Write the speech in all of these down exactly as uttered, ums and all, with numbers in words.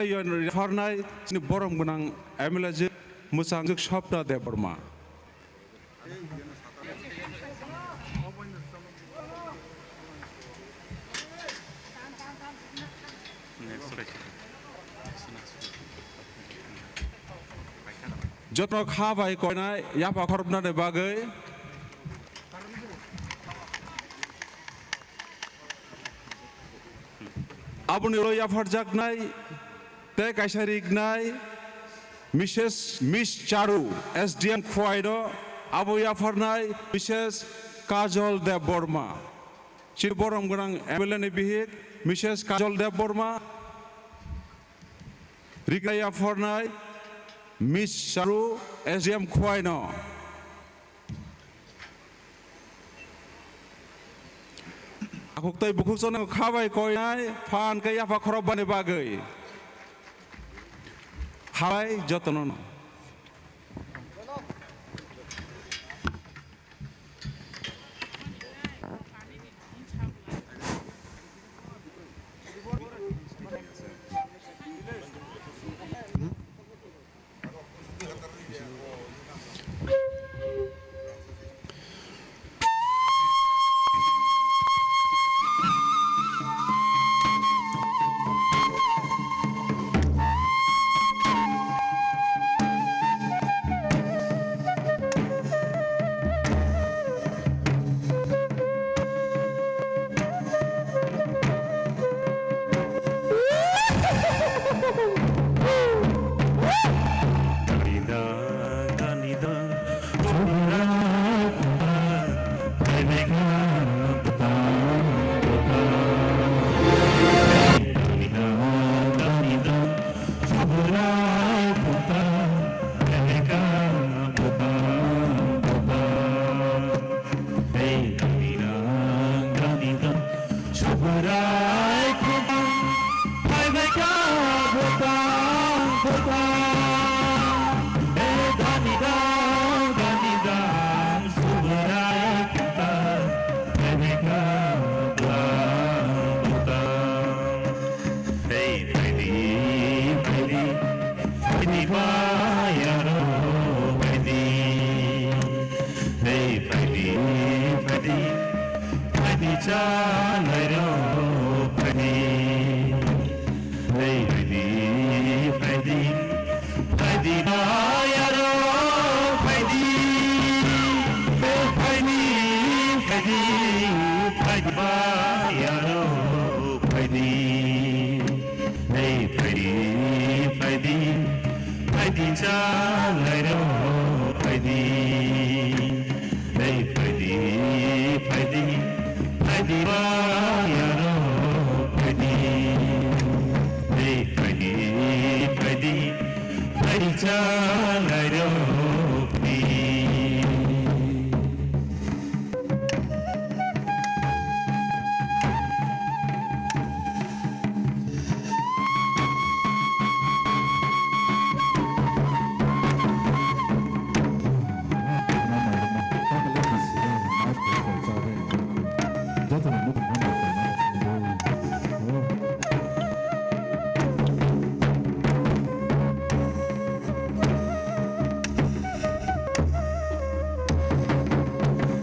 Yapharnai chini borom gwnang M L A jwk mwchang jwk Swapna Debbarma. Jotono kha bai koinai yapha khorobnani bagwi. Aboni ulo yapharjaknai tei kaisa rignai Missus Miss Charu, S D M Khwaino, abo yapharnai Missus Kajol Debbarma. Chini borom gwnang M L A ni bihik Missus Kajol Debbarma. Rignai yapharnai Miss Charu, S D M Khwaino. Akhuk tei bukhuk chwngno kha bai koinai phan khe yapha khorobani bagwi. Hambai jotono no. Subrai khutang, phaibai kha bwtang bwtang. E dhani dang, dhani dang, subrai khutang, phaibai kha bwtang bwtang. Hei phaidi, phaidi, phaidi bai aro phaidi. Hei phaidi, phaidi, phaidi chalairok phaidi. Hei phaidi, phaidi, phaidi bai aro phaidi. Hei phaidi, phaidi, phaidi bai aro phaidi. Hei phaidi, phaidi, phaidi chalairok phaidi. Hei phaidi, phaidi, phaidi bai aro phaidi. Hei phaidi, phaidi, phaidi chalairok phaidi.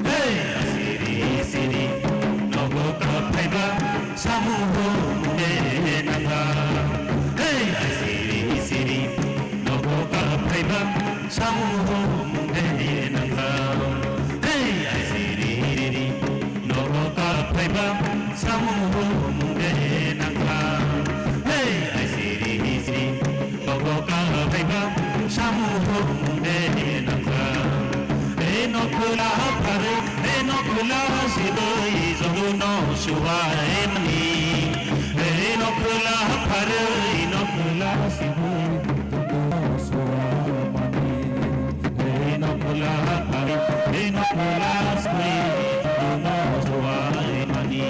Hey, asiri siri, nogo kaphaiba, samung mungde nangkha. Hey, asiri siri, nogo kaphaiba, samung mungde nangkha. Hey, asiri siri, nogo kaphaiba, samung mungde nangkha. Hey, asiri siri, nogo kaphaiba, samung mungde nangkha. Eno khula pharwi, eno khula sibwi, joguno suwai mani. Eno khula pharwi, eno khula sibwi, joguno suwai mani. Eno khula pharwi, eno khula sibwi, joguno suwai mani.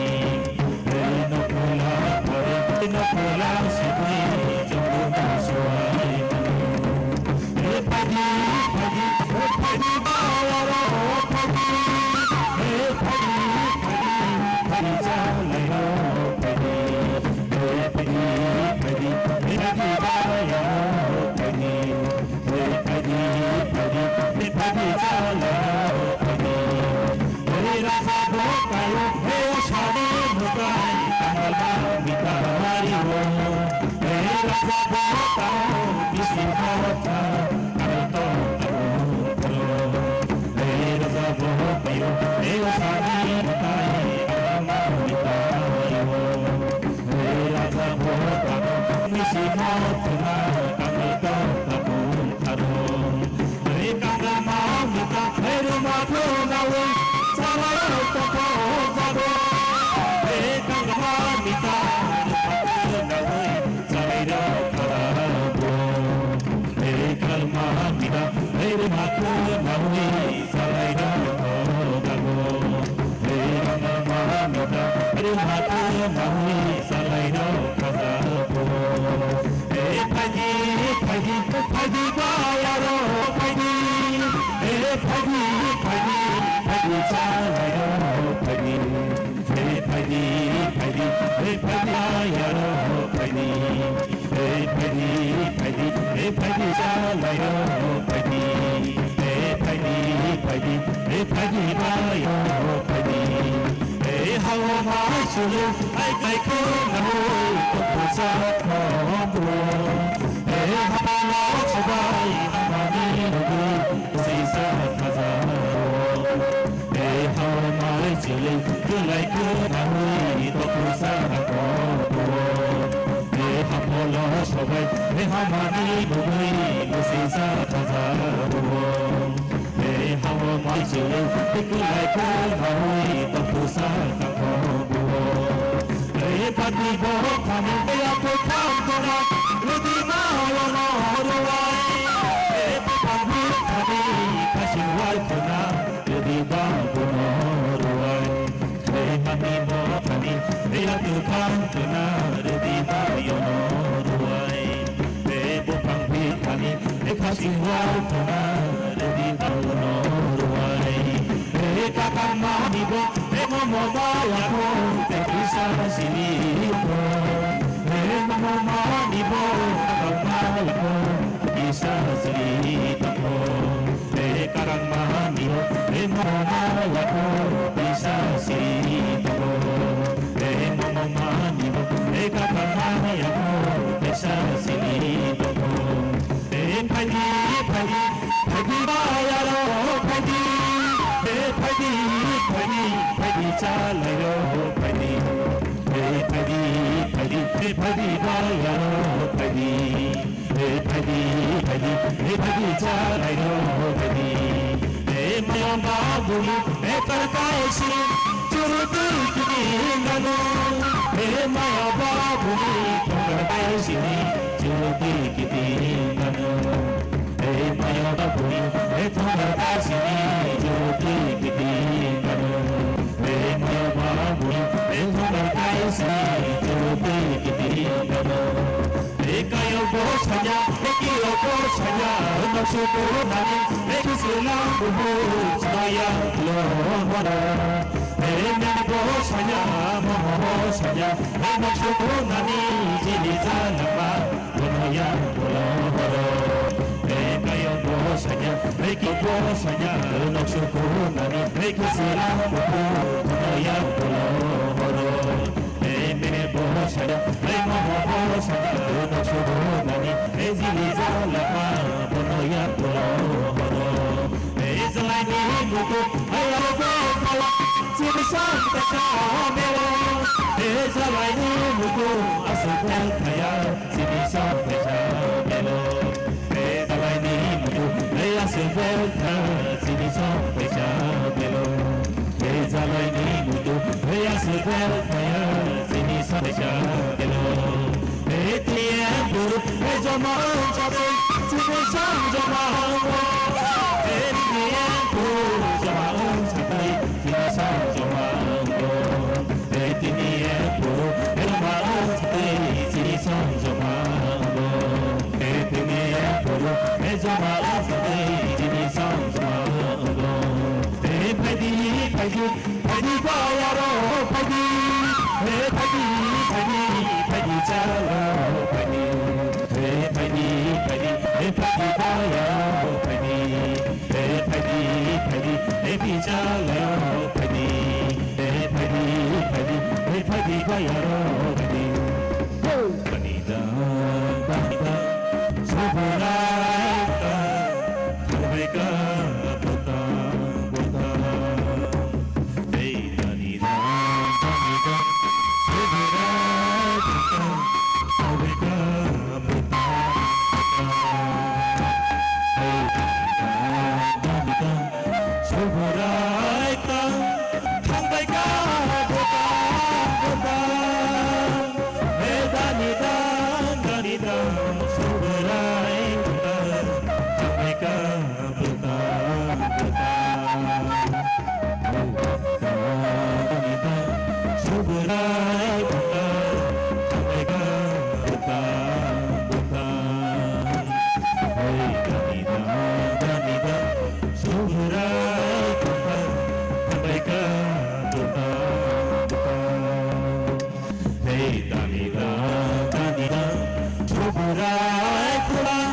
Subrai khulum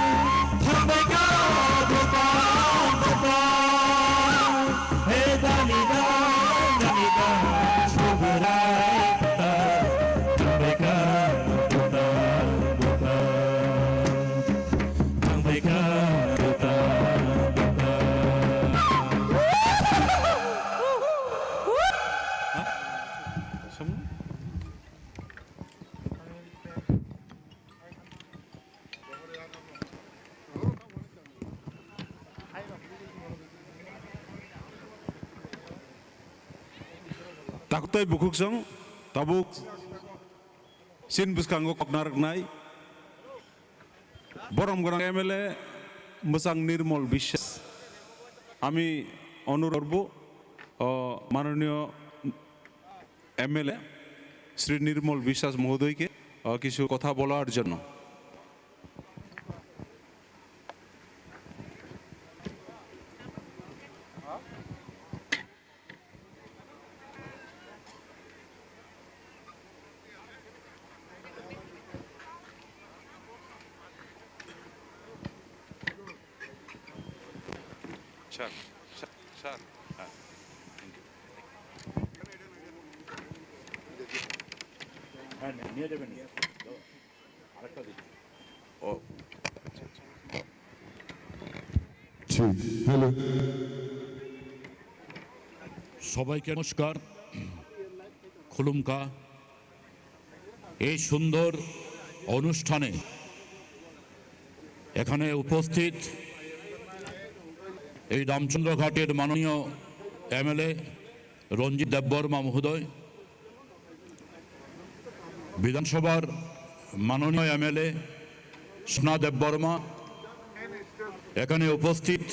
thangbai kha bwtang bwtang. He dalida dalida Subrai khulum thangbai kha bwtang bwtang. Thangbai kha bwtang bwtang. Takhuk tei bukhuksong tabuk chini bwskango kok narwknai borom gwnang M L A mwchang Nirmol Biswas. Ami onurodh korbo, o, manoniyo M L A Shri Nirmol Biswas mohodoi ke, o, kichu kotha bolar jonno. Sir, sir, sir. হ্যাঁ, নিয়ে যাবেন, নিয়ে যাবেন। দাও, আরেকটা দিন। ও, আচ্ছা, আচ্ছা। জি, হ্যালো। সবাইকে নমস্কার। খুলুমকা। এই সুন্দর অনুষ্ঠানে এখানে উপস্থিত এই রামচন্দ্রঘাটের মাননীয় এমএলএ রঞ্জিত দেববর্মা মহোদয়, বিধানসভার মাননীয় এমএলএ স্বপ্না দেববর্মা, এখানে উপস্থিত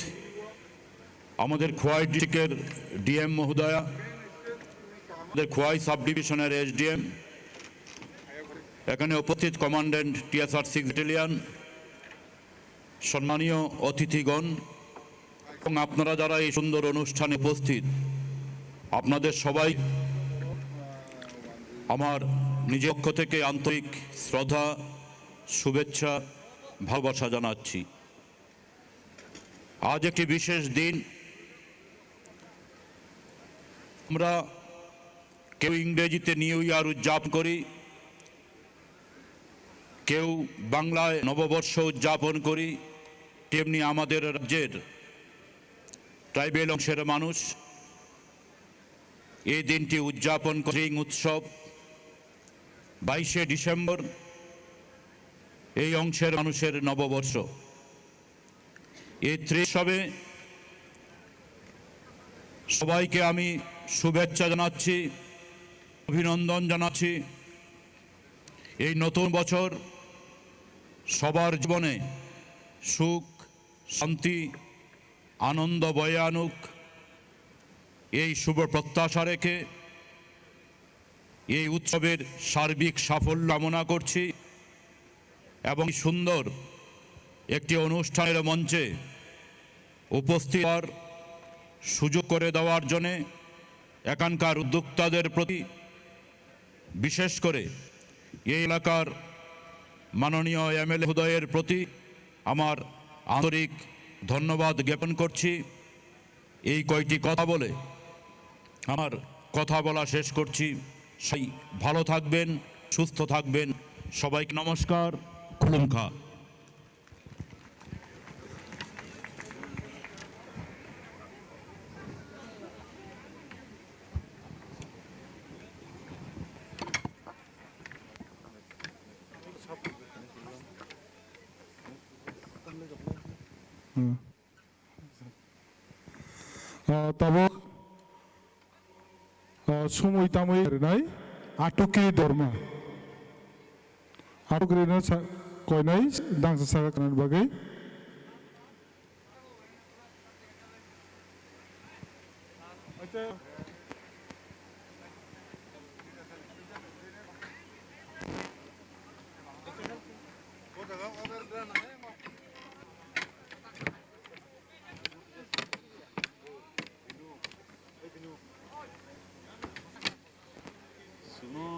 আমাদের খোয়াই ডিস্ট্রিক্টের ডিএম মহোদয়া, আমাদের খোয়াই সাব ডিভিশনের এসডিএম, এখানে উপস্থিত কমান্ড্যান্ট টিএসআর সিক্স ব্যাটালিয়ন, সম্মানীয় অতিথিগণ এবং আপনারা যারা এই সুন্দর অনুষ্ঠানে উপস্থিত, আপনাদের সবাই আমার নিজের পক্ষ থেকে আন্তরিক শ্রদ্ধা, শুভেচ্ছা, ভালোবাসা জানাচ্ছি। আজ একটি বিশেষ দিন। আমরা কেউ ইংরেজিতে নিউ ইয়ার উদযাপন করি, কেউ বাংলায় নববর্ষ উদযাপন করি, তেমনি আমাদের রাজ্যের ট্রাইবেল অংশের মানুষ এই দিনটি উদযাপন করে। উৎসব বাইশে ডিসেম্বর এই অংশের মানুষের নববর্ষ। এই ত্রিশাবে সবাইকে আমি শুভেচ্ছা জানাচ্ছি, অভিনন্দন জানাচ্ছি। এই নতুন বছর সবার জীবনে সুখ, শান্তি, আনন্দ বয়ে আনুক, এই শুভ প্রত্যাশা রেখে এই উৎসবের সার্বিক সাফল্য কামনা করছি এবং সুন্দর একটি অনুষ্ঠানের মঞ্চে উপস্থিত হওয়ার সুযোগ করে দেওয়ার জন্যে এখানকার উদ্যোক্তাদের প্রতি, বিশেষ করে এই এলাকার মাননীয় এমএলএ মহোদয়ের প্রতি আমার আন্তরিক ধন্যবাদ জ্ঞাপন করছি। এই কয়টি কথা বলে আমার কথা বলা শেষ করছি। সেই ভালো থাকবেন, সুস্থ থাকবেন। সবাইকে নমস্কার, খুলুমখা। Hmm. Ah, tabuk, ah, sumui tamui rinai Atukri Dorma. Atukri no sa-, koinai dangsa saka kanani bagwi. Sumo.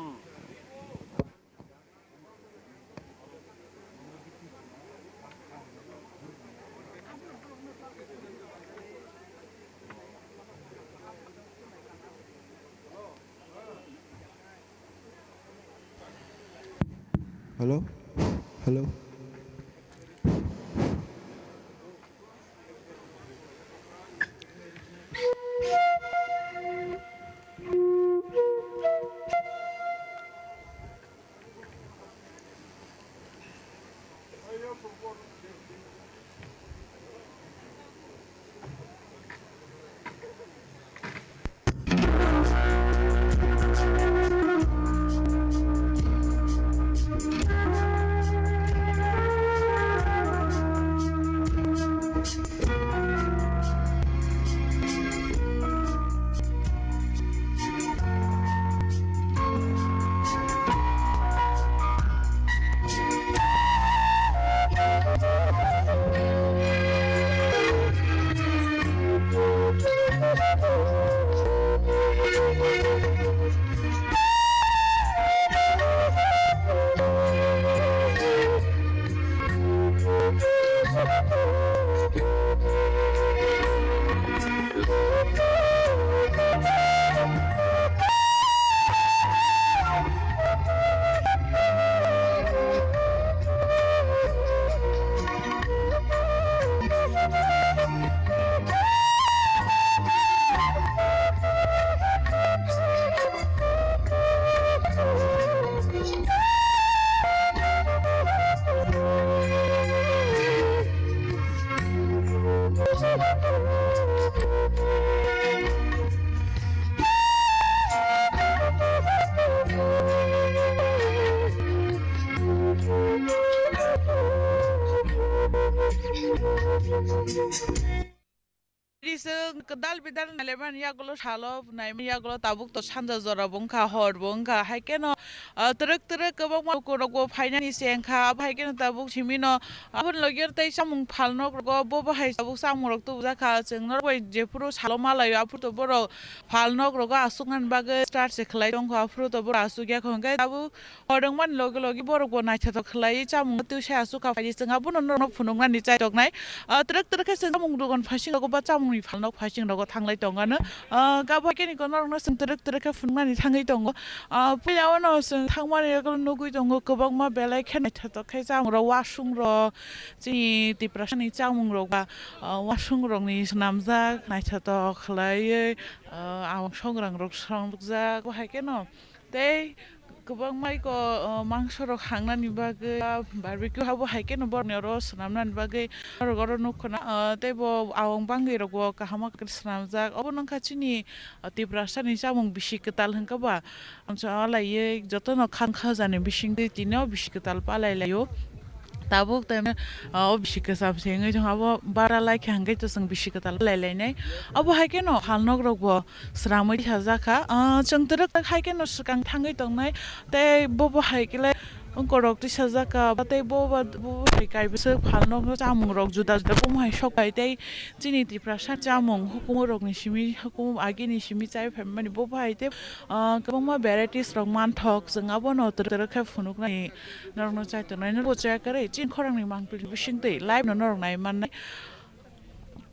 Hello? Hello? Ri chwng kwdal bidal nailaimani yagulo salo naimani yagulo tabuk to sanja jora bo wngkha hor bo wngkha hai kheno, ah, twrwk twrwk kwbangma lukurok bo phainani se wngkha abo hai kheno tabuk simino aboni logi tei chamung phalnok rogo bo bo hai tabuk chamungrok tubujakha chwng norok bai jephuru salo malaio aphuru to borok phalnok rogo aswknani bagwi start se khlai tongkha aphuru to borok aswk yakho hwnkhe tabuk Hor wngmani logi logi borok bo naithotok khlaiwi chamung twi sai aswk kha phaidi chwng abono norokno phunuknani chaitoknai. Ah, twrwk twrwk khe chwng chamung dogan phaising rogo ba chamungni phalnok phaising rogo thanglai tongano. Ah, gabakhe niko norokno chwng twrwk twrwk khe phunuknani thangwi tongo. Ah, puila ono chwng thangmani eko nugwi tongo kwbangma belai khe naithotok khe chamungrok wasung rok chini Tiprasani chamungrok ba, ah, wasung rokni swnamjak naithotok khlaiwi, ah, awang songrang rok swnamjak bo hai kheno. Tei kwbangma iko, o, mangso rok hangnani bagwi, ah, barbecue habo hai kheno borokni oro swnamnani bagwi borok oro nukho na, ah, tei bo awang bangwi rok bo kaham khe swnamjak. Obo nokha chini, ah, Tiprasani chamung bisi kwtal hwnkhe ba, amsa alaiwi jotono khang khajani bisingtwi tini o bisi kwtal palai laio. Tabuk tei, ah, o bisi kwcham se wngwi tongkha, abo bara lai khe hwnkhe to chwng bisi kwtal palai lainai. Obo hai kheno phalnok rok bo swnamwi thajak kha. Ah, chwng twrwk twrwk hai kheno swkang thangwi tongnai. Tei bobo hai khe le wngkorok twi sajak kha. Tei bobo, bobo hai kaibwswk phalnok no chamung rok juda juda bomo hai sok bai tei chini Tiprasa chamung hukumu rok ni simi, hukumu agi ni simi chai phaimani bobo hai tei, ah, kwbangma varieties rok manthok. Chwng abono twrwk twrwk khe phunuknai norokno chai tongnai. Norok bo chaya kwrwi chini khorang ni mangpili bisingtwi live no norok nai mannai.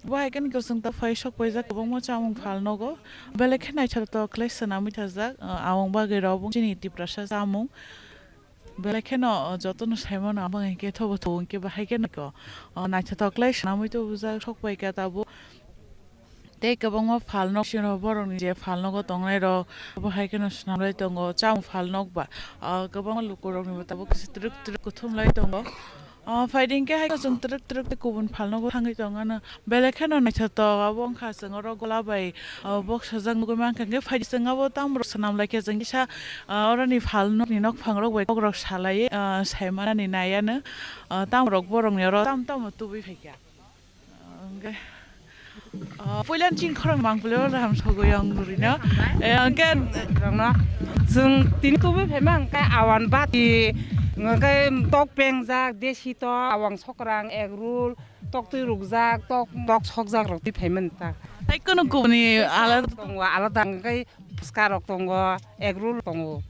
Bo hai khe ni kwchwng ta phai sok paijak kwbangma chamung phalnogo. Belai khe naithotok khlai swnamwi thajak, ah, awang bagwi rok bo chini Tiprasa chamung. Belai kheno, ah, jotono sai mano, abo hinkhe thobo thobo hinkhe bahai kheno ko, ah, naithotok khlai swnamwi tubujak sok pai kha tabuk. Tei kwbangma phalnok sino borokni je phalnogo tongnai rok, bo hai kheno swnamlai tongo, chamung phalnok ba, ah, kwbangma lukurokni bo tabuk kisa twrwk twrwk kuthumlai tongo. Ah, phaidi hinkhe hai chwng twrwk twrwk tei kubun phalnogo thangwi tongano. Belai kheno naithotok, abo wngkha chwng oro gola bai, ah, boksajak nugwi mankha. Hinkhe phaidi chwng abo tamrok swnam lai khe chwng kisa, ah, oroni phalnokni nokphangrok bai kokrok salaiwi, ah, saimanani naiano, ah, tamrok borokni oro tam tamo tubui phaikha. Hwnkhe, ah, puila chini khorang mangpili o raham sogwi ang rwrwino. Eh, hwnkhe rokno chwng tini tubui phaima hwnkhe awan bati, hwnkhe tok pengjak, desi tok, awang sokrang, egg roll, tok twi rukjak, tok, tok sokjak rok twi phaimani ta. Tai kunu kubuni alada tongo, alada hwnkhe phuska rok tongo, egg roll tongo.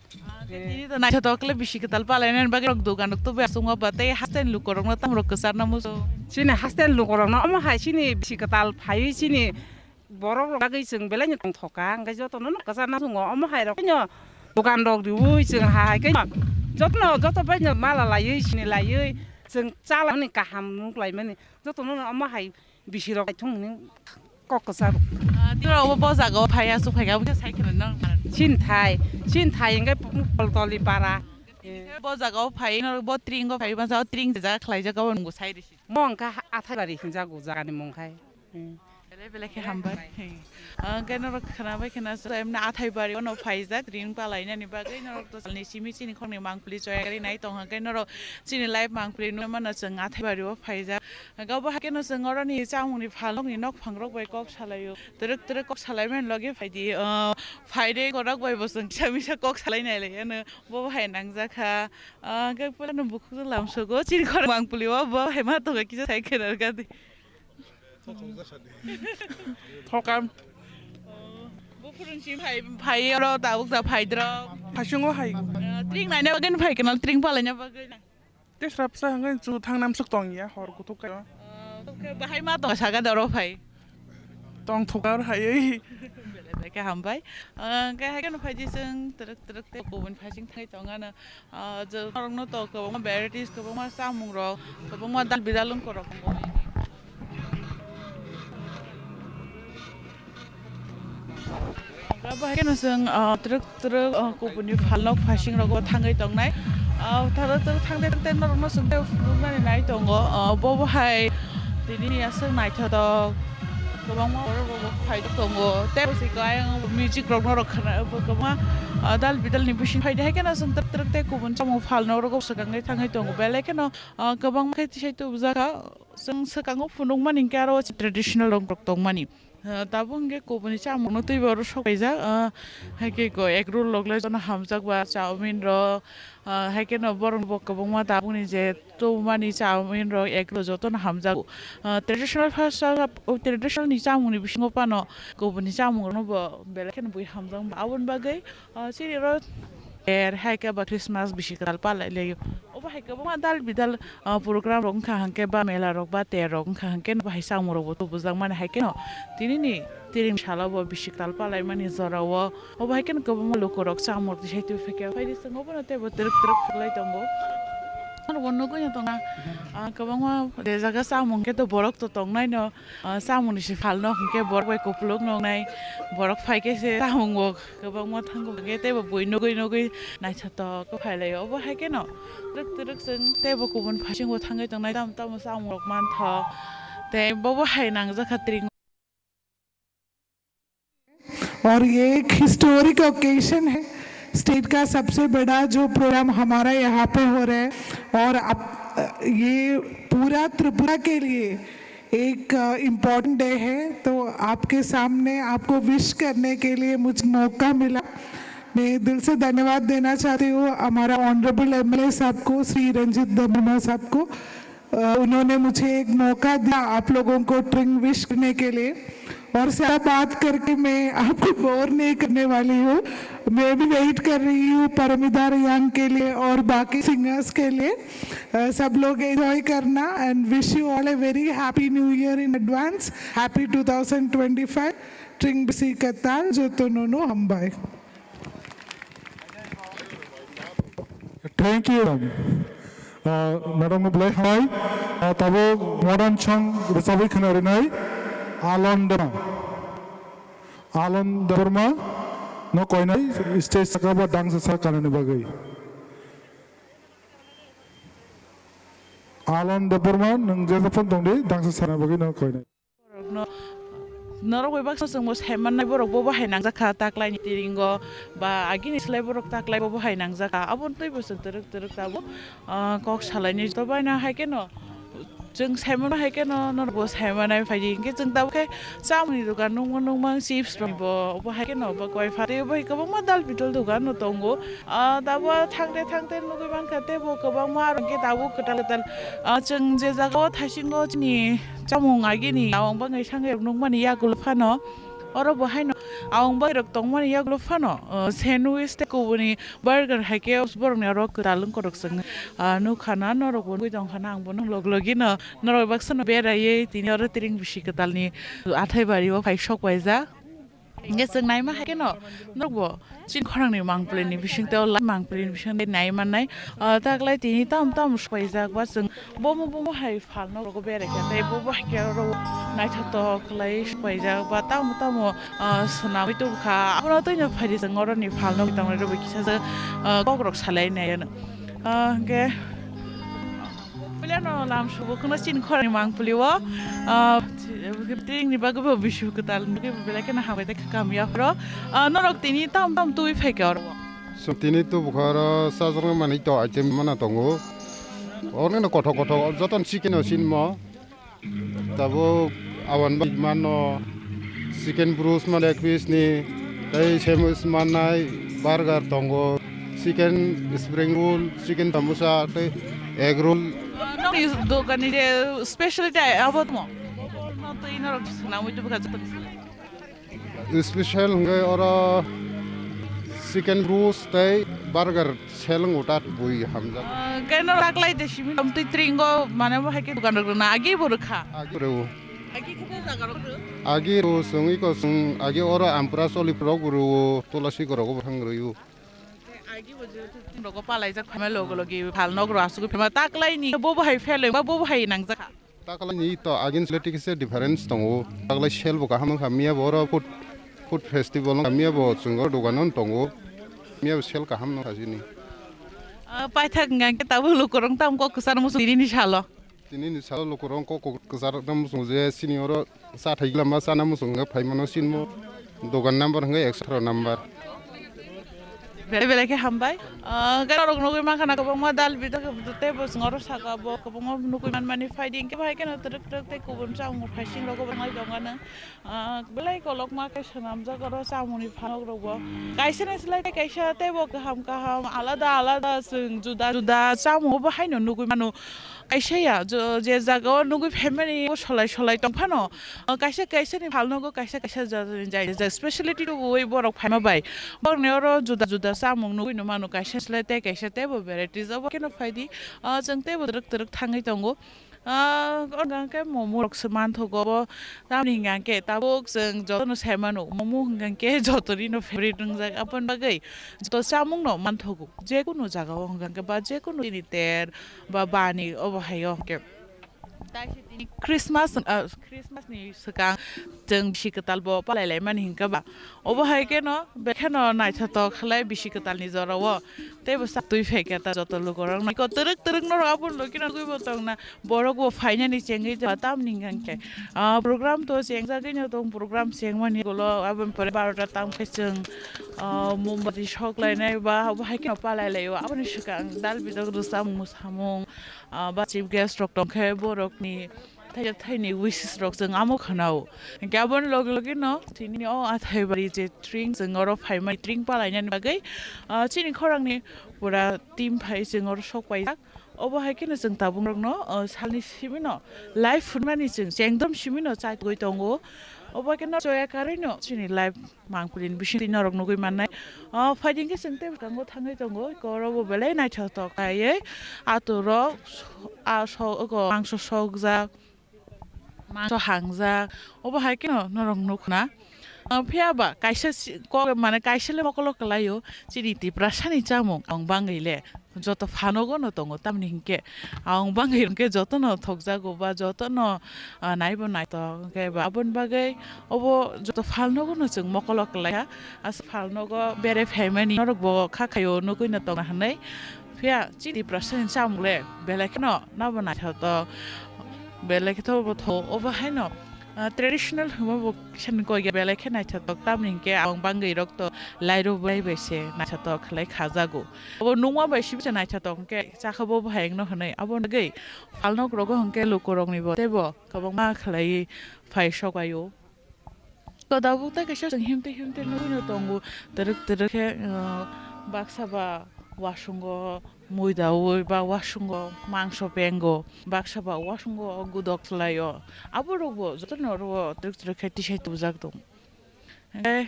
Tini to naithotok le bisi kwtal palainani bagwi rok dogan rok tubui aswk ma ba tei hasteni lukurokno tamo rok kwcharna muchung. Chini hasteni lukurokno omo hai chini bisi kwtal phaiwi chini borok rok bagwi chwng belai no tongthok kha, hwnkhe jotono no kwcharna muchungo omo hai rok no dogan rok riui chwng ha hai khe Jotono, joto baino mala laiwi, sini laiwi, chwng chalamani kaham nuk laimani. Jotono omo hai bisirok thung hwnwi kok kwcharo. Ah, tei oro bo jaga o phai aswk phai kha, aboni sai kheno nang. Chinthai, chinthai hwnkhe pol toli para. Bo jaga o phai, no bo tring o phai, masa o tring jaga khlai jaga o nungo sai risi. Mo hwnkha Athaibari hinjago jagani mung khai. Hmm. Belai belai khe hambai. Ah, hwnkhe norok khwnabai khwna emni Athaibari ono phaijak ring palainani bagwi norok to salni simi chini khorni mangpili choyari nai tong hwnkhe norok chini live mangpili nukmano chwng Athaibari o phaijak. Hwnkhe obo haikhe no chwng oroni chamungni phalnokni nokphangrok bai kok salaio. Twrwk twrwk kok salaimani logi phaidi, ah, phaide gorok bai bo chwng kisa misa kok salai nai lai ano bo hai nangjakha. Ah, hwnkhe puilano bukhuk lamsogo chini khorni mangpili o bo hai ma tongo kisa sai khena gadi. Thokam. Bo phurun si phai, phai oro tabuk ta phai drok. Hasungo hai. Eh, tring naina bagwi phai kana tring palaina bagwi. Te srapsa hwnkhai chu thangnam suk tong ya hor kuthuk kai. Eh, bahai ma tong saga doro phai. Tong thukar hai. Belai belai khe hambai. Eh, hwnkhe hai kheno phai di chwng twrwk twrwk tei kubun phai chwng thai tong ano. Ah, je norokno to kwbangma varieties, kwbangma chamungrok, kwbangma dal bidal wngkorok tongo. Abo hai kheno chwng, ah, twrwk twrwk, ah, kubuni phalnok phaisingrogo thangwi tongnai. Ah, twrwk twrwk thangde thangde norokno chwng tei phunuknani nai tongo. Ah, bobo hai tini aswk naithotok. Kwbangma borok rok bo phai tongo. Tei bo se ayang music rok norok khna kwbangma, ah, dal bidal ni bising phai de hai kheno chwng twrwk twrwk tei kubun chamung phalna oro swkang thangwi tongo. Belai kheno, ah, kwbangma khe tisai tubujak kha. Chwng swkango phunukmani hinkhe aro traditional rok tongmani. Ah, tabuk hinkhe kubuni chamung no twibo oro sok paijak. Ah, hai khe ko egg roll rok le jotono hamjak ba chowmin rok, ah, hai kheno borok bo kwbangma tabukni je tubumani chowmin rok egg roll jotono hamjago. Ah, traditional first traditional ni chamung ni bisingo phano kubuni chamung rokno bo belai kheno bui hamjak aboni bagwi, ah, chini oro ter hai khe ba Christmas bisi kwtal palai laio. Obo hai kwbangma dal bidal, ah, program rok wngkha hwnkhe ba mela rok ba ter rok wngkha hwnkhe no bahai chamung rok bo tubujak mani hai kheno tini ni tiring salo bo bisi kwtal palaimani jora o. Obo hai kheno kwbangma lukurok chamung tisai twi phaikha, phaidi chwng obono teibo twrwk twrwk phaklai tongo. Norokbo nugwi no tongna, ah, kwbangma je jaga chamung khe to borok to tongnaino, ah, chamungni se phalno hwnkhe borok bai kupuluk nuknai, borok phaikhe se chamung bo kwbangma thango hwnkhe teibo bui nugwi nugwi naithotok khe phailaio. Obo hai kheno twrwk twrwk chwng teibo kubun phaisingbo thangwi tongnai tamo tamo chamungrok manthogo tei bobo hai nangjakha tring. और ये एक historic occasion है। स्टेट का सबसे बड़ा जो प्रोग्राम हमारा यहाँ पे हो रहा है और अब ये पूरा त्रिपुरा के लिए एक इम्पॉर्टेंट डे है, तो आपके सामने आपको विश करने के लिए मुझे मौका मिला। मैं दिल से धन्यवाद देना चाहती हूँ हमारा ऑनरेबल एमएलए साहब को, श्री रंजीत दमोमा साहब को। अ, उन्होंने मुझे एक मौका दिया आप लोगों को ट्रिंग विश करने के लिए, और सारा बात करके मैं आपको बोर नहीं करने वाली हूँ। मैं भी वेट कर रही हूँ परमिता रियांग के लिए और बाकी सिंगर्स के लिए। अ, सब लोग एंजॉय करना and wish you all a very happy new year in advance. Happy two thousand twenty five. Tring bisi kwtal jotono no hambai. Thank you, madam. Ah, madam no belai hambai. Ah, tabuk modern song rwchabwi khwna rinai Alon Debbarma. Alon Debbarma no koinai stage saka ba dangsa sa kanani bagwi. Alon Debbarma, nwng je phone tongdi, dangsa sana bagwi no koinai. Borokno, norok bai baksa chwngbo sai mannai, borok bo bo hai nangjak kha taklaini tiringo, ba agini slai borok taklai bo bo hai nangjak kha. Aboni twibo chwng twrwk twrwk tabuk, ah, kok salaini joto baino hai kheno chwng sai mano hai kheno norok bo sai mannai phaidi. Hinkhe chwng tabuk khe chamungni dogan nukma nukma chips rok bo bo hai kheno bo koi phatwi bo hai kwbangma dal bidal dogan no tongo. Ah, tabuk thangte thangte nugwi mankha tei bo kwbangma aro hinkhe tabuk kwtal kwtal, ah, chwng je jaga o thaisingo chini chamung agini awang bangwi sangai rok nukmani yagulo phano oro bo haino awang bangwi rok tongmani yagulo phano, ah, sandwich tei kubuni burger hai khe borokni oro kwtal wngkorok chwng, ah, nukha na norok bo nugwi tongkha na ang bo nung log logi no norok baksa no beraiwi tini oro tiring bisi kwtal ni Athaibari o phai sok paijak. Hingke chwng naima hai kheno, nukbo, chini khorangni mangpili ni bisingtwi o lai mangpili ni bisingtwi nai mannai. Ah, taklai tini tam tam swpaijak ba chwng bomo bomo hai phalno rogo berai kha, tei bobo hai khe oro naithotok khlai swpaijak ba tamo tamo, ah, swnamwi tubukha. Abono twino phaidi chwng oroni phalno tongnairokbo kisa je, ah, kokrok salai nai ano. Ah, hingke, Puilano lam subo kheno chini khorangni mangpili o, ah, tringni bagwi bo bisu kwtal, belai kheno hambai tei kamiya phoro. Ah, norok tini tam tam twi phaikha oro. So, tini tubukha oro chajaknai manwi to item mana tongo. Oroni kothok kothok jotono chicken o sinmo. Tabuk awan bai mano chicken breast ma leg piece ni, tei sandwich mannai, burger tongo, chicken spring roll, chicken samosa, tei egg roll. Nokni dokanni je specialty abo tamo? Twi norok swnamwi tubukha jotono. Special hwnkhe oro chicken breast tei burger selwngo ta bui hamjak. Ah, khe norok taklai de simi twi tringo mane bo hai khe dukan rok rwna agi bo rwkha. Agi rw. Agi khe bo jaga rok rw. Agi rw chwng iko chwng agi oro ampura choli rok rw tulasi rok bo thang rw. Agi bo je rok palai jak phama logo logi phal nok rw asugwi phama taklai ni bo bo hai phel ba bo bo hai nang jak. Taklai ni to agin sle tikise difference tongo. Taklai sel bo kaham wngkha. Miya bo oro food, food festival wngkha. Miya bo chwng o dogan o tongo. Miya bo sel kaham wngkha chini. Ah, paithak hwnkha khe tabuk lukurok tam kok kwchar muchung tini ni salo. Tini ni salo lukurok kok kwchar muchung je chini oro cha thai lama chana muchung wngkha phai mano sinmo. Dogan number hwnkhe ekso atharo number. Belai belai khe hambai. Ah, gana rok nugwi mankha na kwbangma dal bidok tei bo chwng oro saka bo kwbangma nugwi manmani phaidi hwnkhe bo hai kheno twrwk twrwk tei kubun chamung phaising rok bo nai tongo ano. Ah, belai kolokma khe swnamjak oro chamungni phanok rok bo. Kaisa ni slai tei kaisa tei bo kaham kaham alada alada chwng juda juda chamung bo haino nugwi mano. Kaisa ya, jo-, je jaga o nugwi phaimani o solai solai tong phano, o kaisa kaisa ni phalnogo kaisa kaisa jajani jai jai speciality tubuwi borok phaima bai. Borokni oro juda juda chamung nugwi no mano, kaisa slai tei kaisa teibo varieties obo kheno phaidi, o chwng teibo twrwk twrwk thangwi tongo. O hwnka khe momo rok se manthogo obo. Tamni hwnka khe tabuk chwng jotono sai mano, momo hwnka khe jotonino favorite wngjak, aboni bagwi joto chamungno manthogo, jekunu jagao hwnka khe ba jekunu chini ter ba bani obo hai o hwnke. Taisi tini Christmas, ah, Christmas ni swkang chwng bisi kwtal bo palai lai mani hwnka ba, obo hai kheno bekheno naithotok khlai bisi kwtal ni jora o teibo sak twi phaikha ta joto lukurok naiko twrwk twrwk norok aboni logi nugwi bo tongna. Borok bo phainani chengwi tongma tamni hwnkhe, ah, program to chengjagwino tong, program chengmani ulo aboni pore barota tamo khe chwng, ah, mombati sok lainai ba abo hai kheno palai laio. Aboni swkang dal bidok rwchapmung samung, ah, ba chief guest rok tongkhe borokni thaijak thaini wishes rok chwng amo khwnao. Hwnkhe aboni logi logi no tini o Athaibari je tring chwng oro phaimani tring palainani bagwi, ah, chini khorangni pura team phai chwng oro sok paijak. Obo hai kheno chwng tabuk rokno, o, salni simino live phunukmani chwng chengdom simino chaitugwi tongo. Obo kheno choya karwino chini live mangpili ni bisingtwi norok nugwi mannai. O, phaidi hwnkhe chwng tei bwskango thangwi tongo. Eko oro bo belai naithotok khlaiwi atorok, a, so-, oko mangso sokjak. Mangso hangjak, obo hai kheno norok nukna. Ah, phiya ba kaisa si-, kok, mane kaisa le mokolo kwlaio, chini Tiprasani chamung ang bangwi le joto phanogo no tongo, tamni hinkhe ang bangwi hinkhe jotono thokjago ba jotono, ah, naibo naithok hinkhe ba aboni bagwi obo joto phanogo no chwng mokolo kwlaiha, aswk phanogo bere phaimani norok bo kha khaio nugwi no tongna hinwi. Phiya chini Tiprasani chamung le belai kheno nabo naithotok, belai khe thobo tho, obo haino, ah, traditional hwnma bo kisa ni koi ya, belai khe naithotok, tamni hinkhe ang bangwi rok to lairo bai bai se naithotok khlai khajago. Obo nungma bai sibisa naithotok hinkhe chakha bo bo hai wngno hwnwi, abo wngwi phalnok rogo hinkhe lukurokni bo teibo kwbangma khlaiwi phai sok aio. Ko tabuk tei kaisa chwng himtwi himtwi nugwino tongo, twrwk twrwk khe, uh, baksa ba wasungo mui daui ba wasungo mangso pengo, baksa ba wasungo gudok khlaio, aborokbo jotono oro twrwk twrwk khe tisai tubujak tongo. Hwnkhe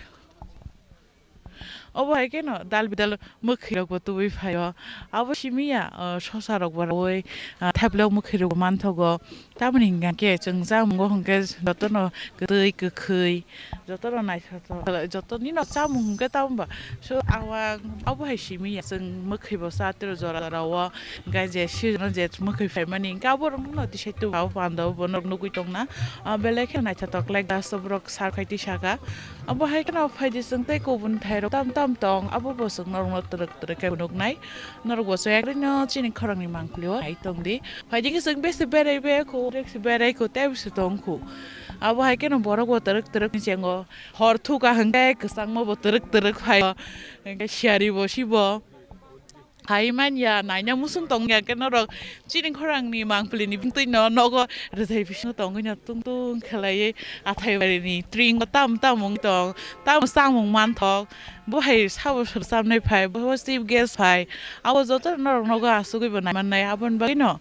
Obo hai kheno dal bidal mwkhwi rok bo tubui phaio. Abo simi ya, ah, sosa rok bo raui, ah, thaiplok mwkhwi rok bo manthogo. Tamoni hingka khe chwng chamungo hwnkhe jotono kwtwi kwkhwi, jotono naithotok, joto nino chamung hwnkhe tamo ba. So awang abo hai simi ya chwng mwkhwi bo cha tiro jora jora o. Hingke je season o je mwkhwi phaimani, hingke aborokno tisai tongo, o panda o bono nugwi tongna. Ah, belai kheno naithotok khlai, gas o borok sar khai tisaka. Abo hai kheno phaidi chwng tei kubun thairok tam tam tong, abo bo chwng norokno twrwk twrwk khe nuknai. Norok bo chwng yakrino chini khorangni mangpili o nai tongdi. Phaidi khe chwng besi berai be khu, besi berai khu, tei besi tong khu. Abo hai kheno borok bo twrwk twrwk ni chengo. Hor thuka hwnkhe kwchangma bo twrwk twrwk phaio. Hwnkhe siyari bo sibo. Hai man ya, naina musung tong ya khe norok chini khorang ni mangpili ni bwtwi no nogo rwthai bisingo tongwi no tung tung khelaiwi athai bari ni tring o tam tam wng tong, tam samung manthok, bo hai sabo sor chamnai phai, bo chief guest phai, abo joto norok nogo asugwi bo nai mannai, aboni bagwi no,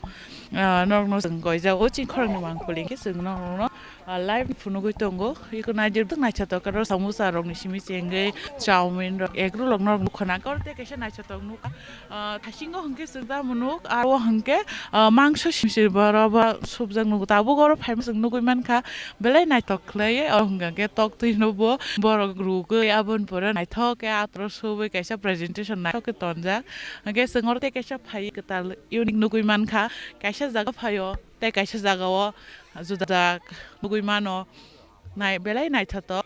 ah, norok no chwng goijak o chini khorang ni mangpili khe chwng norok no Ah, live phunugwi tongo. Iko naidi rwdwk naithotok, aro samosa rokni simi chengwi chowmin rok, egg roll rok norok nukha na. Aro tei kaisa naithotok nukha. Ah, thasingo hwnkhe chwng tamo nuk, aro hwnkhe, ah, mangso simsir boro bo subjak nugo. Tabuk oro phaima chwng nugwi mankha. Belai naithok khlaiwi, oro hwnkha khe toktwi no bo borok rugwi aboni pore naithok khe atoro subwi kaisa presentation naithok khe tonjak. Hwnkhe chwng oro tei kaisa phaiwi kwtal unique nugwi mankha. Kaisa jaga phaio. Tei kaisa jagao juda jak nugwi mano, nai-, belai naithotok.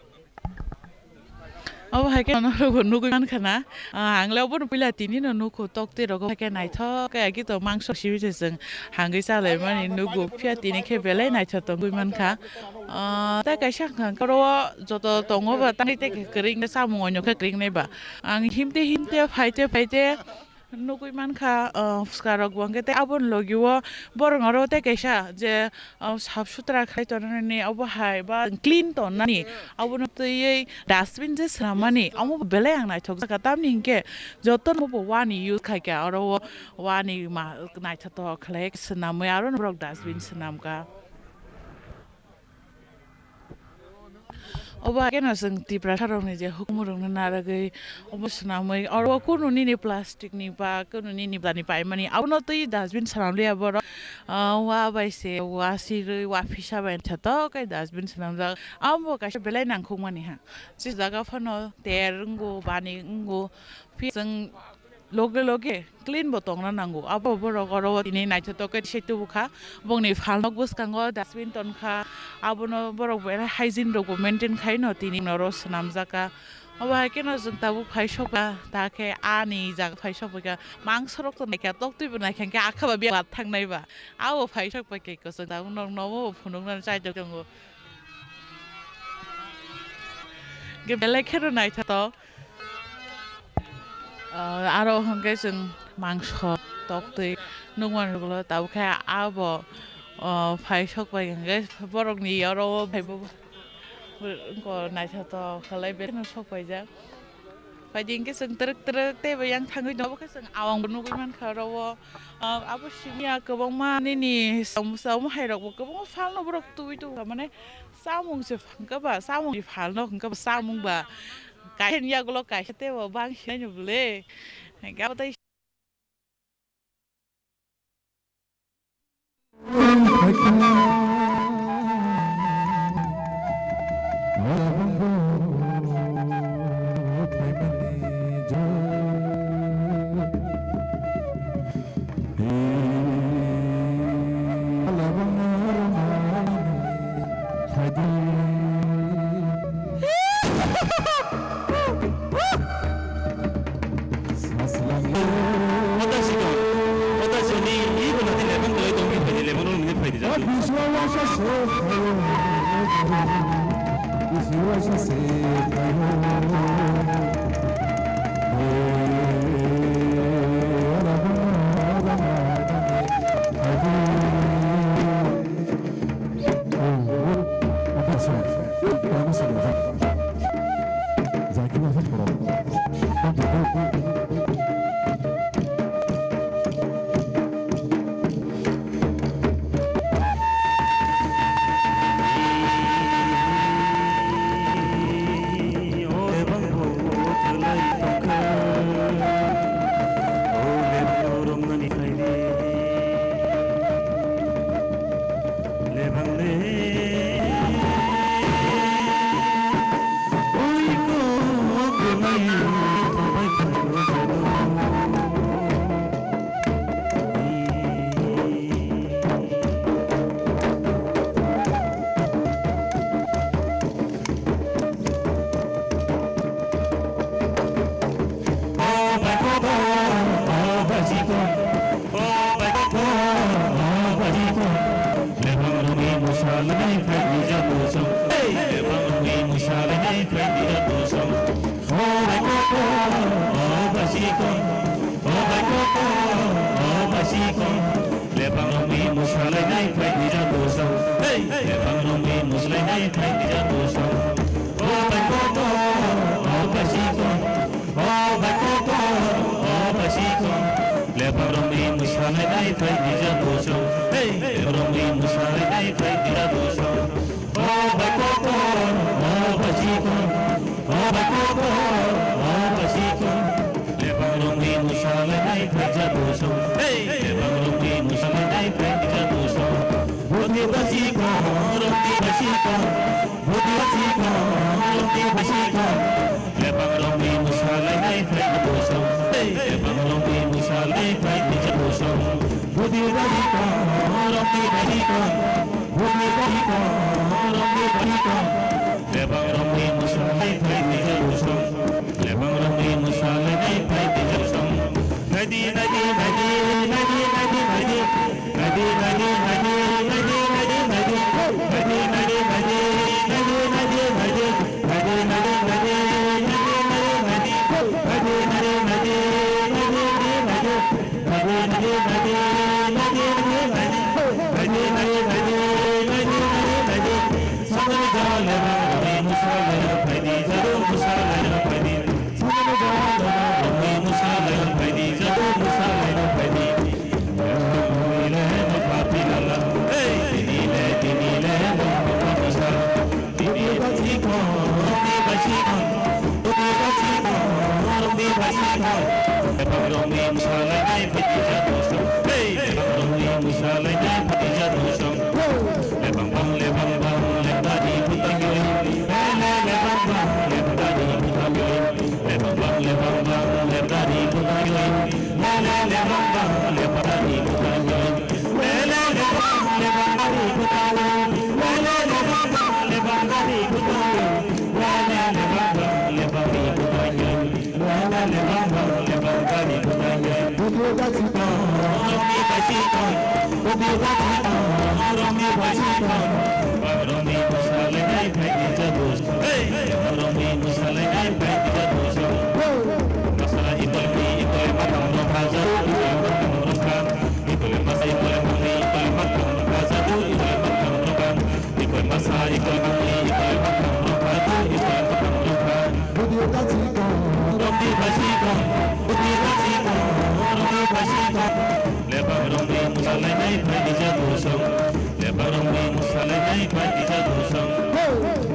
Obo hai khe norokbo nugwi mankha na, ah, ang le obono puila tini no nukho, toktwi rogo hai khe naithok khe agi to mangso simi se chwng hangwi chalaimani nugo, phiya tini khe belai naithotok wngwi mankha. Ah, tei kaisa hwnkha khe oro o joto tongo ba tangwi tei khe kwrwi wngkhe chamung oinokhe kwrwi wngnai ba. Ang himte himte phaite phaite Nugwi mankha, ah, phuska rok bo hwnkhe tei aboni logi o borok oro tei kaisa je, ah, sap sutra khlai tonani obo hai ba clean tonani abono twiwi dustbin je swnammani omo bo belai ang naithok jakha tamni hinkhe jotono bo wani use khaikha oro o wani ma naithotok khlai swnamwi aro borok dustbin swnamkha. Obo haikhe no chwng Tiprasa rokni je hukumu rokno narwgwi obo swnamwi oro kunu nini plastic ni ba kunu nini bwlani paimani abono twi dustbin swnam liya borok, ah, wa bai se wa sirwi wa phisa bai naithotok khe dustbin swnamjak. Abo bo kaisa belai nangkukmani ha. Chini jaga phano ter wngo bani wngo phi chwng Loge loge clean bo tongna nango. Abo borok oro tini naithotok khe tisai tubu kha. Bongni phalnok bwskango dustbin ton kha. Abono borok bo hygiene rok bo maintain khai no tini oro swnamjak kha. Obo hai kheno chwng tabuk phai sok kha. Ta khe ani jaga phai sok kha. Mangso rok to naikha, tok twi bo naikha, hwnkhe akha ba biya thangnai ba. Abo phai sok pai khe kwchwng tabuk nok nogo phunuknani chai tongo. Hwnkhe belai kheno naithotok. Ah, aro hwnkhe chwng mangso toktwi nukmani ulo tabukhe abo, ah, phai sok pai hwnkhe borokni oro o phaibo wngkha naithotok khlai belai kheno sok paijak. Phaidi hwnkhe chwng twrwk twrwk teibo yang thangwi tongo, obo khe chwng awang bo nugwi mankha oro o. Ah, abo simi ya kwbangma nini samosa omo hai rok bo kwbangma phalno borok tubui tubukha mane chamung se hwnkhe ba chamung ni phalno hwnkhe ba chamung ba. Kaisa ni yagulo kaisa teibo bang sinai ni bwle. Hwnkhe abo tei Lepang rongni mwsalainai phai dija dusong. Hey! Lepang rongni mwsalainai phai dija dusong. O bai kotor, o bai sikon. O bai kotor, o bai sikon. Lepang rongni mwsalainai phai dija dusong. Hey! Lepang rongni mwsalainai phai dija dusong. O bai kotor, o bai sikon. O bai kotor, o bai sikon. Lepang rongni mwsalainai phai dija dusong. Hey! Lepang rongni mwsalainai phai dija dusong. Budi bai sikon, rongni bai sikon. Budi bai sikon, rongni bai sikon. Lepang rongni mwsalainai phai dija dusong. Hey! Lepang rongni mwsalainai phai dija dusong. Budi bai sikon, rongni bai sikon. Budi bai sikon, rongni bai sikon. Lepang rongni mwsalainai phai dija dusong. Lepang rongni mwsalainai phai dija dusong. Naidi, naidi, naidi. Naidi, naidi, naidi. Hey! Tini le, tini le, no, no, no, no, no. Tini bai sikon, rongni bai sikon, tini bai sikon, rongni bai sikon. Lepang rongni mwsalainai phai dija dusong. Hey! Lepang rongni mwsalainai phai dija dusong. Lepang bang, lepang bang, lepdari butang yoi. Le, le, lepang bang, lepdari butang yoi. Lepang bang, lepang bang, lepdari butang yoi. Le, le, lepang bang, lepdari butang yoi. Hey! Masa ikol mi ikol matang rok hajar, ikol matang rok kha. Ikol masa ikol mangni ikol matang rok hajar, ikol matang rok kha. Ikol masa ikol mangni ikol matang rok hajar, ikol matang rok kha. Rongni bai sikon, rongni bai sikon, rongni bai sikon. Lepang rongni mwsalainai phai dija dusong. Lepang rongni mwsalainai phai dija dusong.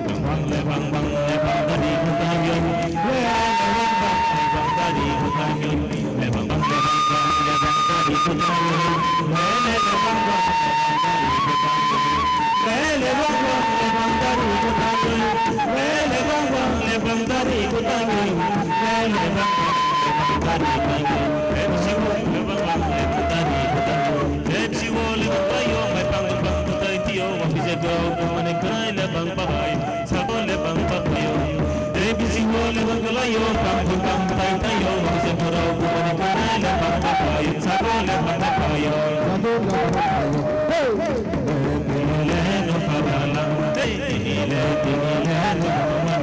Lepang, lepang bang, lepang dari butang yoi. Lepang bang, lepang dari butang yoi. Lepang bang, lepang bang, lepang dari butang yoi. Lepang bang, lepang dari butang yoi. Lepang bang, lepang dari butang yoi. Lepang bang, lepang dari butang yoi. Lepang bang, lepang dari butang yoi. Lepang bang, lepang dari butang yoi. Lepsi wo lepang bayo, lepang bang butai tio, wapis e bro, kumane kai lepang babai. Sabo lepang papayo. Tei bisingo lepang kalayo, pang pang pang tai tayo, wangse borok bumani kanai lepang papayo. Sabo lepang papayo. Sabo lepang papayo. Hey! Tini le no pagala. Hey! Tini le, tini le no pagala.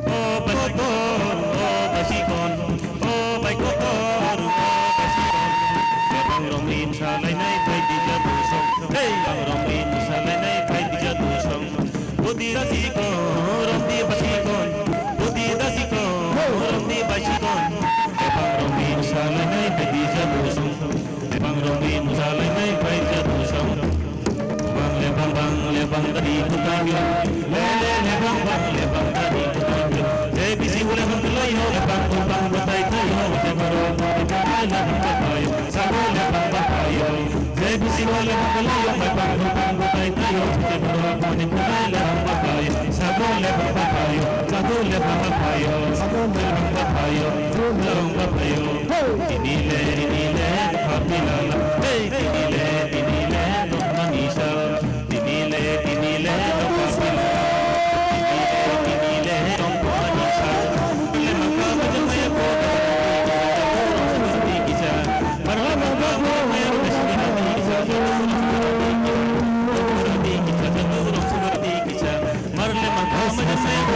O bai kotor, o bai sikon, o bai kotor, o bai sikon. Bebang rongni msa lainai phai dija dusong. Hey, bang rongni msa lainai phai dija dusong. Budi da sikon, rongni bai sikon. Budi da sikon, rongni bai sikon. Bebang rongni msa lainai phai dija dusong. Bebang rongni msa lainai phai dija dusong. Bang le bang, bang le bang, dadi kutai yo. Le le le bang, bang le bang, dadi kutai yo. Je bisi wale bang lai yo, le bang bang, bang kutai tai yo. Je baro kutai tai le bang kutai yo. Sabo le bang kutai yo. Je bisi wale bang lai yo, le bang bang, bang kutai tai yo. Je baro kutai tai le bang kutai yo. Sabo le bang kutai yo. Sabo le bang kutai yo. Sabo le bang kutai yo. Sabo le bang kutai yo. Tini le, tini le, papi lala. Hey, tini le, tini le, no manisa. Tini le, tini le, no papi lala. Tini le, tini le, no manisa. Le maka baja maya ko. Marha maka ko, maya ko, maya ko, maya ko. Marle maka maya ko.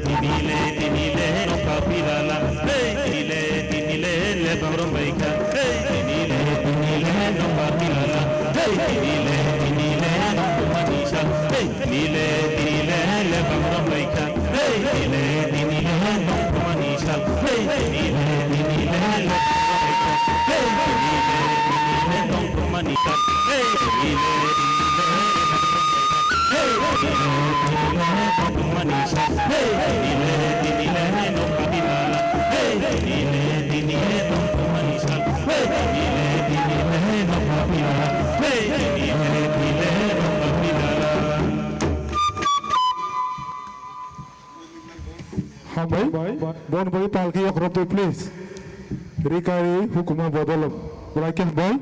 Tini le, tini le, no papi lala. Hey, tini le, tini le, le bang rong bai kha. Hey, tini le, tini le, no papi lala. Hey, tini le, tini le, no manisa. Hey, tini le, tini le, le bang rong bai kha. Hey, tini le, tini le, no manisa. Hey, tini le, tini le, le bang rong bai kha. Hey, tini le, tini le, no manisa. Hey, tini le, tini le, le bang rong bai kha. Hambai, bon bai palki yok rob de, please. Rikari hukuma bodolom. Belai khe hambai.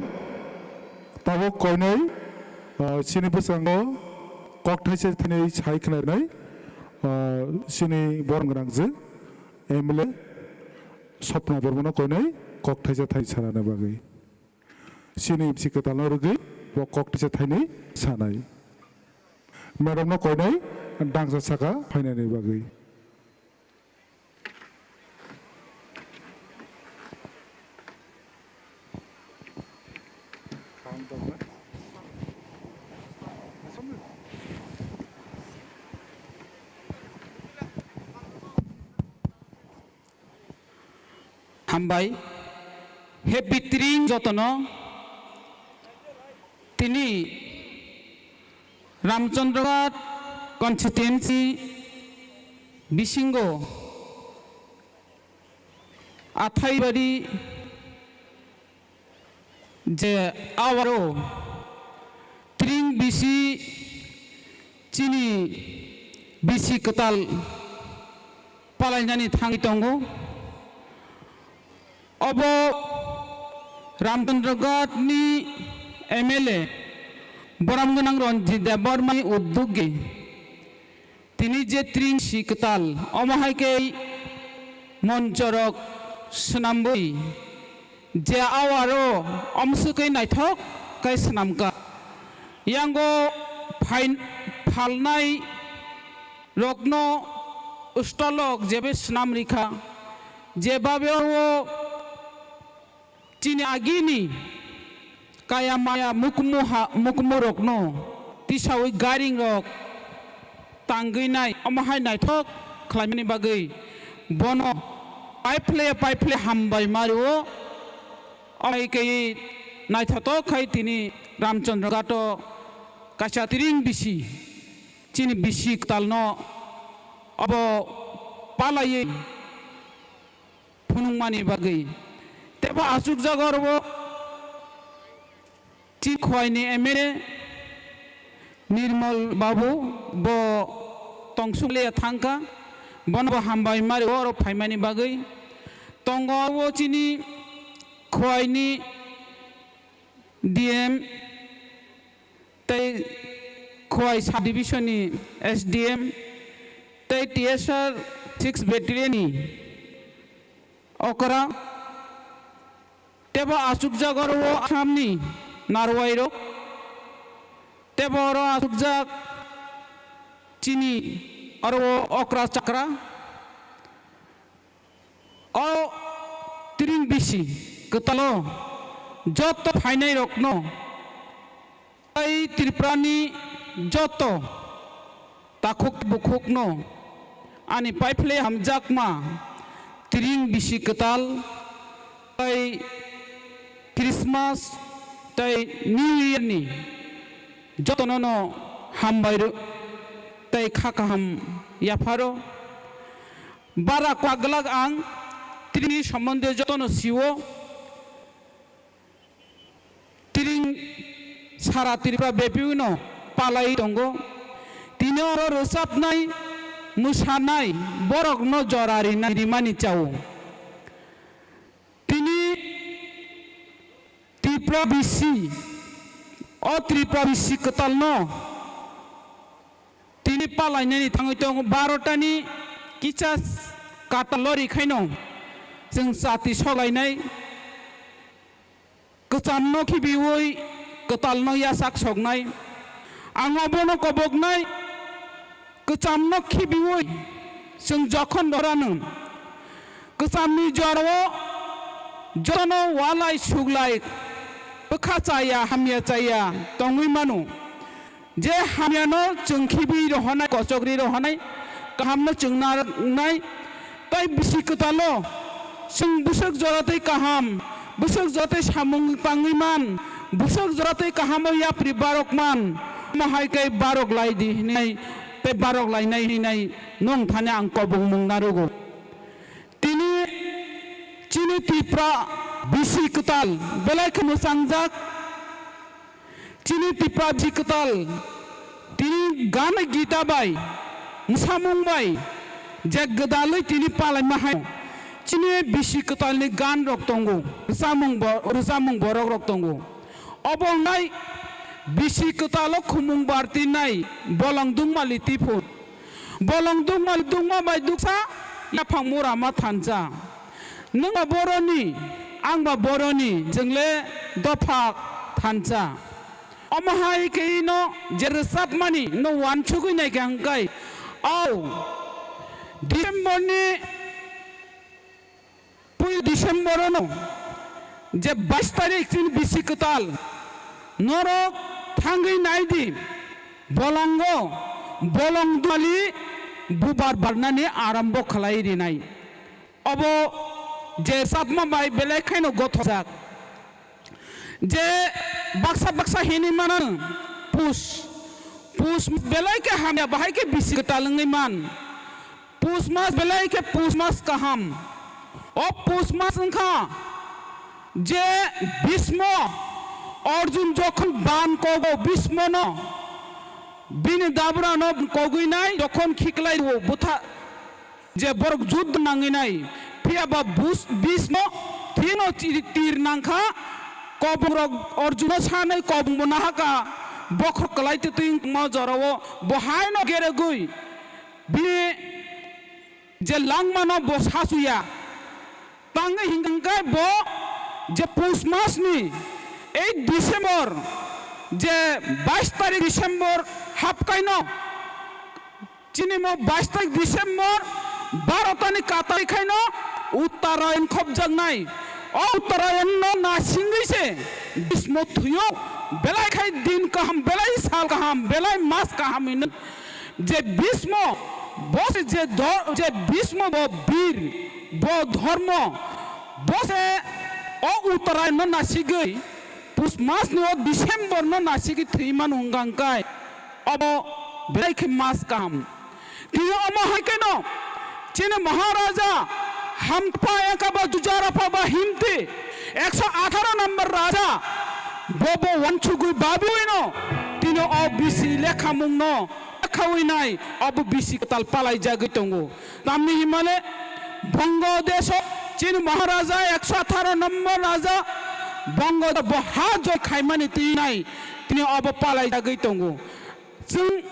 Tabuk koinai, ah, chini bwskango kok thaisa thinwi sai khwlainai, ah, chini borom gwnang je M L A Swapna Bormano koinai kok thaisa thaini sanani bagwi. Chini bisi kwtalno rwgwi bo kok thaisa thaini sanai. Madam no koinai dangsa saka phainani bagwi. Hambai, happy tring jotono. Tini Ramchandra Ghat constituency bisingo Athaibari je awaro tring bisi chini bisi kwtal palainani thangwi tongo. Obo Ramchandra Ghat ni M L A borom gwnang Ranjit Debbarma ni uddog e tini je tring si kwtal omo hai khe monchorok swnamwi je awaro omswkwi naithok khe swnamkha. Yango phain-, phalnai rokno stolok jebe swnam rikha, je babe o chini agini kaya maya mukmu ha-, mukmu rokno tisawi garing rok tangwi nai omo hai naithok khlaimani bagwi bono paiphle paiphle hambai mario. Omo hai khe naithotok khai tini Ramchandra Ghato kaisa tring bisi chini bisi kwtalno obo palaiwi phunukmani bagwi. Tebo achukjago oro chini Khowai ni M L A Nirmal Babu bo tongsuk le thangkha, bono bo hambai mari oro phaimani bagwi. Tongo o chini Khwaini D M tei Khwai sub division ni S D M tei T S R six battalion ni okra. Tebo achukjak oro o Assam ni narwai rok, tebo oro achukjak chini oro o okra chakra. O tring bisi kwtalo joto phainai rokno tei Tripura ni joto takhuk bukhukno ani paiphlai hamjakma tring bisi kwtal tei Christmas tei New Year ni jotono no hambai rw tei kha kaham yapharo. Bara kwak glak ang tring ni somonde jotono siwo. Tring sara Tripura bepino palai tongo. Tini oro rwchapnai, mwsanai borokno jora rinai rimani chao. Tini Tripura bisi, o Tripura bisi kwtalno tini palainani thangwi tongo. Barotani kisa kata lori khaino chwng chati solainai. Kwchamno khibiwi kwtalno yachak soknai. Ang obono koboknai, kwchamno khibiwi chwng jokhon dorano kwchamni jorao jotono walai suglai bwkha chaya hamya chaya tongwi mano. Je hamyano chwng khibi rohonai, kochokri rohonai, kahamno chwng narwknai, tei bisi kwtalo chwng bwswk jora tei kaham, bwswk jora tei samung tangwi man, bwswk jora tei kahamo yapri barok man, omo hai khe barok lai di hinwi tei barok lainai hinwi nwng thani ang kobongmung narwgo. Tini chini Tripura bisi kwtal belai khe mwchangjak. Chini Tripura bisi kwtal tini gan Gita bai, mwsamung bai je gwdalwi tini palaima hai chini bisi kwtalni gan rok tongo, rwchapmung bo-, rwchapmung borok rok tongo. Obo wngnai bisi kwtalo khumung barti nai bolong dungmali tiphun. Bolong dungma dungma bai duksa yaphang mura ma thansa. Nwng ba boroni, ang ba boroni, chwngle dopha thansa. Omo hai khe no je rwchapmani no wansugwi nai khe hwnkhe, o December ni Pui December-o no je bais tarik chini bisi kwtal norok thangwi nai di, bolongo bolong dali bubar barnani arambo khlai rinai. Obo je chapma bai belai khaino gothokjak. Je baksa baksa hinwi mano pus, pus belai khe hamya, bahai khe bisi kwtal wngwi man. Pus mas belai khe pus mas kaham. O pus mas wngkha je Bhismo, Arjun jokhon ban kogo Bhismono, bini dabrano kogwinai jokhon khiklai rwo bwtha, je borok juddho nangwi nai, phiya ba bus-, Bhismo thino ti-, tir nangkha, kobongrok Arjuno sanai kobongbo nahaka, bokhorok kwlai twtwi wngma jorao bo haino geregwi bini je langmano bo sasuya. Tangwi hinkhe bo je pus masni eight December, je bais tarik December hapkaino, chini mo bais tarik December barotani katai khaino Uttarayan khopjaknai. O Uttarayanno nasingwi se Bhismo thwio, belai khai din kaham, belai sal kaham, belai mas kaham hinwi je Bhismo, bo se je do-, je Bhismo bo bir, bo dhormo, bo se o Uttarayan no nasigwi, pus mas ni o December no nasigwi thwi mano wngkha hwnkhe, obo belai khe mas kaham. Tini omo hai kheno chini Maharaja Hampa Ekaba Dujarapha ba Himti ekso atharo number raja, bo bo wansugwi babiwi no tini O B C lekhamungno lekhawi nai, obo B C kwtal palaijagwi tongo. Tamni himale Bongo deso chini Maharaja ekso atharo number raja Bongo bo ha joi khaimani twi nai tini obo palaijagwi tongo. Chwng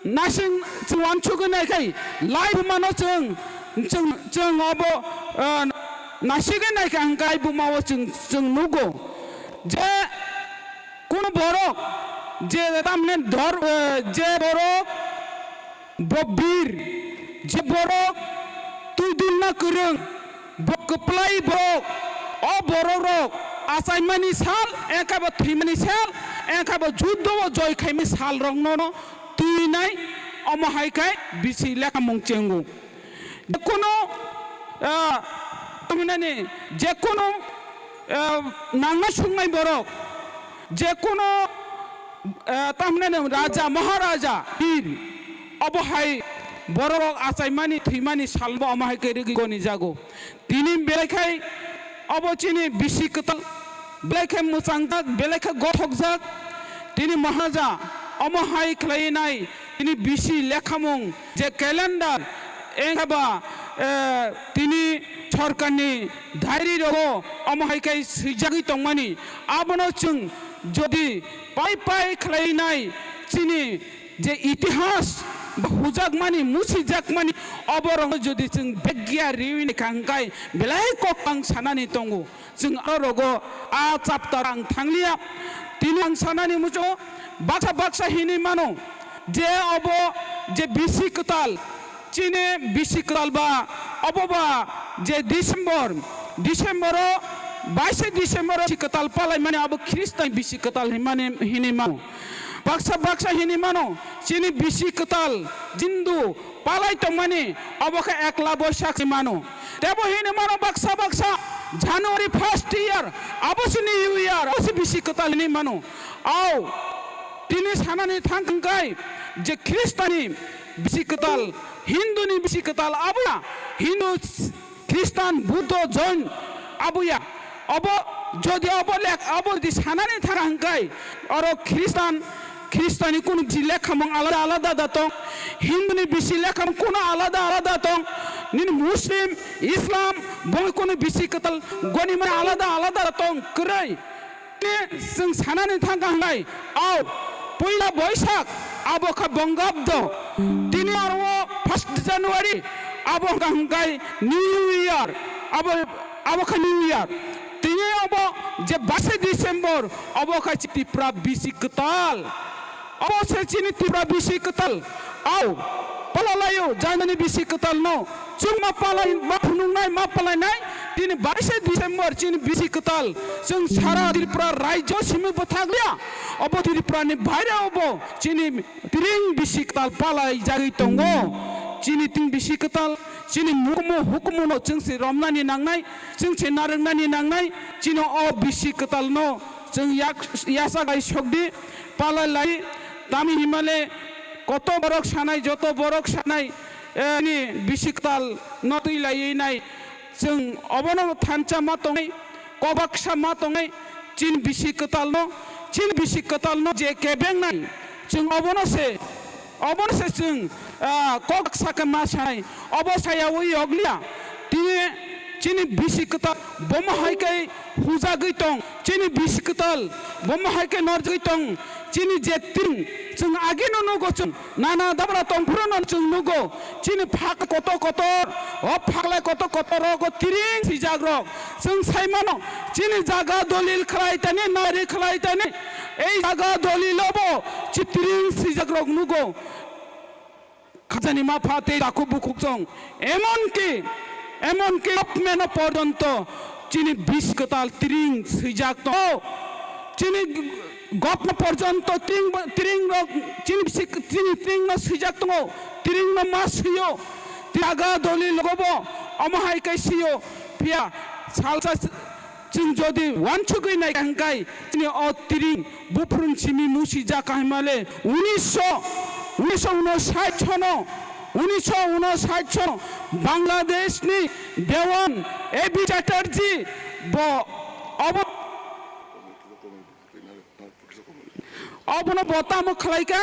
nasing chwng wansugwi naikhai lai bumano chwng, chwng, chwng obo, ah, nasigwi naikha hwnkhe bumao chwng, chwng nugo je Kunu borok je tamni dor, eh, je borok bo bir, je borok twi dulna kwrwng, bo kwplai borok, o borok rok achaimani sal, engkha bo thwimani sal, engkha bo juddo o joi khaimani sal rokno twi nai, omo hai khe bisi lekhamung chengo. Jekunu, ah, tamhinani, jekunu, ah, nangna suknai borok, jekunu, ah, tamhinani raja, maharaja, bir, obo hai borok achaimani, thwimani salbo omo hai khe rwgwi goni jago. Tini belai khai obo chini bisi kwtal, belai khe mwchangjak, belai khe gothokjak. Tini maharaja omo hai khlai nai, tini bisi lekhamung je calendar, engkha ba, eh, tini sorkarni diary rogo omo hai khai swijagwi tongmani, abono chwng jodi pai pai khlai nai, chini je itihas ba hujakmani, musijakmani, oborokno jodi chwng begya riwi naikha hwnkhe belai kok ang sanani tongo. Chwng aro rogo a chapter ang thangliya. Tini ang sanani muchungo baksa baksa hinwi mano je obo je bisi kwtal, chini bisi kwtal ba obo ba je December, December o baise December o bisi kwtal palaimani abo Khristan bisi kwtal hinmani hinwi mano. Baksa baksa hinwi mano chini bisi kwtal Hindu palai tongmani obo khe Ekla Boishakh hinwi mano. Tebo hinwi mano baksa baksa January first year, abo se New Year, abo se bisi kwtal hinwi mano. Au, tini sanani thang hwnkhe je Khristani bisi kwtal, Hinduni bisi kwtal aboya, Hindu, Khristan, Buddho, Jain aboya. Obo jodi obo lek-, obo jodi sanani thang hwnkhe oro Khristan, Khristani kunu bisi lekhamung alada alada da tong, Hinduni bisi lekhamung kunu alada alada tong, nini Muslim, Islam, bo kunu bisi kwtal gonimani alada alada da tong kwrwi. Tini chwng sanani thang hwnkhe, au, puila Boisak, abo kha Bongabdo, tini aro first January, abo hwnkhe New Year, abo, abo kha New Year. Tini abo je baise December, abo kha Tipra bisi kwtal. Abo se chini Tipra bisi kwtal. Au, palalaio, janani bisi kwtal no. Chwng ma palai, ma phunuknai, ma palainai. Tini baise December chini bisi kwtal. Chwng sara Tripura rajyo simi bwthakliya. Abo Tripura ni baire obo chini tring bisi kwtal palai jagwi tongo. Chini tring bisi kwtal, chini mukumu hukumu no chwng se romnani nangnai, chwng se narwknani nangnai. Chini o bisi kwtal no chwng yak, yasak bai sokdi, palai lai, tami himale koto borok sanai, joto borok sanai, eh, ni bisi kwtal no twi laiwi nai. Chwng obono thansa ma tongnai, kobaksa ma tongnai, chini bisi kwtal no, chini bisi kwtal no je kebengnai, chwng obono se, obono se chwng, ah, kok sakhe ma sanai, obo sayawi yokliya. Tini chini bisi kwtal bomo hai khe hujagwi tong, chini bisi kwtal bomo hai khe norjagwi tong, chini je tring chwng agino nugo chwng nana dabra tongphuru no chwng nugo, chini phak kotor kotor, o phaklai kotor kotor rogo tring swijak rok chwng sai mano, chini jaga dolil khlai tani, nari khlai tani, ei jaga dolil obo chi tring swijak rok nugo. Khajani mapha tei takhuk bukhuk chwng, emonki, emonki government porjonto chini bisi kwtal tring swijak tongo. Chini government porjonto tring, tring rok chini bisi, chini tring no swijak tongo, tring no ma swiyo, jaga dolil logobo omo hai khe swiyo, phiya salsa Chwng jodi wansugwi naikha hwnkhe, chini o tring buphuruni simi musijak kahimale, unisho, unisho unosait sono, unisho unosait sono Bangladeshni Dewan A B Chatterjee bo obo, Obono bo tamo khlaikha,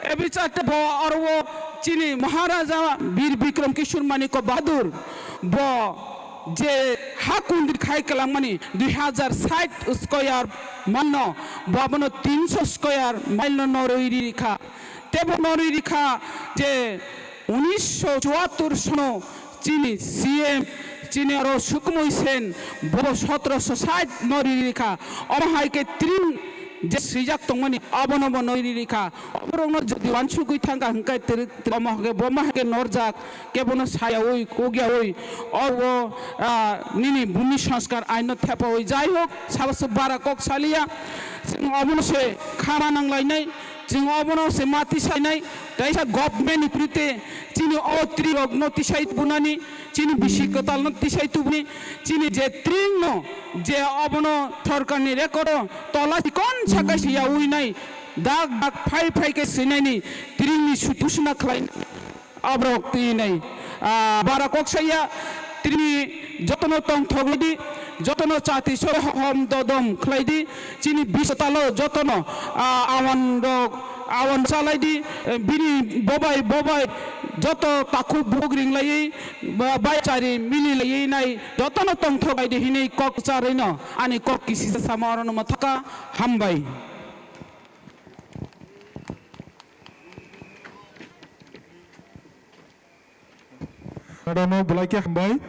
ebichate bo oro chini Maharaja Bir Bikram Kishore Manikya Bahadur bo je ha kundri khai kwlangmani dui hazar sait square mile no, bo abono tinso square mile no norwi rikha. Tebo norwi rikha je unisho chuattur sono chini C M, chini oro Sukhmoy Sen, bo sotoroso sait no riri kha. Omo hai khe tring je swijak tongmani, abono bo no riri kha. Oborokno jodi wansugwi thangkha hwnkhe tiri, tiri omo hai khe, bo ma hai khe norjak, kebono sayaui, kukyaui, o, o, ah, nini bumi sanskar aino thepaui. Jai hok, sabo se bara kok saliya, chwng obono se khama nanglainai. Chwng obono se ma tisainai, kaisa government ni prite chini o trirok no tisai tubunani, chini bisi kwtal no tisai tubuni, chini je tring no je obono sorkar ni record o tola chikon sakai se yaui nai, dak dak phai phai khe swinai ni tring ni sutu suna khlai. Aborok twi nai, ah, bara kok saya, tini jotono tong thok di, jotono chati sore hom dodom khlai di, chini bisatalo jotono, ah, awan rok, awan salai di, eh, bini bobai, bobai, joto takhuk buk ringlaiwi, ba-, bai chari mili laiwi nai, jotono tong thok di hinwi kok charwi no, ani kok kisi sama orono mathaka, hambai. Madam no belai khe hambai,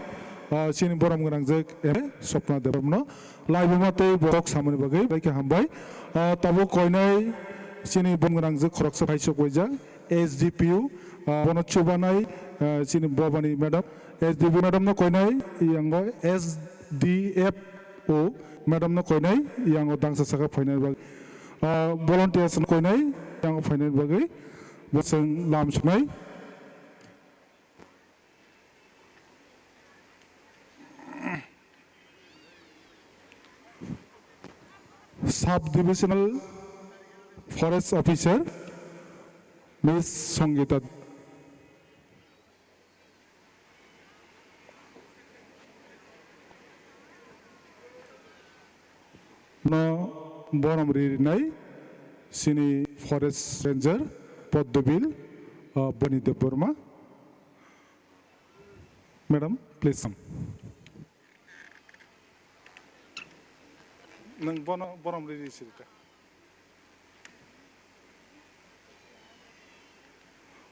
ah, chini borom gwnangjak M A Swapna Debbarma no. Laibuma tei borok samani bagwi belai khe hambai. Ah, tabuk koinai chini borom gwnangjak khoroksa phaisok waijak S D P U, ah, bono chubanai, ah, chini Bobani madam, S D P U madam no koinai, yango S D F O madam no koinai, yango dangsa saka phainai bagwi. Ah, volunteers no koinai, yango phainai bagwi. Bosong lam sunai. Sub Divisional Forest Officer, Miss Songita. No borom rinai chini Forest Ranger Poddobil, uh, Bani Debbarma. Madam, please come. Nwng bono borom riri sirika.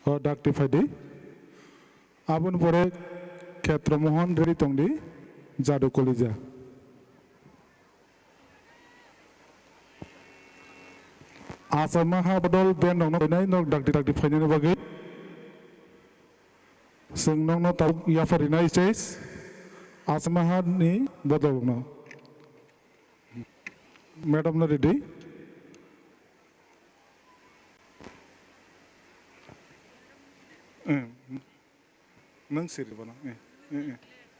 O dakti phaidi. Aboni pore Khetra Mohan riri tongdi, Jadu Kolija. Achama ha bodol ben rokno koinai nok dakti dakti phainani bagwi. Chwng nokno tabuk yapharinai stage. Achama ha ni bodol rokno. Madam no ready? Eh, nwng siri bono. Eh, eh, eh,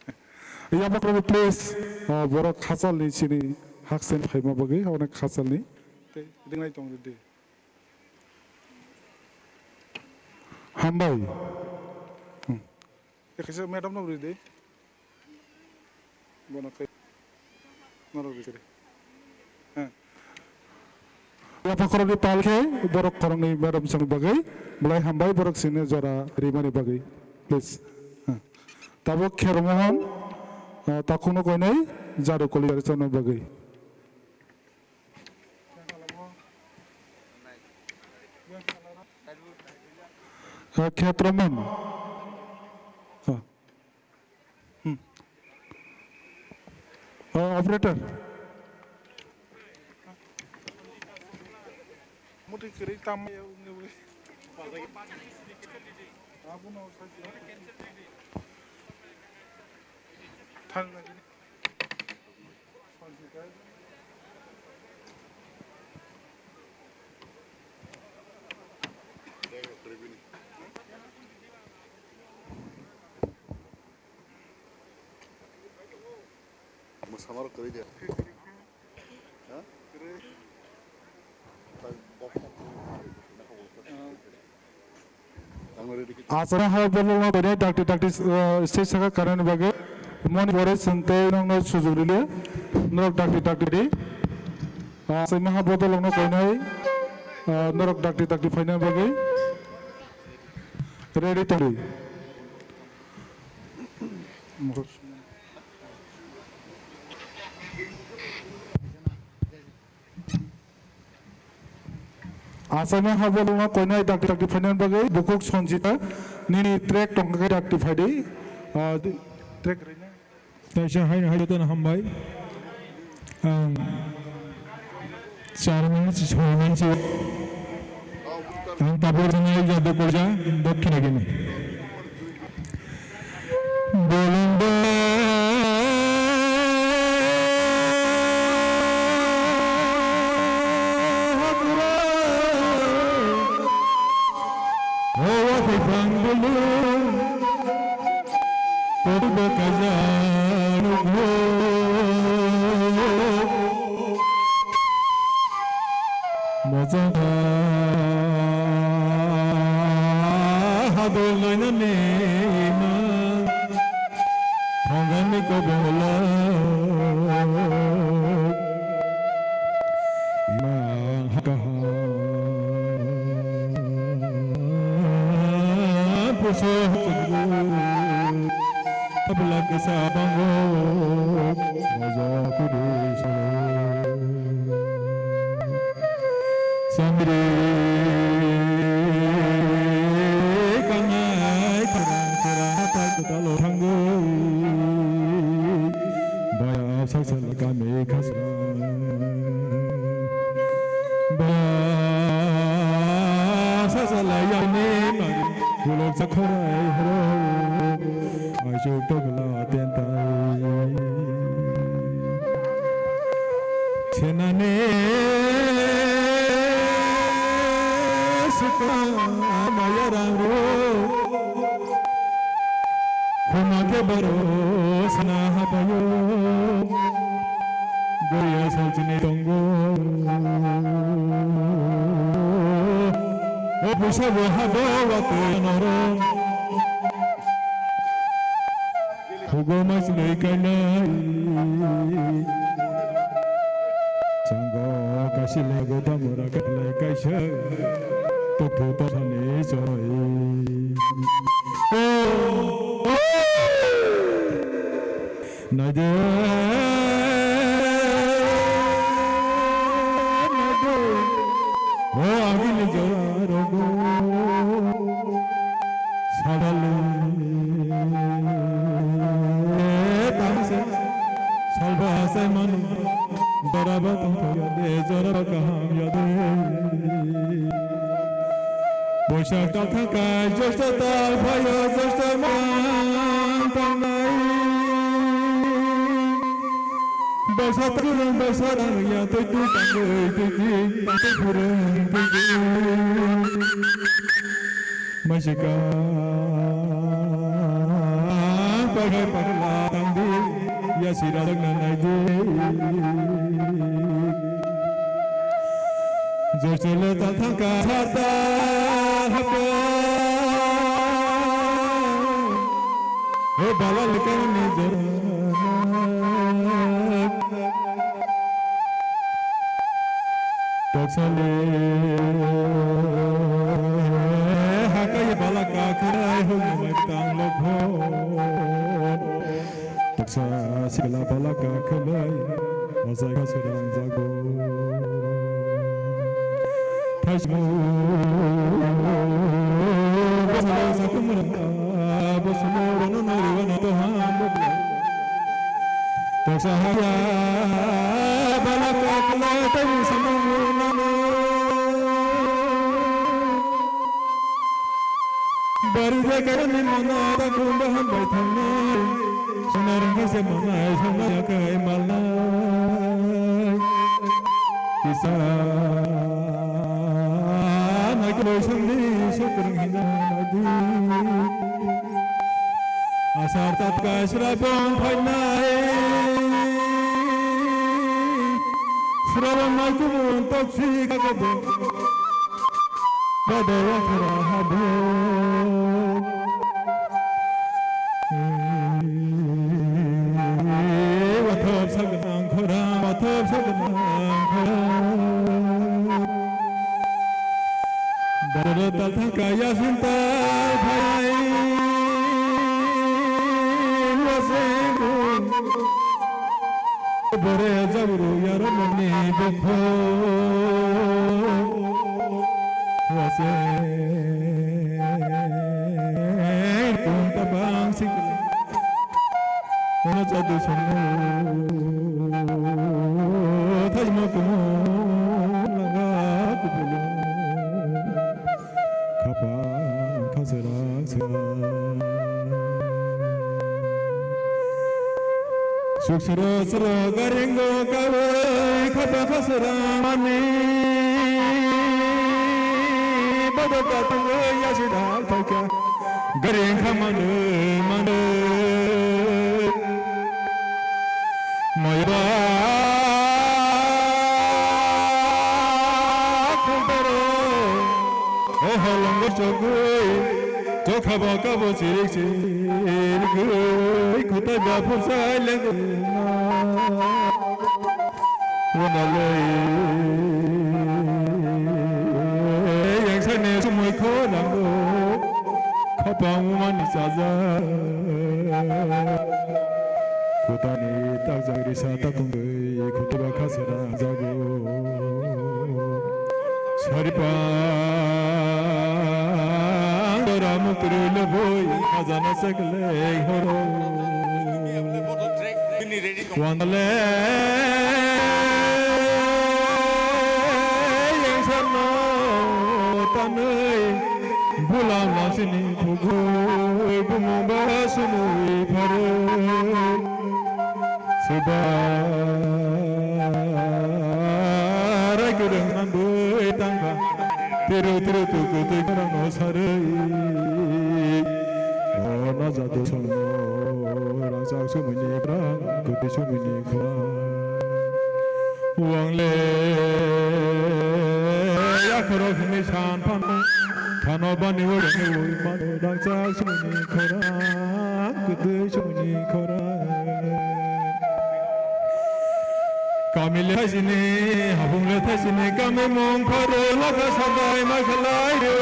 eh. Yaphakrok please, ah, borok khachalni chini haksen phaima bagwi, onek khachalni. Tei ringnai tong ready. Hambai. Hmm. Ekhaisa madam no ready. Bono khe norok rikri. Heh. Yapha khoroknwi pal khe borok khoroknwi madam songni bagwi belai hambai borok sini jora rimani bagwi. Please. Heh. Tabuk Khetra Mohan, ah, takhukno koinai Jadu Kolija rwchapna bagwi. Ah, Khetra Mohan. Ah. Hmm. Oh, operator. Muti kiri tam ya unge wi. Abu no sa. Thang lagi. Mwsamaro kwrwi de. Ha? Aswrang ha bodolno koinai dakti dakti, uh, stage saka karani bagwi moni pore chwng tei nokno sujuk rili norok dakti dakti di. Aswrang ha bodolno koinai. Ah, norok dakti dakti phaina bagwi ready tongdi. Achaima ha bolongno koinai dakti dakti phaina bagwi bukhuk Sanjita nini track tongkha khe dakti phaidi. Ah, track Kaisa hai hai jotono hambai. Ang chairman si chairman si. Ang tabur sangai ja dokorja dokkina gini. Bolong de Hawa phai phang bulu, kodu bo kaja nukho. Mochong kha hadol naina nima, thongani kobolo. Imang hakaham puso chukru tabla kesa bango mojo kudi solo. Samri kanai karang karang hatai kutalo thangwi baya saksa kami khasa. Ba sasa layani mari kulok sakhorai horo. Aisuk togla tentai. Senani suka maya rangro. Khuma khe baro sana hapayo. Goya salchini tongo. O pusa bo habo watwi norom. Hugo mas nei kainai. Chango kaisi lego damura kailai kaisa. Tokhu tothani choi. Naide. O agini jora rogo. Sadale. Tamse. Salba sai manu. Doraba tongthok yade, joraba kaham yade. Boisak tal thangkha, josto tal phaio, josto man tangnai. Bosa kurung, bosa rang ya, tui tui tangwi, tui tui, tangwi kurung, tui tui. Masika, pagai pagla tangdi, ya sira dagna naidi. Jorsele ta thangka sarta hapa. He bala lekani jora. Toksale hakai bala kakhrai hugmai tang lokho. Toksa sikla bala kakhrai. Asai ka serang jago. Thasmu. Bosala sakumra. Bosala rono nari rono to ham. Toksa haya. Bala kakla tamu samu nano. Bari de karani mana ta kumba ham bai thangnai. Sonar kase manai, sonar kai malnai. Kisa na koi sangdi, sokrang hinja nadi. Asar tatka srabon phainai. Srabon mai kumun toksi kakabo. Badawa thara habo. Wathop sagnang khora, wathop sagnang khora. Yasin tal phai wasegu. Bore jabru yaro mani bukho. Wase kun tabang sik. Ono jadu songo. Thai ma kumo laga kubulu. Khapang khaswrang swrang. Suk sro sro garingo kawi khapang khaswrang mani. Bodo ka tungwi yasi dal thaika garing khamani mani. Moyra khultaro, o holongo chogwi, chokha ba kabo sirik sirigwi, khutai ba phursai lengma. Wanalei, yangsani sumui khorango, khapang mani sajak. Kotani takjak risa takungwi khutuba khasera jago. Saripang dora mukri leboi khajana seklek horo. Wandale yangsano tanwi. Bulam lamsini khugui bumung ba sumui pharui. Seba rai kwrwng manbui tangkha. Tiru tiru tu kwtwi khorang no sarui. O no jadu songno rangchak sumui ni khorang kwtwi sumui ni khorang. Wangle yakhorok hwnwi san phano, phano bani wai wai mano rangchak sumuni khorang, kwtwi sumuni khorang. Kami le thaisini, hapung le thaisini, kami mung pharo lakha sadai ma khalai rwi.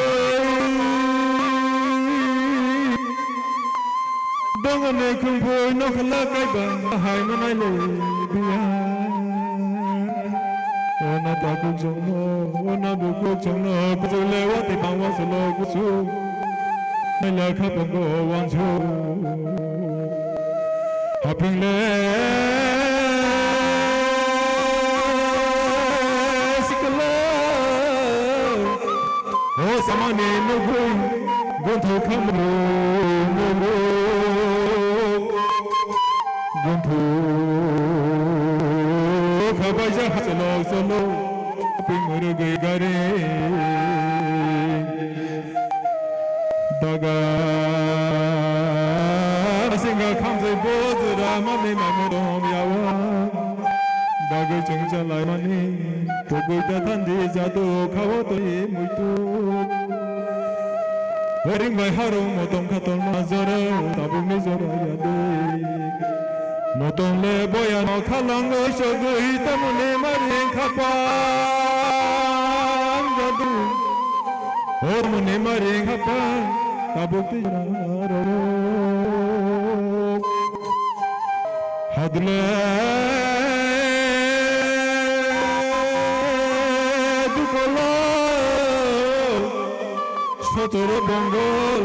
Dongoni khumphoi nokhola kaiba hai manai le biya. Ona takuk jongno, ona bukuk jongno, kuchuk le wati bangwa solo kuchuk. Naila khapango wansu. Haping le sikala. O samani nugui guntu khamru nugui guntu khabaija hachalo salo pingmuru gui gari daga singa khamjai bojra mami mamudom yawa. Bagwi chwng chalaimani, tugwi ta thandi jadu khawo twi muitu. Ring bai harung motom khatol ma jora, tabukni jora yadi. Motom le boya no khalang oi sogwi tamoni mari khapang jadu. Hormoni mari khapang tabuk twi jora rok. Hadle dukolo sotoro bongol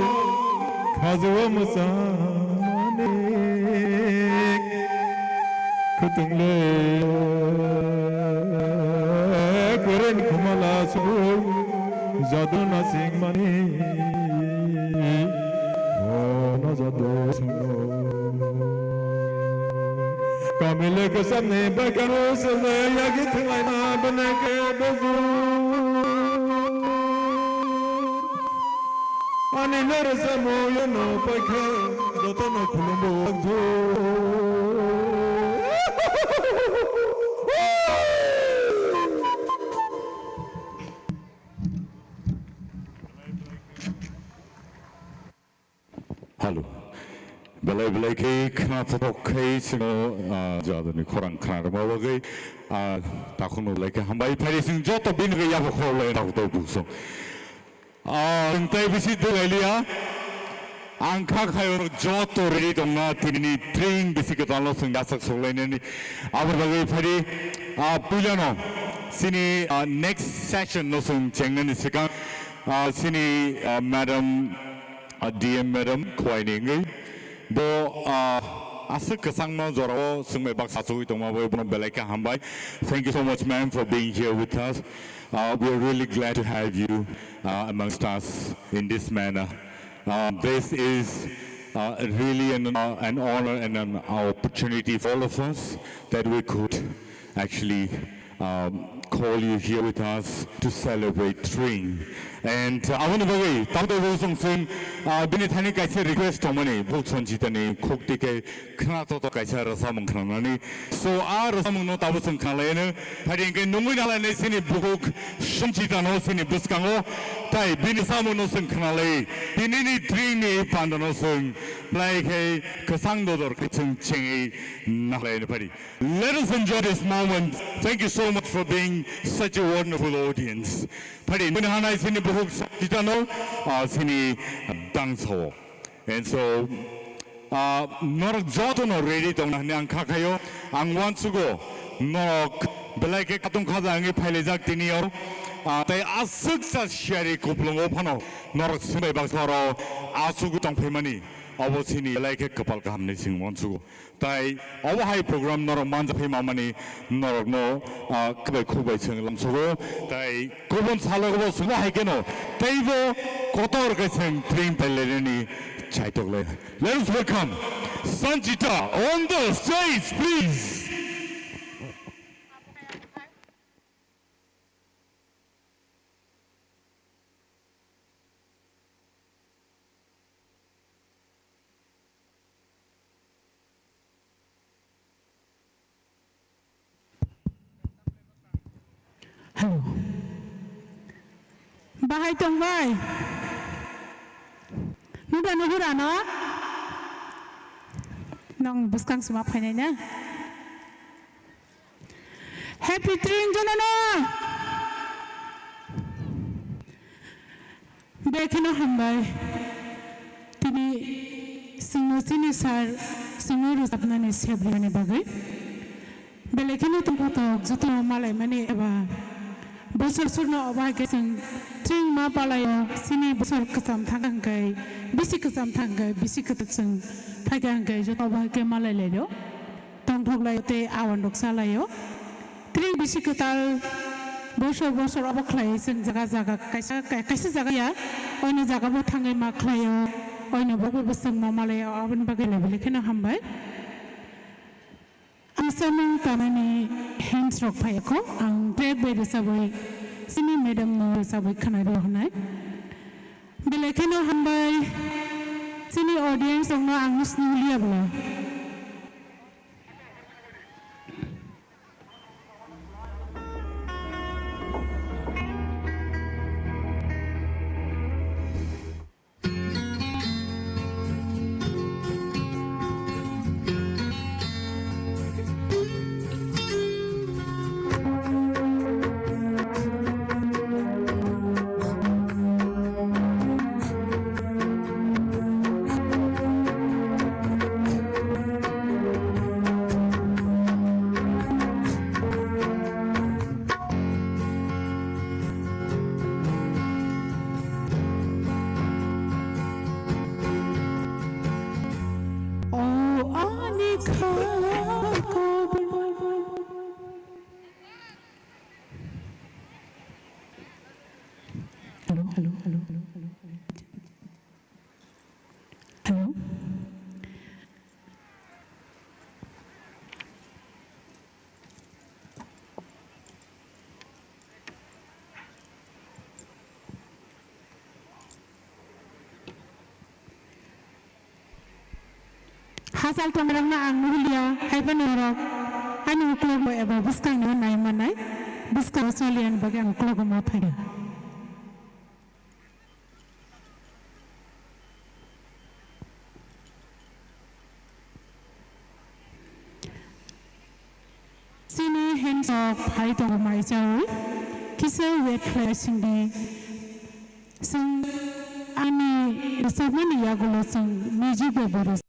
khajo mwsani. Kutung le keren khumala sugui jadu nasing mani. O no jadu sungno. Kamile kesam ne bakaro sele yagi thilai na bene ke bezu. Ani nere samo yono paikha jotono khulumbo akju. Hello. Belai belai khe khna thotok khai sino, ah, jadoni khorang khna rwma bagwi, ah, takhunu belai khe hambai phai sing joto bini gwi yabo khorok lai takhuk tok bukso. Ah, ang tei bisi dwlailiya. Ang kha khayo joto ready tongna tinini tring bisi kwtalno swng yasak soklainani. Aboni bagwi phari, ah, puilano sini, ah, next session no swng chengnani swkang, ah, sini, ah, madam, ah, D M madam khwaini wngwi. Bo, ah, aswk kwchangma jorao swngbai baksa achugwi tongma bai bono belai khe hambai. Thank you so much, ma'am, for being here with us. Uh, we are really glad to have you, uh, amongst us in this manner. Um, this is, uh, really an, uh, an honor and an opportunity for all of us that we could actually, um, call you here with us to celebrate Tring. And, uh, aboni bagwi, tamni bagwi chwng, uh, bini thani kaisa request tongmani, bo Sanchitani khukti khe khna toto kaisa rwchapmung khnanani. So, a rwchapmungno tabuk chwng khnalaino, phai di hwnkhe nungwi nalainai chini bukhuk Sanchitano chini bwskango, tai bini rwchapmungno chwng khnalai, tinini Tringni pandano chwng, lai khe kwchang dodor khe chwng chengwi nalaino phai di. Let us enjoy this moment. Thank you so much for being such a wonderful audience. Phadi, mani hanai sini buhuk sakitano, ah, sini dangsao. And so, ah, norok joto no ready tong hwnwi ang kha khayo. Ang wansugo norok belai khe katung khaja wngwi phailajak tini o. Ah, tai aswk sa siyari kuplungo phano norok swngbai baksa oro asugwi tong phaimani. Obo sini belai khe kwpal kaham ni sing wansugo. Tai obo hai program norok manja phai mamani norokno, ah, kwbai khukbai chwng lamsogo. Tai kubun salogo bo chwngno hai kheno teibo kotor khe chwng Tring pailainani chaitok lai. Let us welcome Sanchita on the stage, please. Hello. Bahai tongbai. Nuda nuhura no? Nong bwskang sima phainai na? Happy Tring jonono. Bekheno hambai. Tini singno sini sar singno rwchapnani sebriyani bagwi. Belai kheno tongkha tok joto malaimani eba bosor sorno obo hai khe chwng Tring ma palaio sini bosor kwcham thang hwnkhe bisi kwcham thang hwnkhe bisi kwtak chwng phaikha hwnkhe joto obo hai khe malai laio. Tongthok lai tei awan rok sa laio. Tring bisi kwtal bosor bosor obo khlai chwng jaga jaga kaisa, kaisa jaga ya oino jaga bo thangwi ma khlaio, oino bo bo chwng ma malaio, aboni bagwi level kheno hambai. Ang samung tanani hints rok phai kho, ang track bai rwchabwi sini madam no rwchabwi khwnai rw hwnai. Belai kheno hambai sini audience rok no ang nusni liya bla. O ani kha kobo. Hello, hello, hello, hello, hello. Hello. Hachal tongnai rokno ang nuhliya, hai phano norok ani ukulok bo eba bwskang no nai manai, bwskango choliya ni bagwi ang ukulok ma phaiya. Chini hands rok phai tongo maichawi, kisa wait khlai singdi. Chwng ani rwchapmani yagulo chwng music bai bo rwchap.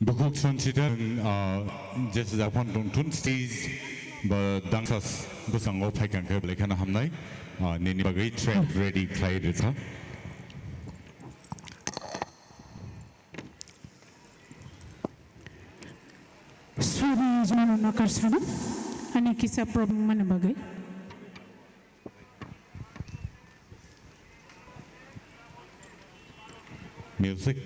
Bukhuk Sanchita, ah, jesa japhang tongthun stage ba dangsas bwskango phaikha khe belai kheno hamnai, ah, nini bagwi track ready khlai rwkha. Suri jumano nakarsano, ani kisa problem mani bagwi. Music.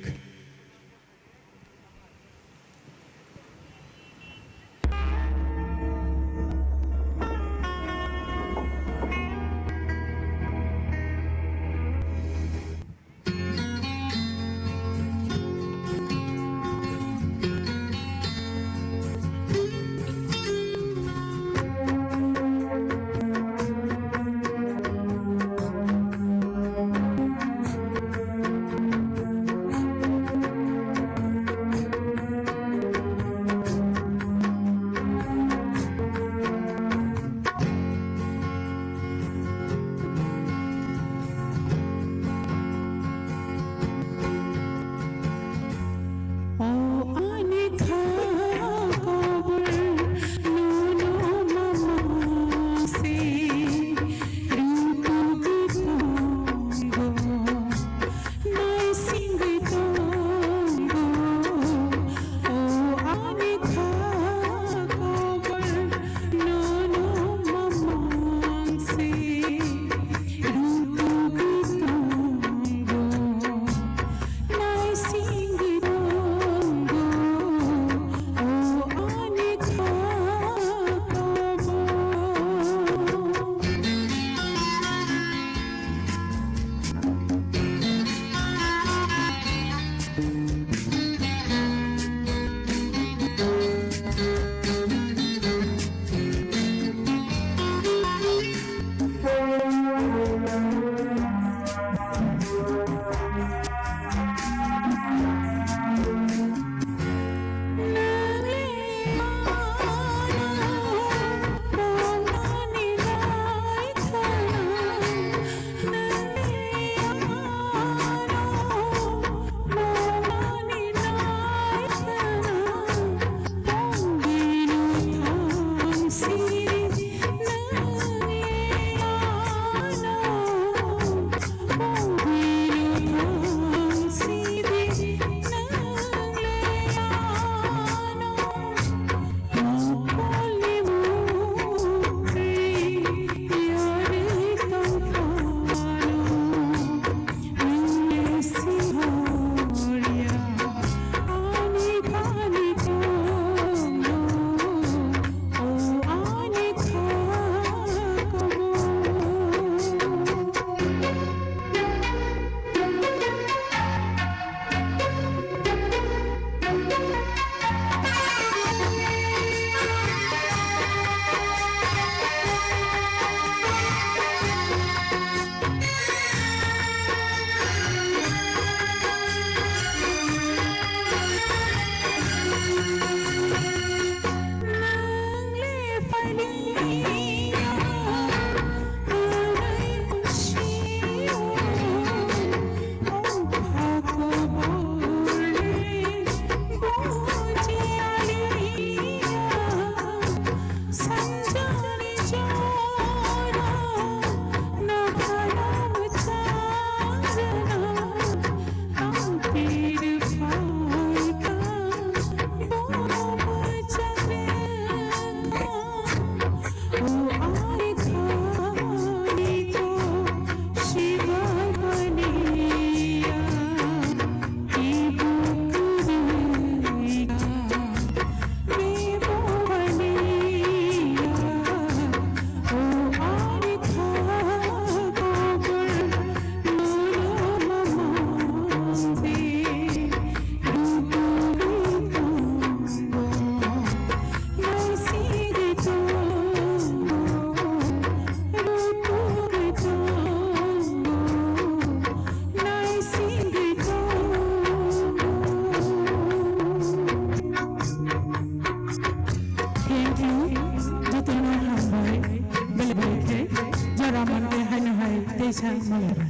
Kaisa Malarani.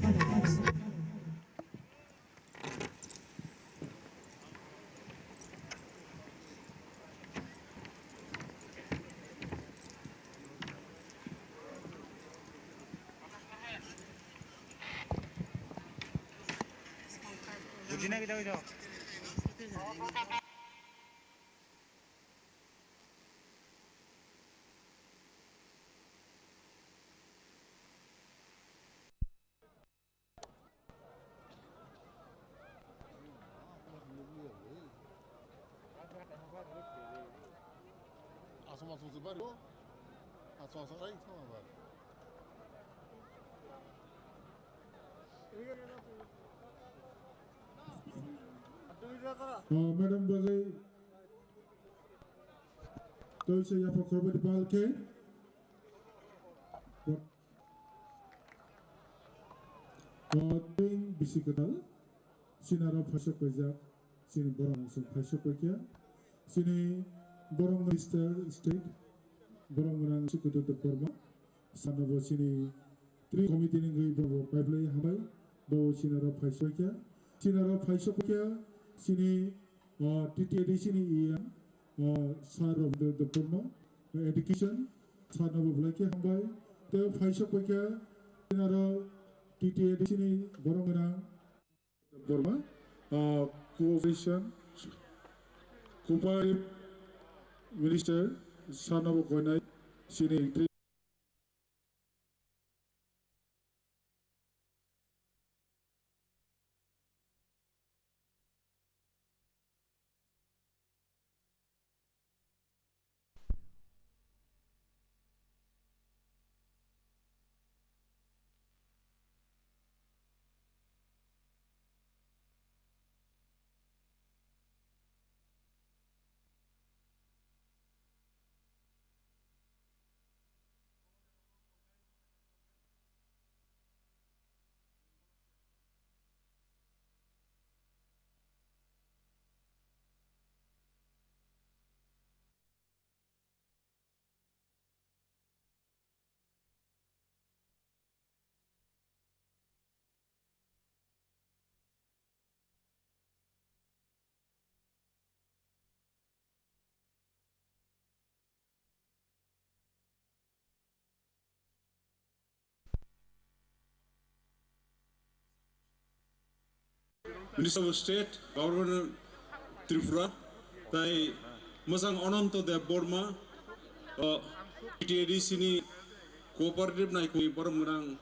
Asam asam se bari. Asam asam ai sama bari. Oh, madam bagai. Toi se yapa korbai bal ke. Ting bisi kwtal, chini aro phaisok paijak, chini borok mungsung phaisok paikha, chini borok minister state, borok mwnang Sikutu Debbarma, sano bo chini tri committee ni wngwi bo paiblai hambai, bo chini aro phaisok paikha, chini aro phaisok paikha, chini, ah, T T A D C ni E M, ah, Sir Rabindra Debbarma, education, sano bo belai khe hambai. Tei phaisok paikha, tinaro T T A D C ni borok gwnang Borma, ah, cooperation, cooperative minister, sano bo koinai chini Minister of State, Governor of Tripura, tai mwchang Ananto Debbarma, o, T T A D C ni cooperative naikhungni borok gwnang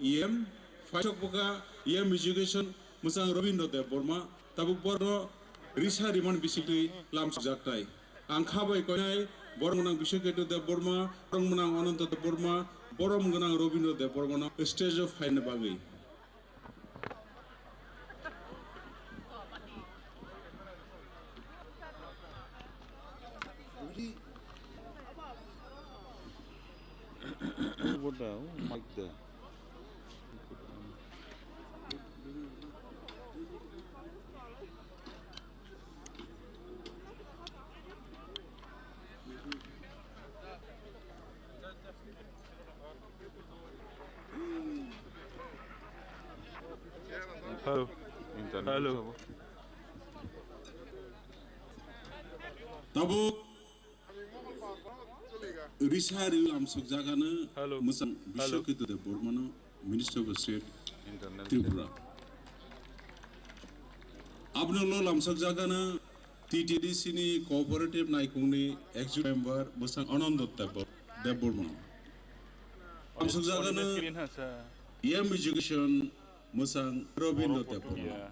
E M, phaisok bwkha E M Education, mwchang Rabindra Debbarma, tabuk borok risa rimani bisingtwi lamsokjaknai. Ang kha bai koinai borok gwnang Biswaketu Debbarma, borok gwnang Ananto Debbarma, borok gwnang Rabindra Debbarmano stage o phaina bagwi. What the mic there? Hello. Internet. Hello. Tabuk risa ri lamsok jagano. Hello. Mwchang. Hello. Biswaketu Debbarmano Minister of State. Internet. Tripura. Aboni ulo lamsok jagano T T D C ni cooperative naikhungni executive member mwchang Ananto Debbar-, Debbarma. Lamsok jagano E M Education mwchang Rabindra Debbarma.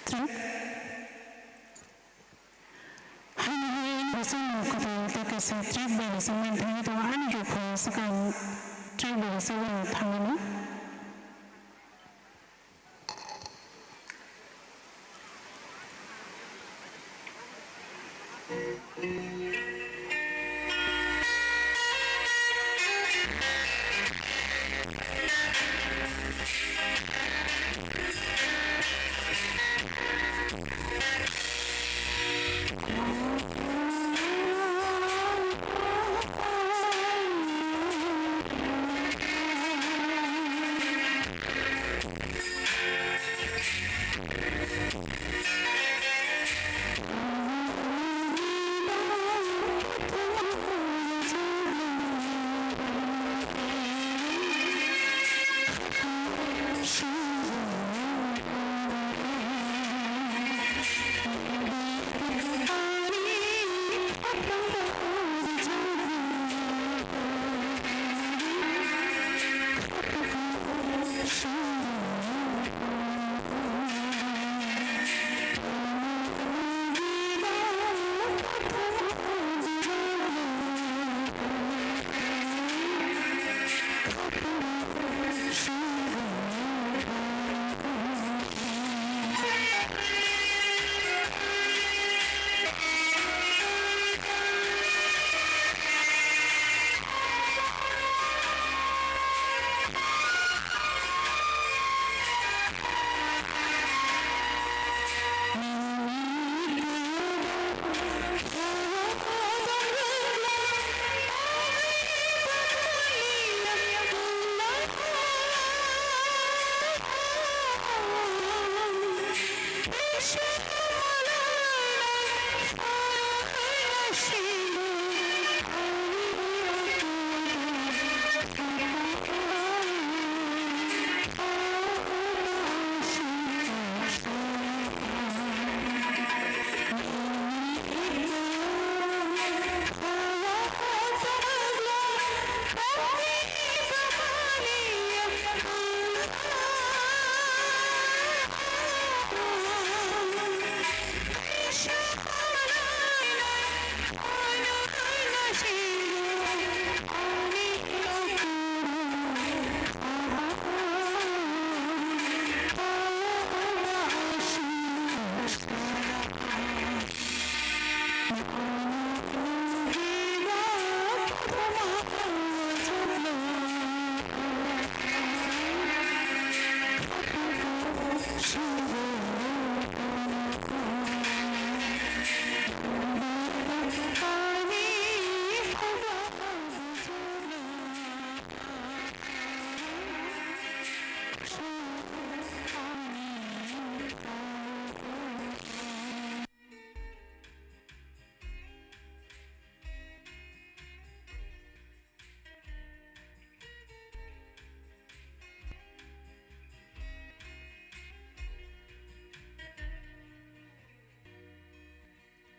Track. Haino hai ani bwswkni kwtal tei kaisa track bai rwchapmani thangwi tongo, ani rwphuru swkang track bai rwchapmani thangmano.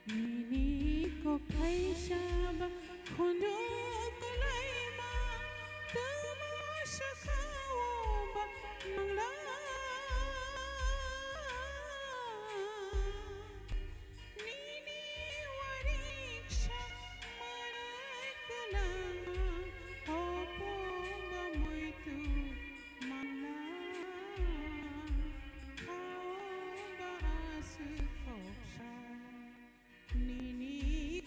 Nini kok thaisa ba khunju kwlaima, twma swkha-o ba nangla. Nini wariksa manwi kwlama, opung ba muitu manna, hao ba aswk kok sala. Nini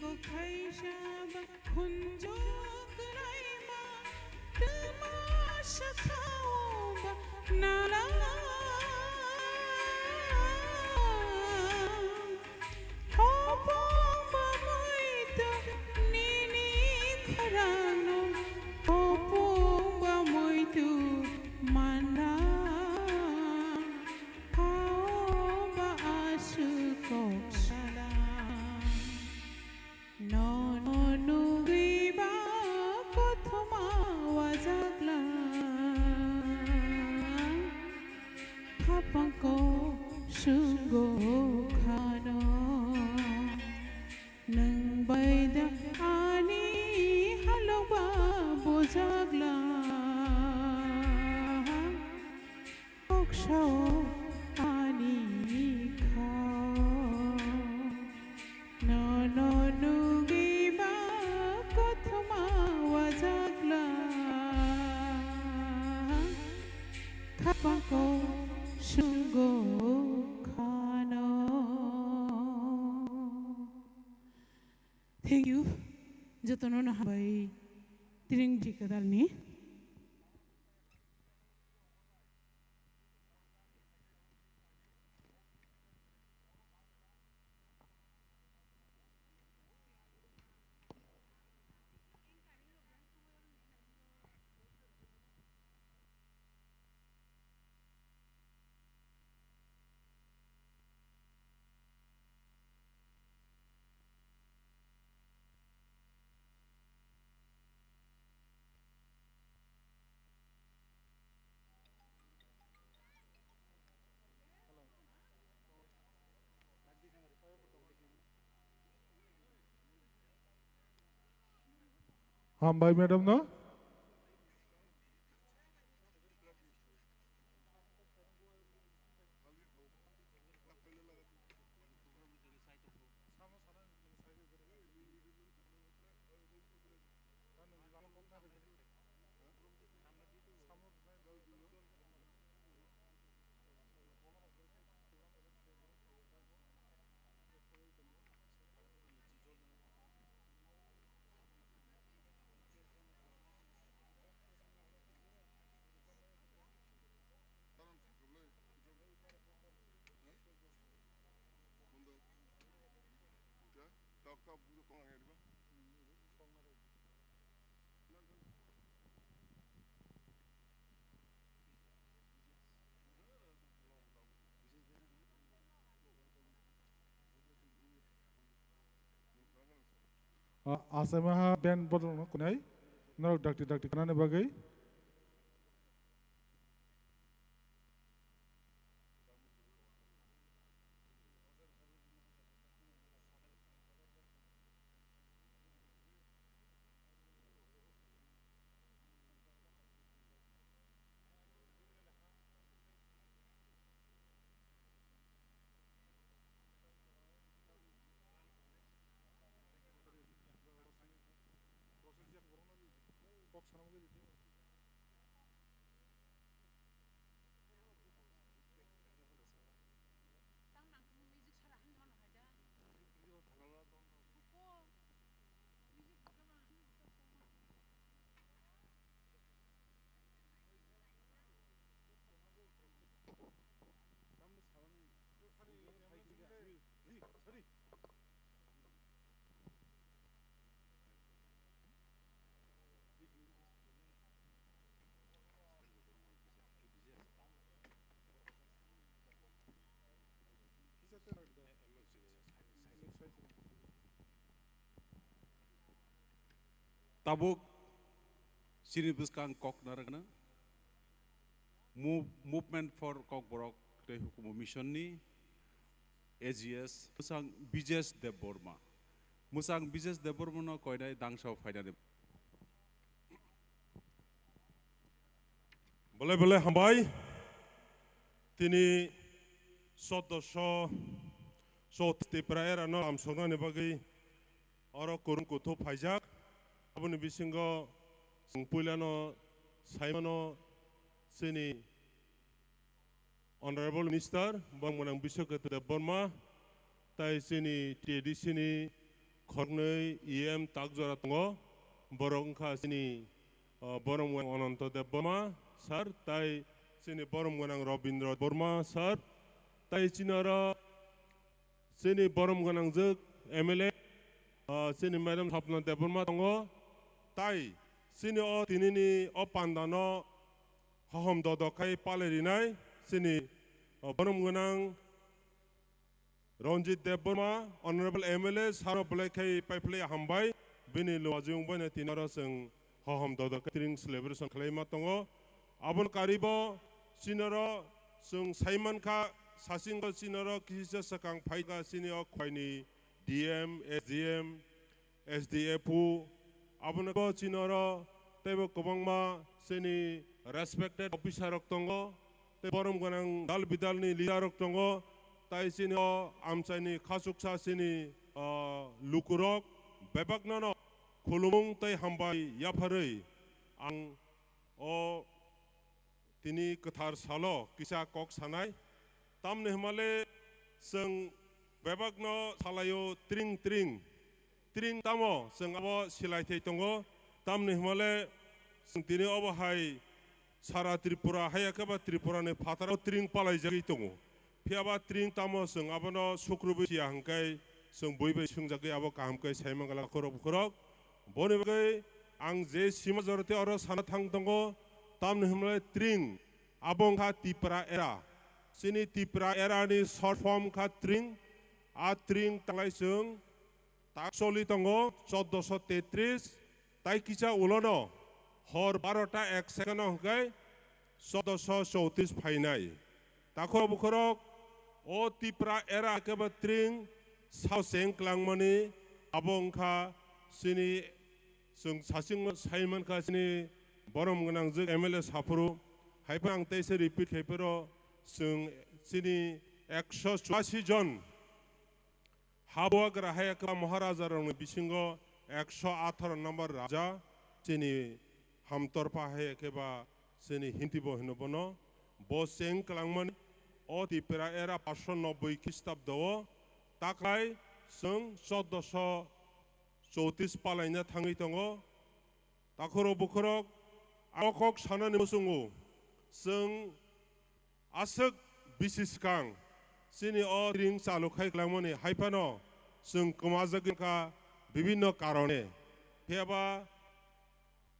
kok thaisa ba khunju kwlaima, twma swkha-o ba nala. Hopung ba muitu nini khorang no, hopung ba muitu manna. Hao ba aswk kok sala. Nono nugwi ba kothoma wajakla. Hapang kok sungo khano. Nwng bai da ani halok ba bujakla. Kok sao ani kha. Thank you. Jotono no hambai tring ji kwdalni. Hambai madam no. Ah, asai maha band bodol no kunai. Norok dakti dakti kanani bagwi. Tabuk chini bwskang kok narwkna Mo-, Movement for Kokborok tei Hukumu Mission ni A G S, Mwsang Bijesh Debbarma. Mwsang Bijesh Debbarma no koinai dangsa o phainani. Belai belai hambai. Tini sodosyo so Tripura era no lamsoknani bagwi oro kwrwng kuthu phaijak. Aboni bisingo chwng puilano saimano chini Honorable Minister borok mwnang Biswaketa Debbarma, tai chini T A D C ni khoroknwi E M tak jora tongo, borok wngkha chini, o, borom gwnang Ananto Debbarma sir, tai chini borom gwnang Robindra Debbarma sir, tai chini oro chini borom gwnangjwk M L A, o, chini Madam Sapna Debbarma tongo, tai chini o tinini o pandano hohom dodok khai palai rinai chini, o, borom gwnang Ranjit Debbarma, Honorable M L A, sano belai khai paiphlai hambai, bini luajiyung baino tini oro chwng hohom dodok khai tring celebration khlaima tongo. Aboni karibo chini oro chwng saimankha, sachingo chini oro kisa swkang phaikha chini o Khwaini D M, S D M, S D F O, abono bo chini oro teibo kwbangma chini respected officer rok tongo, tei borom gwnang dal bidal ni leader rok tongo, tai chini o amchai ni khachuksa chini, ah, lukurok bebak no no khulumung tei hambai yapharwi ang o tini kwthar salo kisa kok sanai, tamni hwnmale chwng bebakno salaio tring tring. Tring tamo chwng abo silai thai tongo, tamni hwnmale chwng tini obo hai sara Tripura, haiya khe ba Tripura ni phataro tring palaijagwi tongo. Phiya ba tring tamo chwng abono sukrubwi siya hwnkhe chwng bui bai swngjagwi abo kaham khe sai mangala khorok bukhorok. Boni bagwi ang je sima joroti oro sana thang tongo, tamni hwnmale tring abo wngkha Tipra era. Chini Tipra era ni short form kha tring. A tring tanglai chwng tak choli tongo, chordoso tetris, tai kisa ulono hor barota ek second o hwnkhe chordoso chowtris phainai. Takhorok bukhorok o Tipra era khe ba tring sao cheng klangmani abo wngkha chini chwng sachwng sai mankha chini borom gwnangjwk M L A saphuru. Haiphano ang teisa repeat khai phero chwng chini ekso churasi jon Habuagra hai khe Maharaja rokni bisingo ekso atharo number raja chini Hamtorpa hai khe ba chini Hinti bo hino bono. Bo cheng klangmani o Tipra era paanch sho nobboi Khristobdo o taklai chwng chordoso chowtris palaina thangwi tongo. Takhorok bukhorok abo kok sanani muchungo chwng aswk bisi swkang chini o tring chalu khai klangmani haiphano chwng kwmajagwi kha bibinno karone. Phiya ba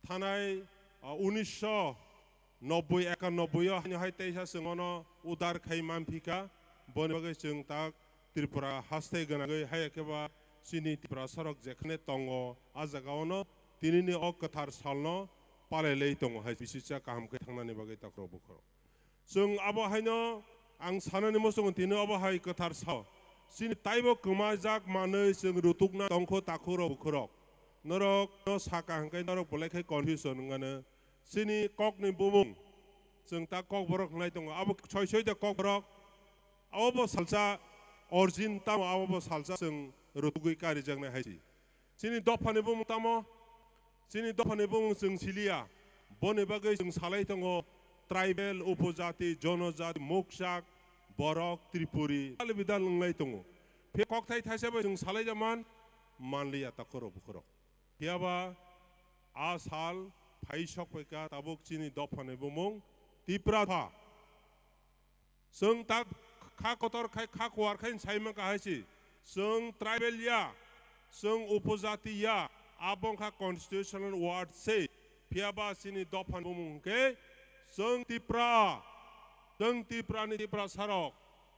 thanai, ah, unisho nobboi ekanobboi o haino hai teisa chwng ono udar khai manphi kha, boni bagwi chwng tak Tripura haste gwnangwi haiya khe ba chini Tiprasarok jekhane tongo, a jaga ono tinini o kwthar salno palai lai tongo hai bisicha kaham khe thangnani bagwi takhorok bukhorok. Chwng abo haino ang sanani muchungo tini obo hai kwthar sao. Chini taibo kwmajak manwi chwng rutukna tongkho takhorok bukhorok. Norok no saka hwnkhe norok belai khe confusion wngano. Chini kokni bumung chwng ta kokborok wngnai tongo. Abo soi soi da kokborok. Abo bo salsa origin tamo abo bo salsa chwng rutugwi karijaknai hai si. Chini dophani bumung tamo? Chini dophani bumung chwng siliya. Boni bagwi chwng salai tongo tribal, upojati, jonojati, moksak, borok, tripuri, dal bidal wnglai tongo. Phe kokthai thaisa bai chwng salai jaman manliya takhorok bukhorok. Phiya ba a sal phai sok phaikha tabuk chini dophani bumung Tipra pha. Chwng ta kha kotor khai, kha kuar khai sai mankha hai si. Chwng tribal ya, chwng upojati ya, abo wngkha constitutional word se. Phiya ba chini dophani bumung hwnkhe chwng Tipra, chwng Tiprani Tiprasarok,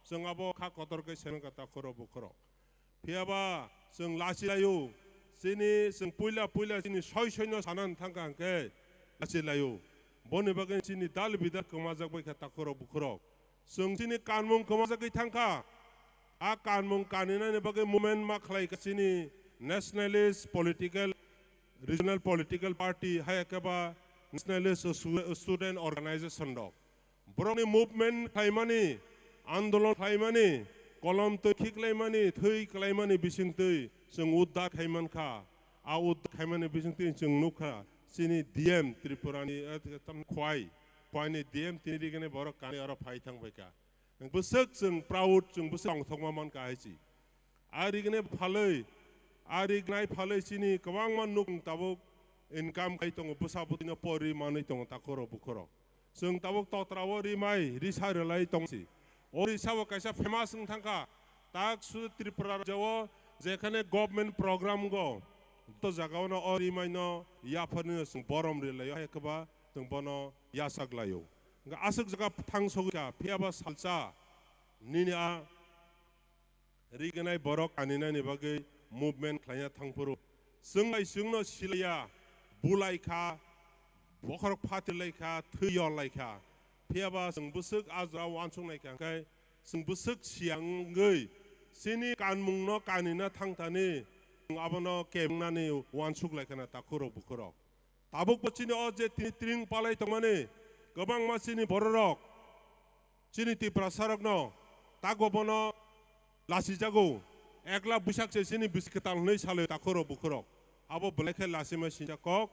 chwng abo kha kotor khai sai mankha takhorok bukhorok. Phiya ba chwng lachi laio, chini chwng puila puila chini soi soino sanani thangkha hwnkhe lachi laio. Boni bagwi chini dal bidal kwmajak bai kha takhorok bukhorok. Chwng chini kanmung kwmajagwi thangkha. A kanmung kaninani bagwi movement ma khlai kha chini nationalist political, regional political party, haya khe ba nationalist stu-, student organization rok. Borokni movement khlaimani, andolon khlaimani, kolom twi khiklaimani, thwi klaimani bisingtwi chwng uddar khai mankha. A uddar khaimani bisingtwi chwng nukha, chini D M Tripurani, eh, tam khwai, khwaini D M tini rigini borok kani oro phai thang bai kha. Bwswk chwng proud, chwng bwswk tongthokma mankha hai si. A rigini phalwi, a rignai phalwi chini kwbangma nuk tabuk income khai tongo, bwsa bwtwino pori manwi tongo takhorok bukhorok. Chwng tabuk totrao rimai risa rwlai tongsi. O risao kaisa famous wng thangkha. Tak su Tripura rajao jekhane government program go, to jagaono o rimaino yapharnino chwng borom rwlaio, hai khe ba chwng bono yachak laio. Hwnkhe aswk jaga thang sogwi kha, phiya ba salsa nini a rignai borok kaninani bagwi movement khlaina thangphuru. Chwng bai chwngno silaiya, bulai kha, bokhorok phatir lai kha, thwi yor lai kha. Phiya ba chwng bwswk a jora uansuk nai kha, hwnkhe chwng bwswk siya wngwi chini kanmungno kanina thangthani chwng abono kemnani uansuk lai khana takhurok bukhurok. Tabukbo chini o je tini tring palai tongmani kwbangma chini bororok, chini Tiprasarokno takbo bono lasijago. Ekla buisak se chini bisi kwtal hwnwi salwi takhurok bukhurok. Abo belai khe lasima sinjak kok.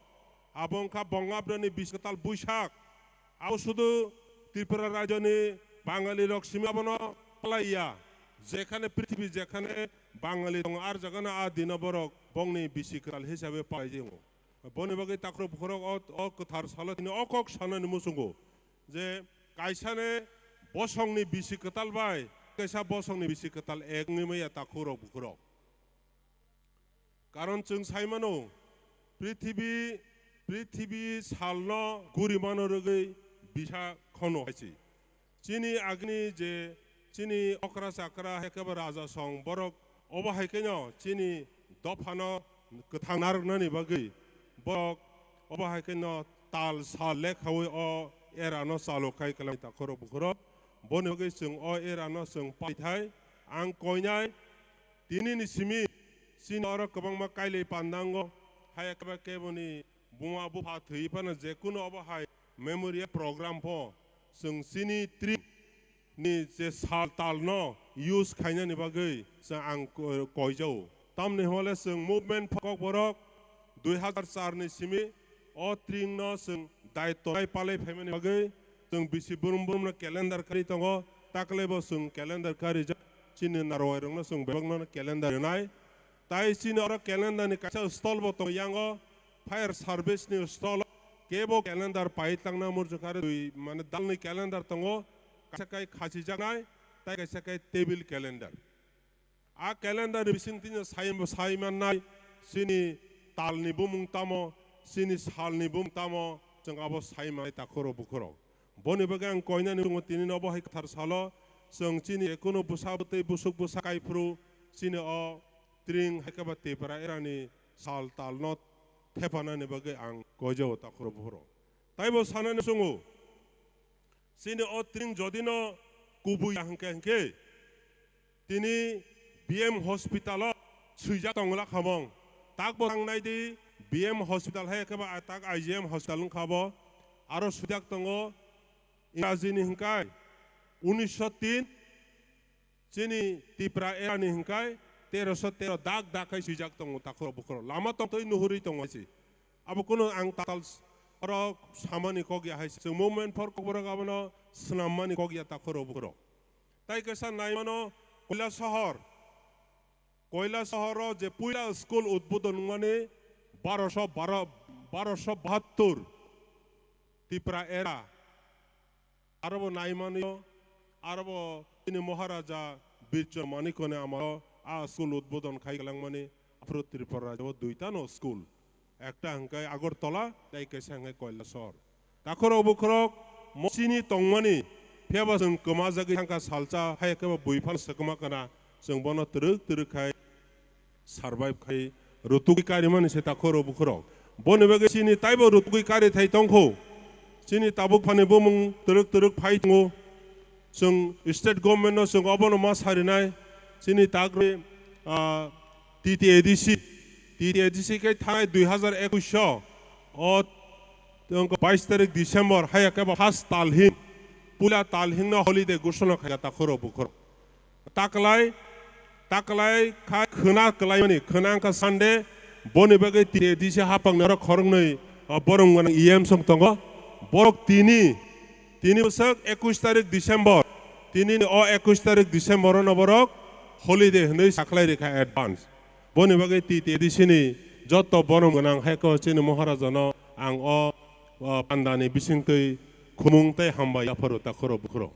Abo wngkha Bongabdani bisi kwtal buisak. Abo sudu Tripura rajyoni Bangalirok simi abono palaiya. Jekhane prithibi jekhane Bangali tongo, ar jagano a dino borok bongni bisi kwtal hisabe palai tongo. Boni bagwi takhro bukhorok o, o kwthar salo tini o kok sanani muchungo je kaisane bosongni bisi kwtal bai kaisa bosongni bisi kwtal ek wngwi maya takhurok bukhorok. Karon chwng sai mano, prithibi, prithibi salno guri mano rwgwi bisa khono hai se. Chini agini je chini okra chakra hai khe ba raja song borok obo hai khe no chini dophano kwthang narwknani bagwi borok obo hai khe no tal sal lekhawi o erano chalo khai kwlai takhorok bukhorok. Boni bagwi chwng o erano chwng paithai ang koinai. Tinini simi chini oro kwbangma kailai pandango, hai khe ba keboni buma bupha thwi phano je kuno obo hai memorial program pho chwng chini trip ni je sal tal no use khainani bagwi chwng ang ko-, koijao. Tamni hwnle chwng movement pho kokborok dui hazar char ni simi o tring no chwng daityo nai palai phaimani bagwi chwng bisi brum brum no calendar kari tongo, taklai bo chwng calendar karijak. Chini narwai rokno chwng bebakno calendar rwnai. Tai chini oro calendar ni kaisa stall bo tongo yango, fire service ni stall. Kebo calendar pai tangna murjukha re dui, mane dalni calendar tongo, kaisa kai khachijaknai, tai kaisa kai table calendar. A calendar ni bising tini sai, sai mannai, chini talni bumung tamo, chini salni bumung tamo, chwng abo sai mannai takhurok bukhurok. Boni bagwi ang koinani tongo tini no bo hai kwthar salo, chwng chini ekuno bwsa bwtwi busuk bwsa kaiphuru, chini o tring hai khe ba Tipra erani sal talno thepanani bagwi ang koijao takhurok bukhurok. Taibo sanani chungo, chini o tring jodino kubui ya hwnkhe hwnkhe, tini B M hospital o swijak tongla khamong. Tak bo tangnai di B M hospital hai khe ba tak I G M hospital wngkha bo. Aro swijak tongo Ingrajini hwnkhe unisho tin, chini Tipra erani hwnkhe teroso tero dak dak khai swijak tongo takhurok bukhurok. Lama tongtwi nuhurwi tongo se. Abo kuno ang tatal s-, oro samani kok ya hai se. Chwng movement for kokborok abono swnammani kok ya takhurok bukhurok. Tai kaisa naimano Koilasohor. Koilasohoro je puila school udbodon wngmani baroso baro, baroso bahattur Tipra era. Arobo naimani, arobo chini Maharaja Birchon Manikoni amalo a school udbodon khai langmani aphuru Tripura rajyo duitano school. Ekta hwnkhe Agartala, tei kaisa hwnkhe Koilasor. Takhorok bukhorok mo chini tongmani, phiyaba chwng kwmajagwi thangkha salsa, hai khe bo buiphano swkma kana, chwng bono twrwk twrwk khai survive khai rutugwi karimani se takhorok bukhorok. Boni bagwi chini taibo rutugwi kari thai tongkho. Chini tabuk phani bumung twrwk twrwk phai tongo. Chwng state government no chwng obono ma sarinai. Chini tagrwi, ah, T T A D C, T T A D C khe thanai dui hazar ekwis o, o tongkho bais tarik December, haya khe bo first talhing, puila talhing no holiday ghoshona khaikha takhorok bukhorok. Taklai, taklai kha khwna kwlaimani, khwna wngkha Sunday, boni bagwi T T A D C hapang ni oro khoroknwi, o, borom gwnang E M song tongo. Borok tini, tini bwswk ekwis tarik December, tini ni o ekwis tarik December o no borok holiday hwnwi sakhlai rikha advance. Boni bagwi T T A D C ni joto borom gwnang hai khe chini Maharaja no ang o, o, panda ni bisingtwi khumung tei hambai yapharo takhorok bukhorok.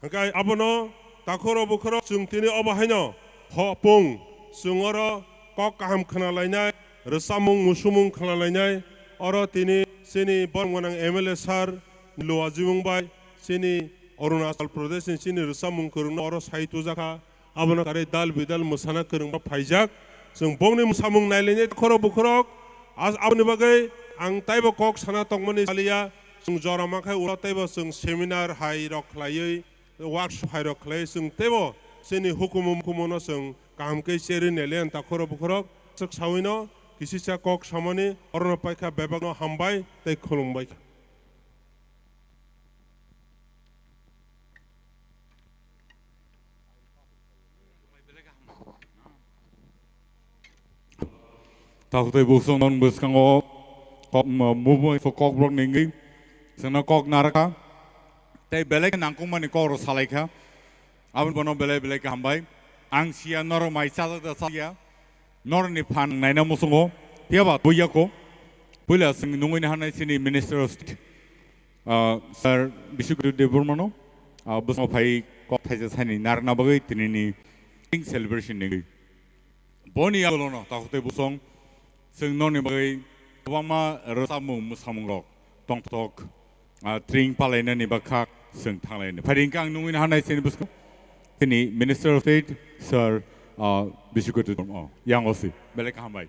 Hwnkhe abono takhorok bukhorok chwng tini obo haino hopung chwng oro kok kaham khwnalainai, rwchapmung musumung khwnalainai, oro tini chini borom gwnang M L A sir ni luajimung bai chini Arunachal Pradesh ni chini rwchapmung kwrwngno oro sai tujakha. Abono karwi dal bidal mwsana kwrwngba phaijak. Chwng bongni mwsamung nailainai khorok bukhorok. As-, aboni bagwi ang taibo kok sana tongmani saliya. Chwng jora mankhai ulo taibo chwng seminar hai rok khlaiwi, workshop hai rok khlaiwi chwng teibo chini hukumu mukumu no chwng kaham khe cherwi nailaiya ta khorok bukhorok. Swk sawino kisisa kok samani orono paikha bebakno hambai tei khulumbaikha. Takhuk tei buksong non bwskango kok, mo-, movement for kokborok ni wngwi chwngno kok narwkha. Tei belai khe nangkukmani kokrok salaikha. Aboni bono belai belai khe hambai. Ang siya norok mai chajak da chaya. Norokni phan naina muchungo. Phiyaba buiyako. Puila chwng nungwi naharnai chini Minister of State, ah, Sir Bishnu Debbarmano, ah, bwskango phai kok thaisa saini narwkna bagwi tinini celebration ni. Boni yagulono takhuk tei bosong chwng nokni bagwi kwbangma rwchapmung mwsamungrok tongthok, ah, tring palainani bakha chwng thanglaini. Phai hwnkhe ang nungwi naharnai chini bwskango chini Minister of State, Sir, ah, Bishnu Debbarma, oh, yang osi. Belai kaham bai.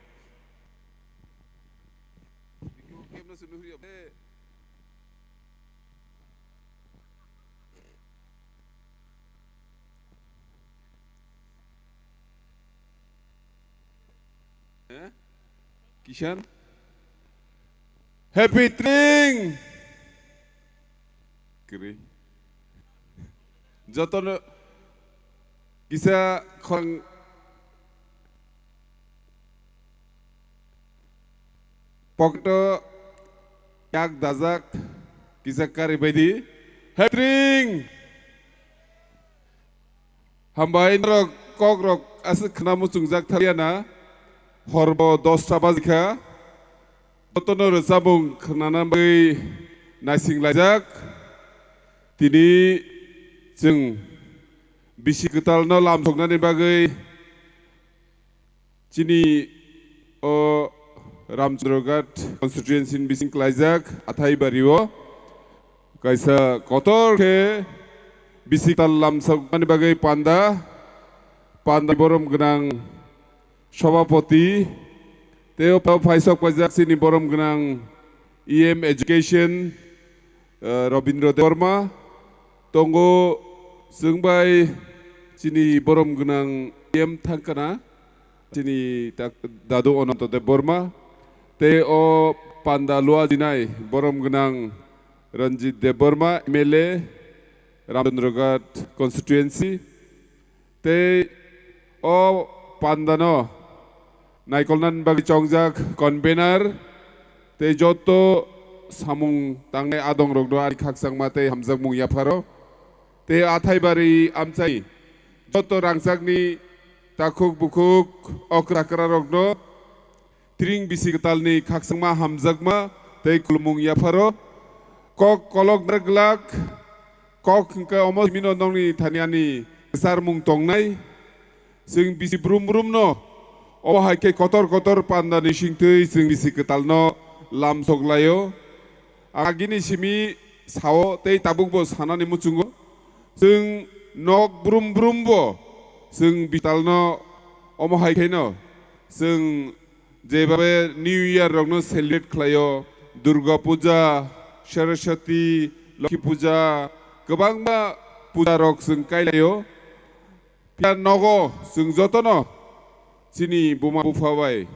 Eh? Kishan? Happy Tring! Kiri. Jotono kisa khorang pokto yak dajak kisa kari baidi. Happy Tring! Hambai norok kokrok aswk khna muchungjak thaliya na, horbo dosta bajikha. Jotono rwchapmung khnana bagwi naising laijak. Tini chwng bisi kwtalno lamsoknani bagwi chini o Ramchandraghat constituency ni bising klaijak Athaibari o kaisa kotor khe bisi kwtal lamsokmani bagwi panda, panda borom gwnang Sobhapoti, tei o phaisok paijak chini borom gwnang E M Education, eh, Robindra Debbarma, tongo chwng bai chini borom gwnang E M thangkana, chini tak-, Dadu Ananta Debbarma, tei o panda luajinai borom gwnang Ranjit Debbarma, M L A, Ramchandraghat constituency, tei o pandano naikolnani bagwi chongjak convener tei joto samung tangnai adongrokno ani khakchangma tei hamjakmung yapharo. Tei Athaibari amchai joto rangchakni takhuk bukhuk okra kwrarokno Tring bisi kwtalni khakchangma hamjakma tei khulumung yapharo. Kok kolok narwk glak, kok hwnkhe omo simino nokni thani ani kwcharmung tongnai. Chwng bisi brum brumno obo hai khe kotor kotor pandani singtwi chwng bisi kwtalno lamsok laio. Agini simi sao tei tabukbo sanani muchungo. Chwng nok brum brumbo chwng bitalno omo hai khaino chwng jebabe New Year rokno celebrate khlaio, Durga Puja, Saraswati, Lokhi Puja, kwbangma puja rok chwng kailaio. Phiya nogo chwng jotono chini buma bupha bai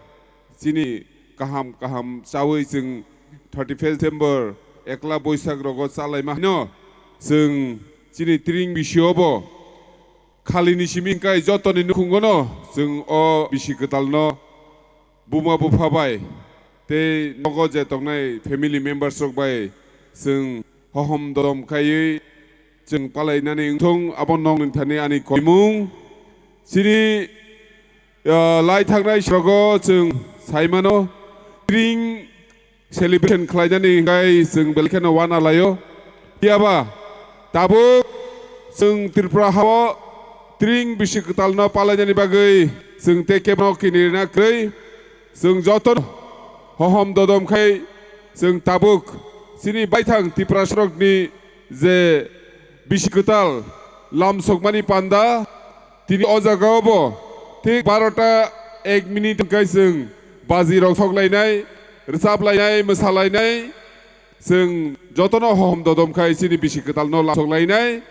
chini kaham kaham chawi chwng thirty first December ekla Boisak rogo chalaima hino chwng chini tring bisiobo khalini simi hwnkhe jotoni nukhungono chwng o bisi kwtalno buma bupha bai tei nogo je tongnai family members rok bai chwng hohom dodom khaiwi chwng palainani wngthong, abo nokni thani ani koimung. Chini, ah, lai thangnai srogo chwng saimano tring celebration khlainani hwnkhe chwng belai kheno wana laio. Phiyaba tabuk chwng Tripura hao tring bisi kwtalno palainani bagwi chwng tei kebo kini rina kwrwi. Chwng joto hohom dodom khai chwng tabuk chini baithang Tiprasarokni je bisi kwtal lamsokmani panda, tini o jagao bo thik barota ek minute hwnkhe chwng baji rok soklainai, rwchaplainai, mwsalainai, chwng jotono hohom dodom khai chini bisi kwtalno lamsoklainai.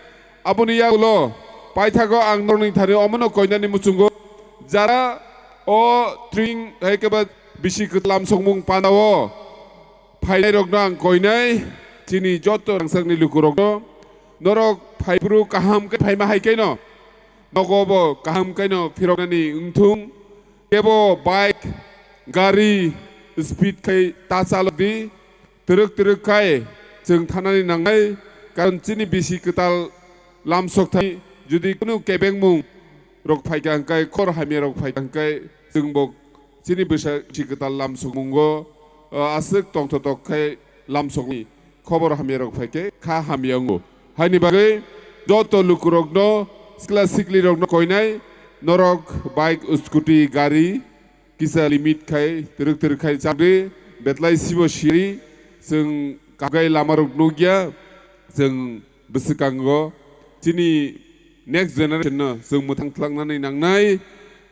Aboni yagulo paithago ang norokni thani omono koinani muchungo, jara o tring hai khe ba bisi kwtal lamsokmung pandao phainairokno ang koinai, chini joto rangchakni lukurokno, norok phaiphuru kaham khe phaima hai khe no nogo bo kaham khe no phiroknani wngthung, kebo bike, gari speed khai ta chalok di, twrwk twrwk khai chwng thanani nangnai, Karon chini bisi kwtal lamsok thani jodi kunu kebengmung rok phaikha hwnkhe, khor hamya rok phaikha hwnkhe, chwngbo chini bwsa bisi kwtal lamsokmungo, o, aswk tongthotok khe lamsokni khobor hamya rok phaikhe kha hamya wngo. Haini bagwi joto lukurokno, sikla siklirokno koinai, norok bike, scooty, gari, kisa limit khai, twrwk twrwk khai chakdi, betlai sibo siri, chwng kagai lamarok nukya, chwng bwswkango chini next generation no chwng mwthang tlangnani nangnai,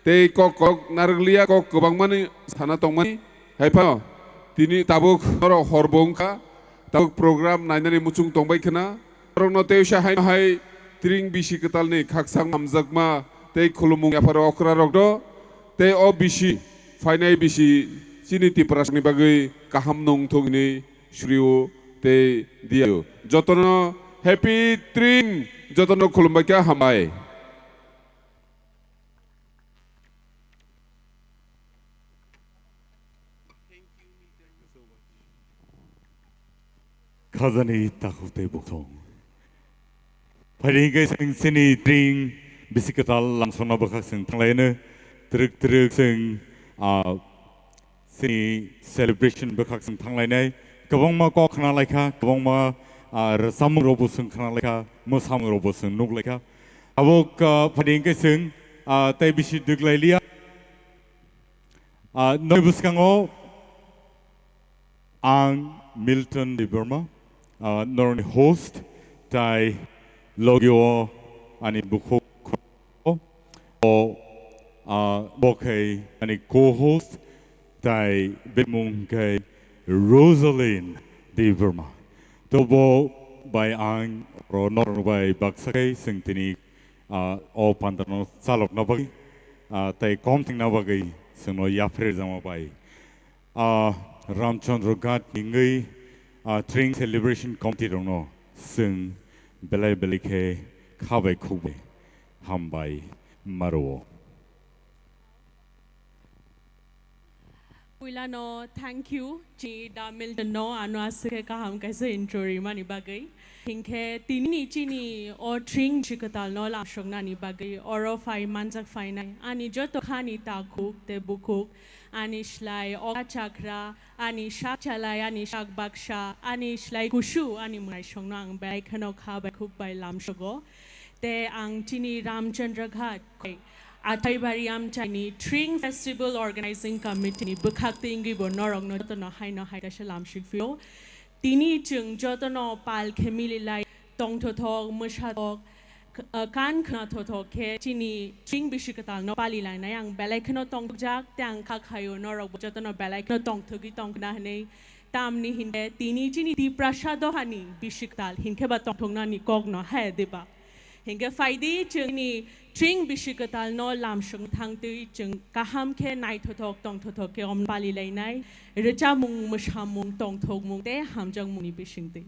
tei kok kok narwkliya, kok kwbangmani sana tongmani, haiphano tini tabuk norok horbo wngkha, tabuk program nainani muchung tongbai khna, norokno tei usa hai hai tring bisi kwtalni khakchang hamjakma tei khulumung yapharo okrarokno tei o bisi phainai bisi chini Tiprasani bagwi kaham nongthok hinwi srio tei diaio. Jotono happy tring, jotono khulumbai kha, hambai. Khajani takhuk tei bukhuk. Phaidi hwnkhe chwng chini tring bisi kwtal lamsokna bwkhak chwng thanglaino. Twrwk twrwk chwng, ah, chini celebration bwkhak chwng thanglainai. Kwbangma kok khna laikha, kwbangma, ah, rwchapmung rokbo chwng khna laikha, mwsamung rokbo chwng nuk laikha. Abo, ah, phaidi hwnkhe chwng, ah, tei bisi dwk lailiya. Ah, nokni bwskango ang Milton Debbarma, ah, norokni host, tai logio ani bukhuk o, ah, bo khe ani co-host, tai bini mung khe Rosalind Debbarma. To bo bai ang oro norok bai baksa khe chwng tini, ah, o pandano chalokna bagwi, ah, tei kom thwngna bagwi chwngno yapharwi rijama bai. Ah, Ramchandra Ghat ni wngwi, ah, Tring Celebration Committee rokno chwng belai belai khe kha bai khuk bai hambai ma rwo. Puilano thank you, chi da Milton no ano aswk khe kaham kaisa intro rimani bagwi. Hinkhe tini chini o tring bisi kwtal no lamsoknani bagwi oro phai manjak phainai ani joto khani takhuk tei bukhuk, ani slai o chakra, ani sak chalai, ani sak baksa, ani slai kusu, ani mwnaisongno ang belai kheno kha bai khuk bai lamsogo. Tei ang chini Ramchandra Ghat, Athaibari amchaini Tring Festival Organizing Committee ni bwkhak twi wngwi bo norokno jotono haino hai kaisa lamsik phio. Tini chwng jotono pal khe mililai tongthothok, mwsathok, k-, ah, kan khwnathok khe chini Tring bisi kwtal no pali lainai ang belai kheno tongthokjak, tei ang kha khaio norok bo jotono belai kheno tongthogwi tongkhna hinwi. Tamni hinkhe tini chini Tiprasa dohani bisi kwtal hinkhe ba tongthoknani kok no hai diba. Hinkhe phaidi chwngni Tring bisi kwtal no lamswng thangtwi chwng kaham khe naithothok tongthothok khe om pali lainai rwchapmung, mwsamung, tongthokmung tei hamjakmungni bisingtwi.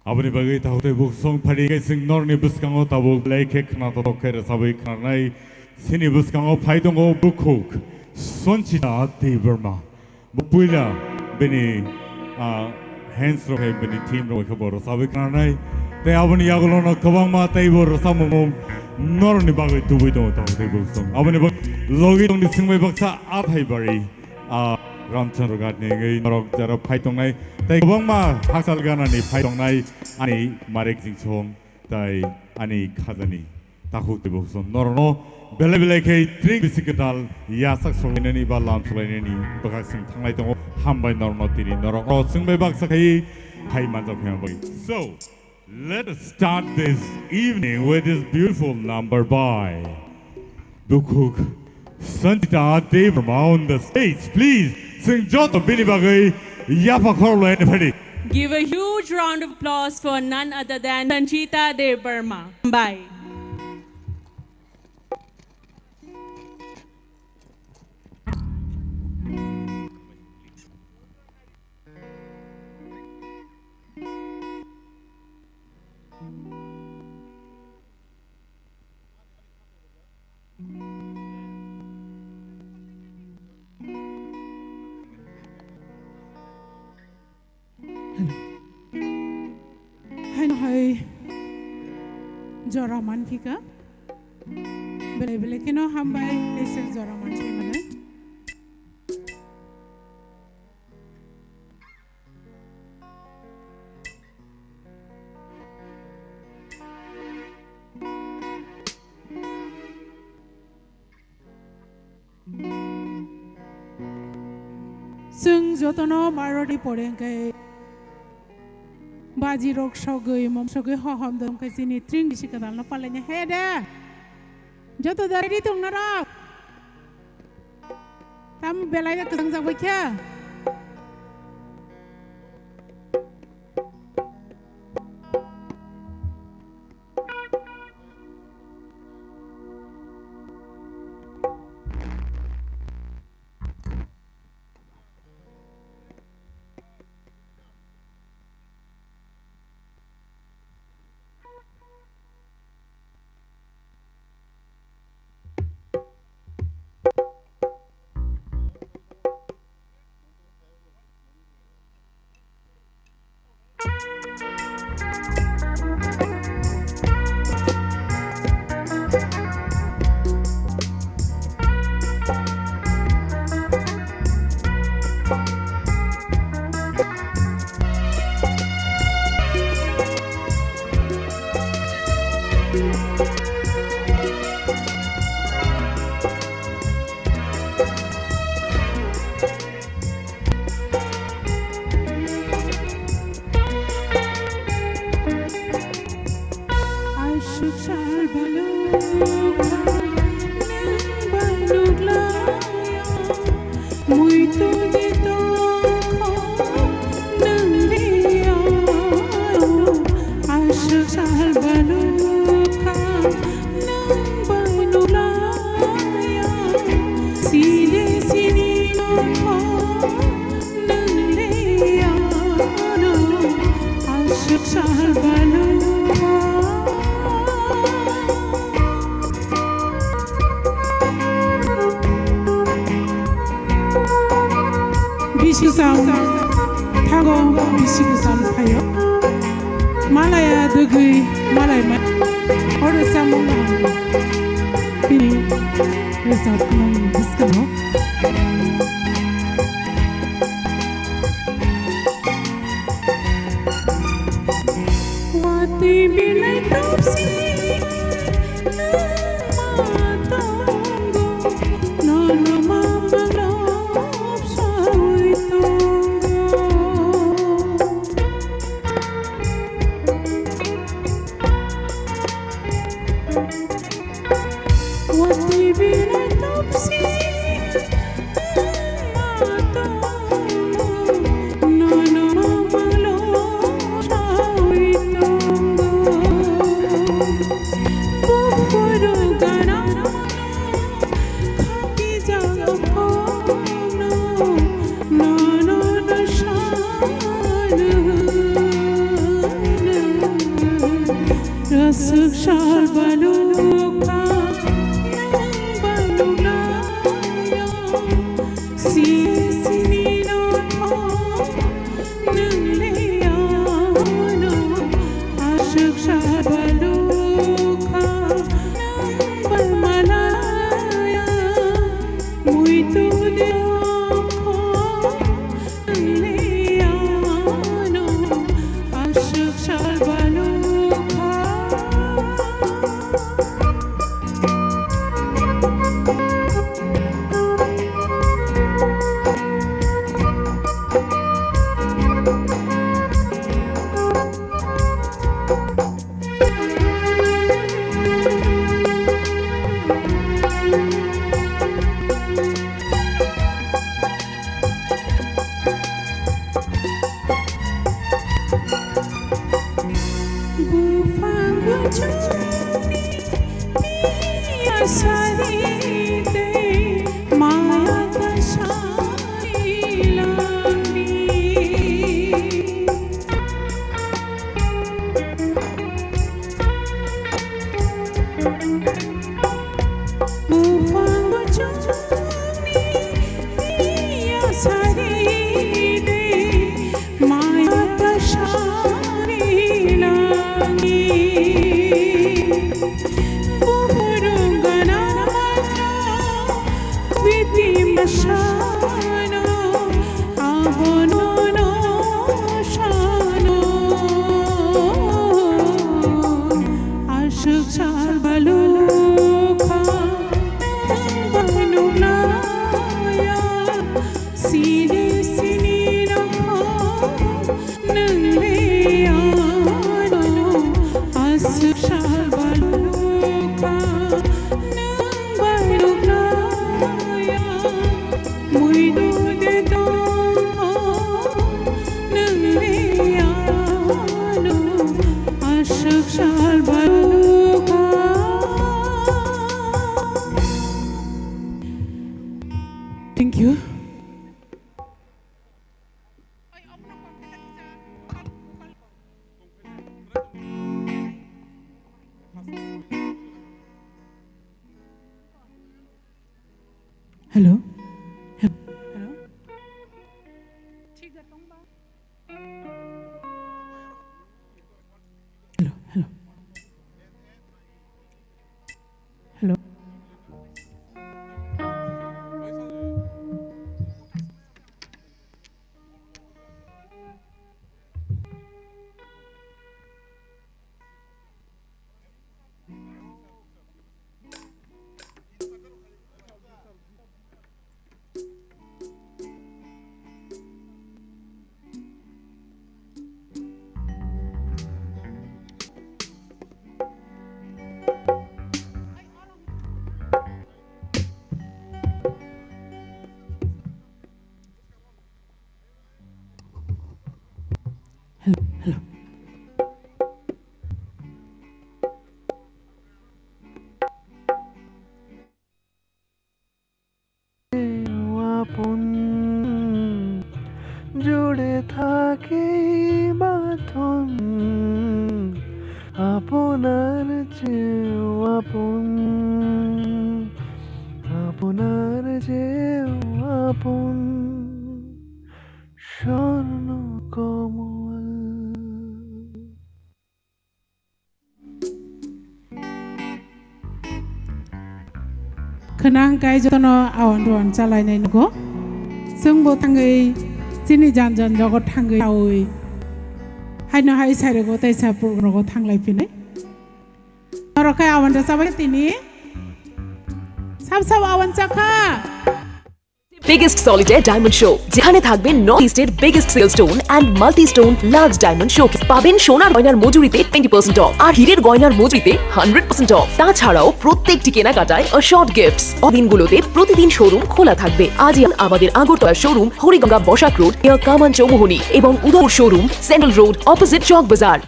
Aboni bagwi takhuk tei bukhuk song phaidi khe chwng norokni bwskango tabuk belai khe khwnathok khe rwchabwi khnanai. Chini bwskango phai tongo bukhuk Sanchita Debbarma. Bo puila bini, ah, hands rok hai bini team rok khe bo rwchabwi khnanai. Tei aboni yagulono kwbangma tei bo rwchapmung norokni bagwi tubui tongo takhuk tei bukhuk song. Aboni bagwi logi tongdi swngbai baksa Athaibari. Ah, Ramchandra Ghat ni wngwi norok jara phai tongnai, tei kwbangma hakchal ganani phai tongnai ani Marek Jingsong tei ani khajani takhuk tei bukhuk song norokno belai belai khe Tring bisi kwtal yasak solainani ba lam solainani bwkhak chwng thanglai tongo. Hambai norokno tini norok o chwngbai baksa khai phai manjak phai bagwi. So, let us start this evening with this beautiful number by Bukhuk Sanchita Debbarma on the stage, please. Chwng joto bini bagwi yapha khoroklo ene phaidi. Give a huge round of applause for none other than Sanchita Debbarma. Bye. Hello. Haino hai Jora manphika. Belai belai kheno hambai, teisa jora manphi mano. Chwng jotono marodi pore hwnkhe baji rok sogwi, mom sogwi hohom dong khe chini tring bisi kwtalno palaina he de. Joto da ready tong norok? Tamo belai da kwchang jak bai khe. Aswk sal balukha nwng bai nuklaiya, muituni tongkho nwng liya. Aswk sal balukha nwng bai nuklaiya, side sini nongkho nwng le ano aswk sal balukha. Bisi sam thago, bisi sam phaio. Malaya dugwi malai ma. Oro samung ang bini rwchapmani bwskango. Watwi belai topsi nwng ma tongo, nono ma malop saui tongo. Watwi belai topsi nwng Hello? Hello? Hello? Hello, hello. Hello. Hello, hello. আপন জুড়ে থাকে বাঁধন আপনার চেয়েও আপন, আপনার চেয়েও আপন স্বর্ণ কমল। Khwnang kai jotono awan ruan chalainai nugo. Chwngbo thangwi chini jan jan jogo thangwi chawi. Haino hai sairogo tei sa program rogo thanglai phinai. Norok khai awan rwchabai tini. Sab sab awan chakha. Biggest Solitaire Diamond Show, যেখানে থাকবে নর্থ ইস্টের biggest silver stone and multi stone large diamond showcase. পাবেন সোনার গয়নার মজুরিতে twenty percent of আর হীরের গয়নার মজুরিতে হান্ড্রেড পার্সেন্ট অফ। তাছাড়াও প্রত্যেকটি কেনাকাটায় অ্যাসর্ড গিফটস। দিনগুলোতে প্রতিদিন শোরুম খোলা থাকবে। আজই আমাদের Agartala showroom Hariganga Basak road near Kaman Chowmuhani এবং Udaipur showroom central road opposite Chowk Bazar.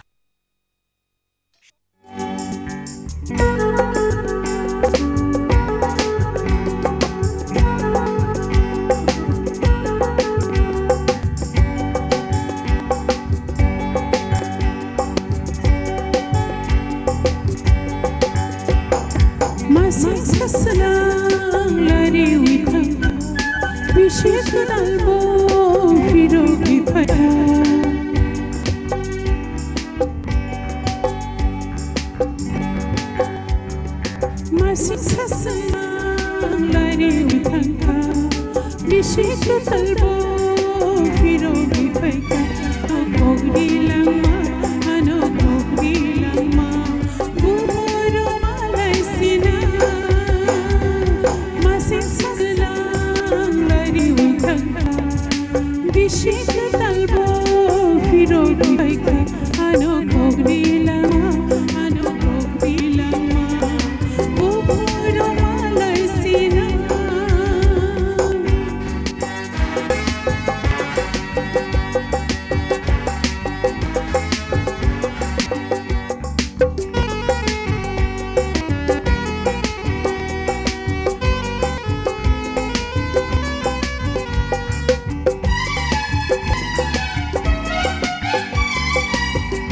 Masing sasalang lari withang, bisi kwtal bo phirogwi phaiya. Masing sasalang lari withang kha, bisi kwtal bo phirogwi phaikha. Ang kok ri langma, ano kok ri langma. Buphuru malai sina, masing sasalang lari withang kha. Bisi kwtal bo phirogwi phaikha, ano kok ri langma, ano kok ri langma. Buphuru malai sina.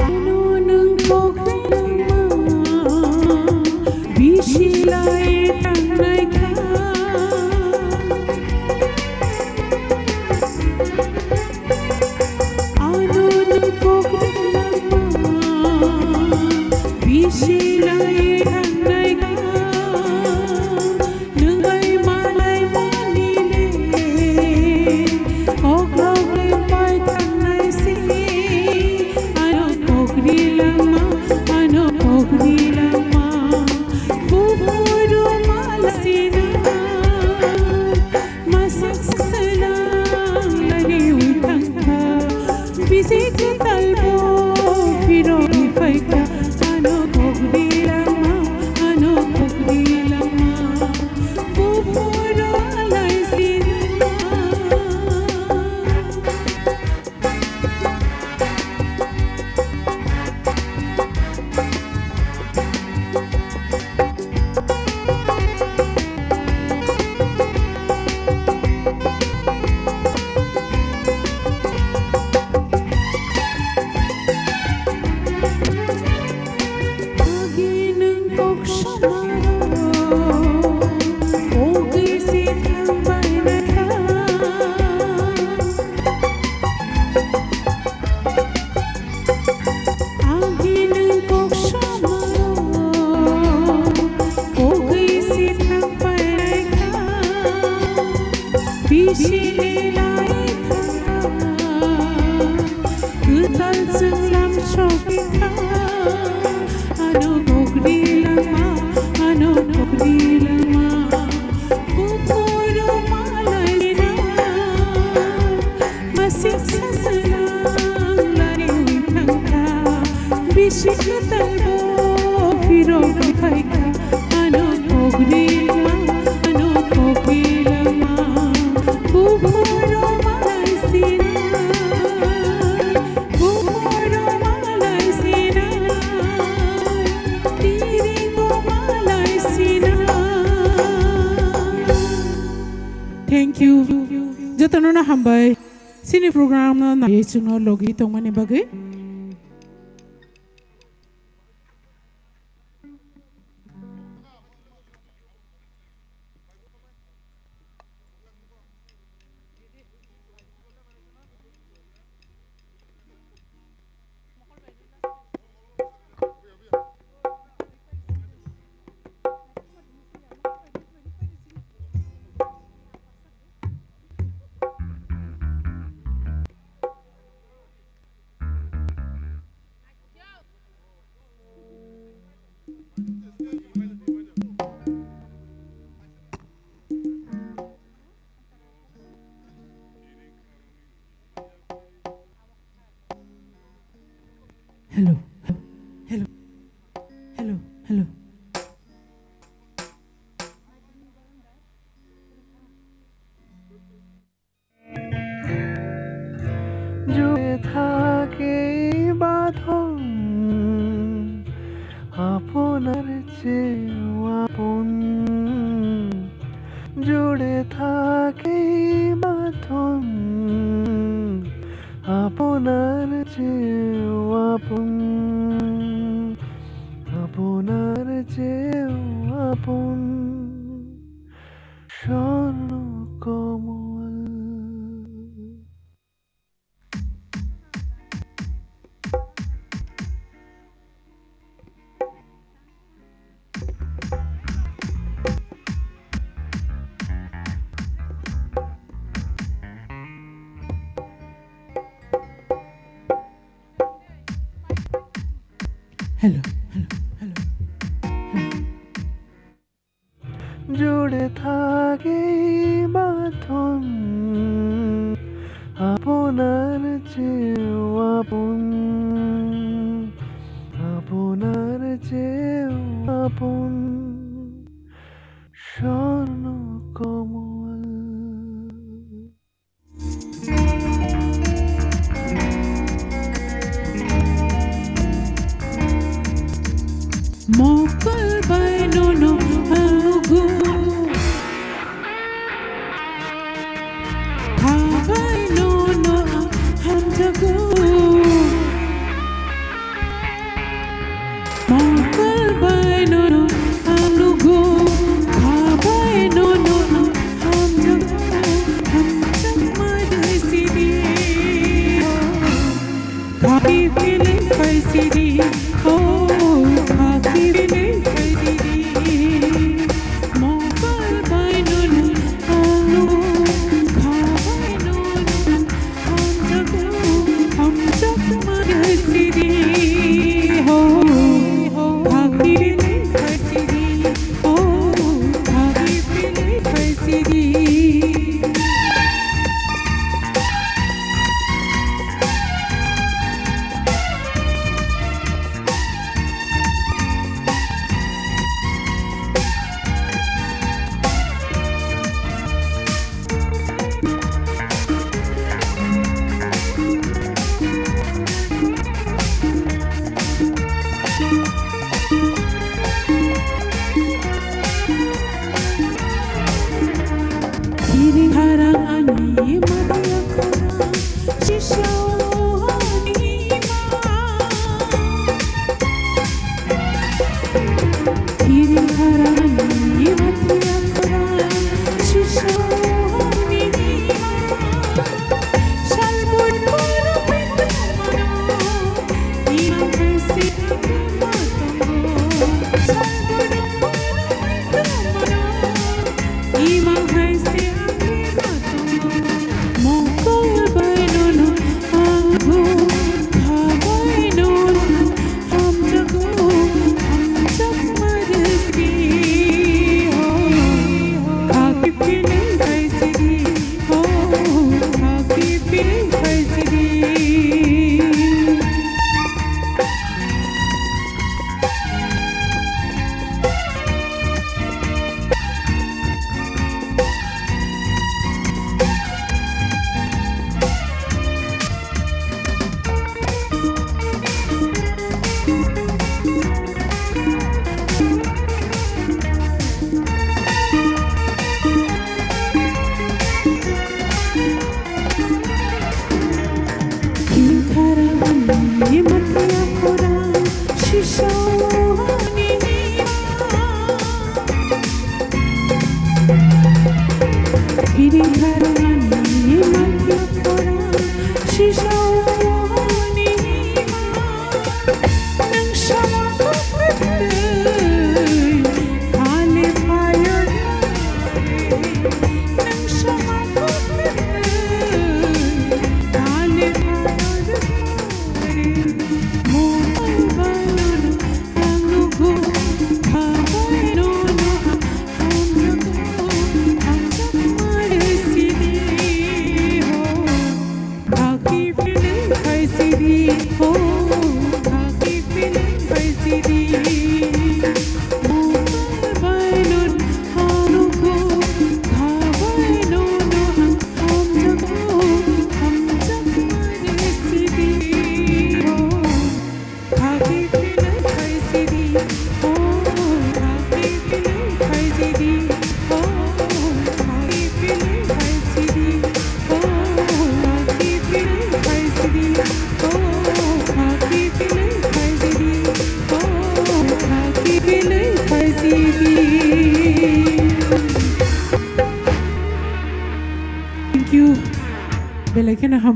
Ano nwng kok ri langma, bisi lai thangnai kha. Ano nwng kok ri langma, bisi lai thangnai kha. Nwng bai malai mani le, kok rok le pai thangnai se. Ano kok ri langma, ano kok ri langma. Buphuru malai sina. Masing sasalang lari withang kha, bisi kwtal bo phirogwi phaikha. Ano kok ri langma, ano kok ri langma, buphuru malai sina. Sasana lari thangkha, bisi kwtal bo phirogwi phaikha, ano pogri ma, ano pogri lama, buphoro malai sinai, buphoro malai sinai, tiringo malai sinai. Thank you. Jotono no hambai. Chini program no naiwi chwngno logi tongmani bagwi. Hello, hello, hello, hello. জুড়ে থাকে বাঁধন আপনার চেয়েও আপন। জুড়ে থাকে বাঁধন আপনার চেয়েও আপন, আপনার চেয়েও আপন। স্বর্ণ কমল। Hello, hello, hello, hello. জুড়ে থাকে বাঁধন আপনার চেয়েও আপন, আপনার চেয়েও আপন। স্বর্ণ কমল। Mokol bai nono ang lugu. Kha bai nono ang hamjago. Mokol bai nono ang lugu. Kha bai nono ang hamjago. Hamjakma dai sidi. Khaki feeling pai sidi, oh, khaki feeling pai sidi.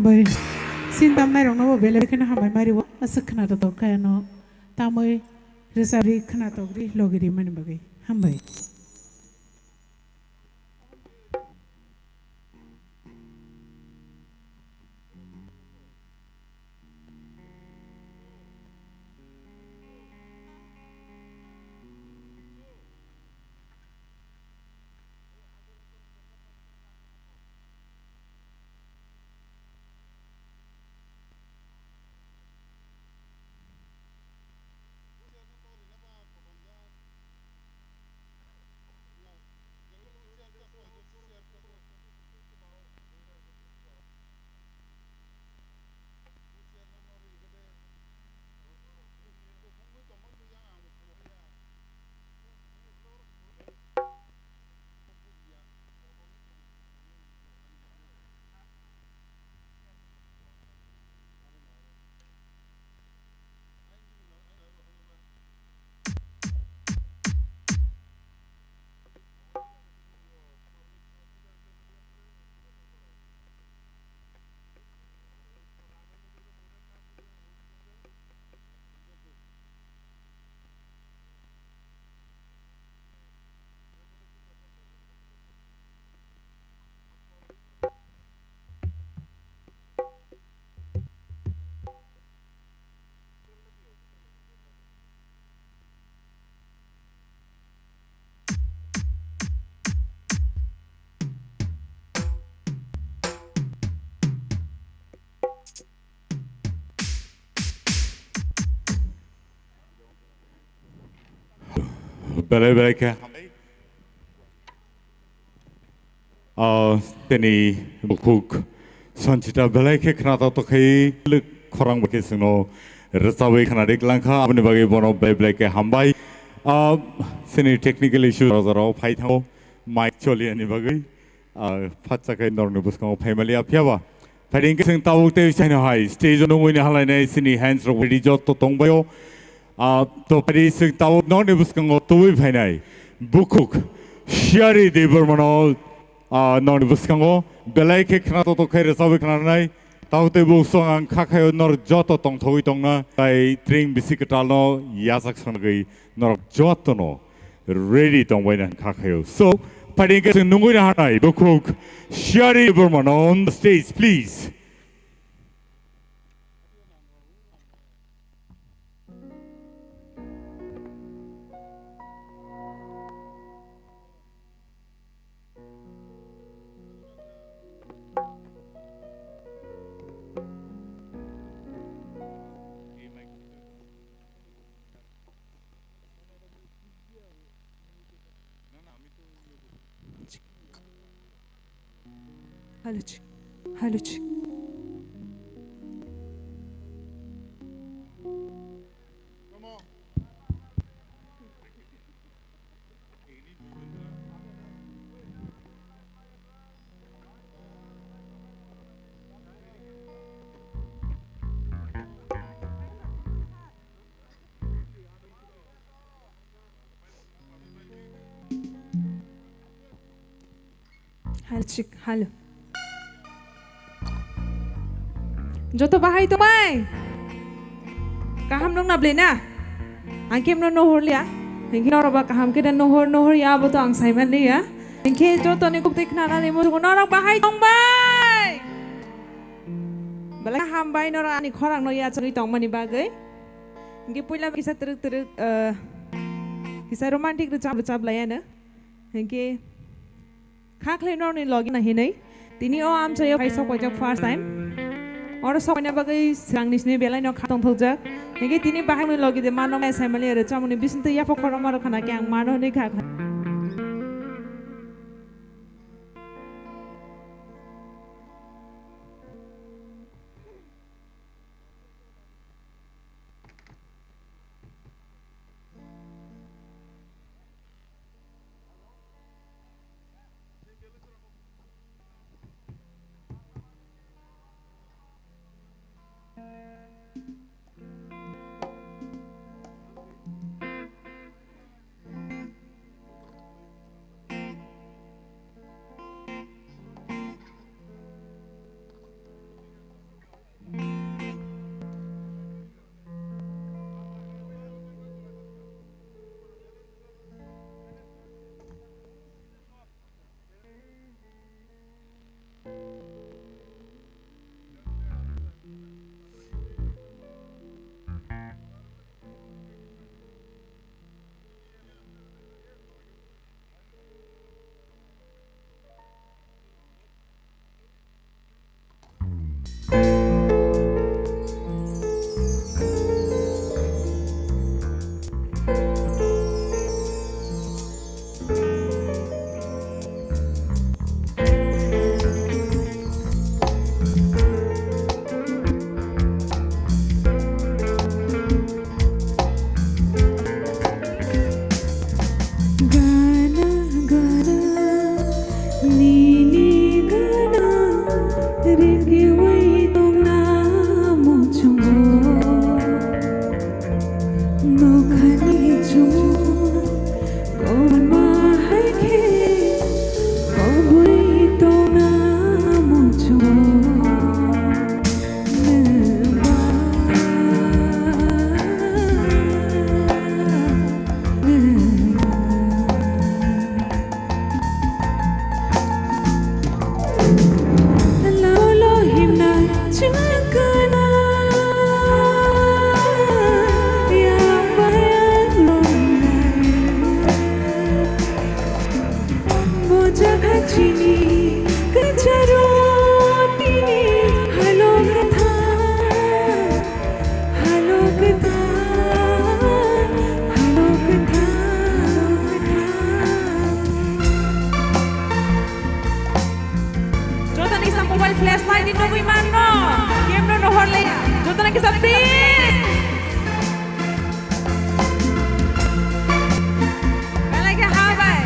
Bai, sin tamnai rokno bo belai kheno hambai mari o, aswk khwnatok khe ano tamwi rwchapri khwnatok ri logi rimani bagwi. Hambai. Belai belai khe hambai. Ah, tini bukhuk Sanchita belai khe khwnatok tokhe lwk khorang bai khe chwngno rwchabwi khwnadik langkha, aboni bagwi bono belai belai khe hambai. Ah, chini technical issue rok phai thango, mic choliya ni bagwi. Ah, phatsa khe norokni bwskango phaimaliya phiyaba. Phaidi hwnkhe chwng tabuk tei chino hai stage o nungwi ni halainai chini hands rok ready joto tongbaio. Ah, to phaidi chwng tabuk norokni bwskango tubui phainai bukhuk Siyari Debbarmano, ah, norokni bwskango belai khe khwnatok tokhe rwchabwi khwnanai. Tabuk tei buksong ang kha khaio norok joto tongthogwi tongna tai tring bisi kwtalno yachak sanagwi norok jotono ready tongbaina kha khaio. So, phaidi hwnkhe chwng nungwi na hanai bukhuk Siyari Debbarmano on the stage, please. Hello, check. Hello, check. Hal chik, hal. Joto bahai tongbai. Kaham nung na blena? Ang kemno nohor liya. Hingke norok ba kaham khe nohor, nohor ya, abo to ang saiman liya. Hingke joto ni kuk tei khna nani musugo norok bahai tongbai. Belai hambai norok ani khorang no yachagwi tongmani bagwi. Hingke puila kisa twrwk twrwk, eh, kisa romantic rwchap rwchap laiya no. Hingke kha khlai norokni logi na hinwi. Tini o amchaio phai sok paijak first time. Oro sok paina bagwi swrangni sini belai no kha tongthokjak. Hingke tini bahai ni logi de mano mai saimali aro chamani bisingtwi yapha khorokma rok khana khe ang mano hinwi kha kha. Kisa please. Belai khe hambai.